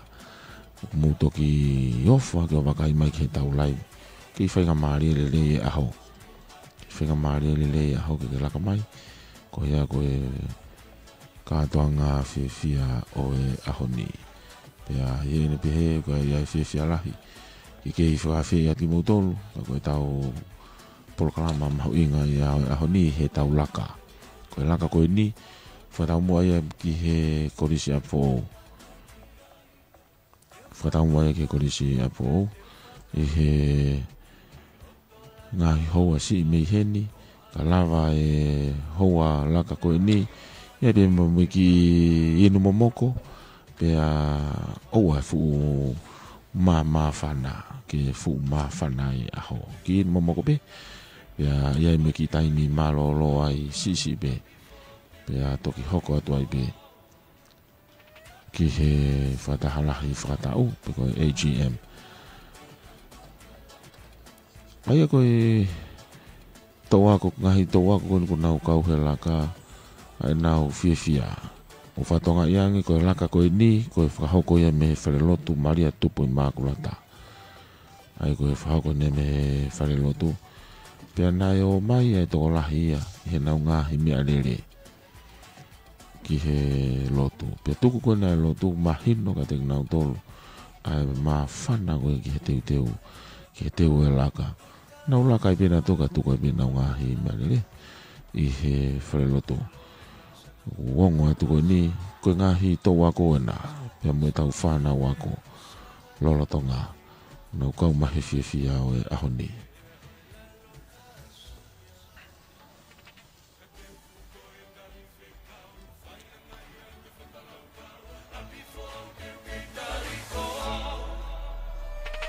ʻOku mou toki ʻofa ke ʻo vakai mai ki he tau live. Kei faingamālie lelei e ʻaho. Faingamālie lelei e ʻaho ke ke laka mai. Ko ia ko e kātoanga fiefia ʻo e ʻaho ni. Pea ʻi heʻene pehē, ko ia e fiefia lahi. Ke kei fakaafeʻi atu kimoutolu, ka ko e tau polokalama mahuʻinga ia ʻo e ʻaho ni he tau laka. Ko e laka ko eni, fakataumuʻa ia ki he Kolisi ʻApifoʻou. Fakataumuʻa ia ki he Kolisi ʻApifoʻou ʻi he ngaahi houa siʻi mei heni, ka lava e houa laka ko eni, ʻi ai pē mo e kiʻi inu momoko, pea ʻoua ʻe fuʻu mā-, māfana, ke fuʻu māfana e ʻaho. Kiʻi inu momoko pē, pea ʻi ai mo e kiʻi taimi mālōlō ai siʻisiʻi pē, pea toki hoko atu ai pē ki he fakataha lahi fakataʻu, pe ko e A G M. ʻA ia ko e tau ako, ngaahi tau ako ko eni ʻoku nau kau he laka, ʻa ʻenau fiefia. ʻOku fakatokangaʻi ange ko e laka ko eni, ko e fakahoko ia mei he falelotu Malia Tupu ʻImakulata. ʻA ia ko e fakahoko eni mei he falelotu. Pea naʻe ō mai ʻa e tokolahi ia, ʻi heʻenau ngaahi meʻalele ki he lotu. Pea tuku ko ena e lotu, mahino kiate kinautolu ʻa e māfana ko ē ki he teuteu, ki he teu e laka. Nau laka ai pē nautolu ka tuku ai pē ʻenau ngaahi meʻalele ʻi he falelotu. ʻOku ongo atu ko eni, ko e ngaahi tau ako ena, pea mo e tau fānau ako lolotonga. Nau kau mai he fiefia ʻo e ʻaho ni.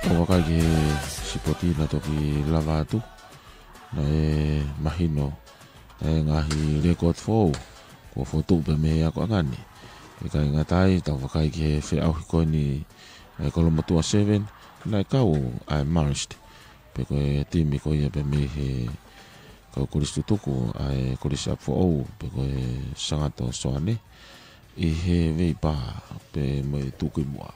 Tau vakai ki he sipoti naʻe toki lava atu. Naʻe mahino ʻa e ngaahi record foʻou kuo fotu pē mei he akoʻanga ni. ʻIkai ngata ai, tau vakai ki he feʻauhi ko eni ʻa e Kolomotuʻa seven, naʻe kau ʻa e Marist, pe ko e timi ko ia pē mei he kau kolisi tutuku ʻa e Kolisi ʻApifoʻou, pe ko e Sangato Soane, ʻi he Veipa pē mo e Tukuimuʻa.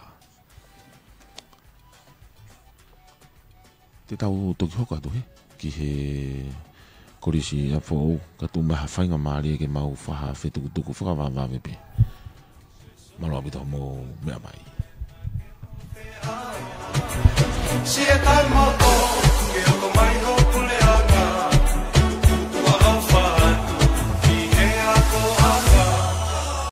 Te tau toki hoko atu hē ki he Kolisi ʻApifoʻou, ka tuʻu mai ha faingamālie ke mau fai ha fetukutuku fakavavevave pē. Mālō ʻaupito hoʻomou meʻa mai.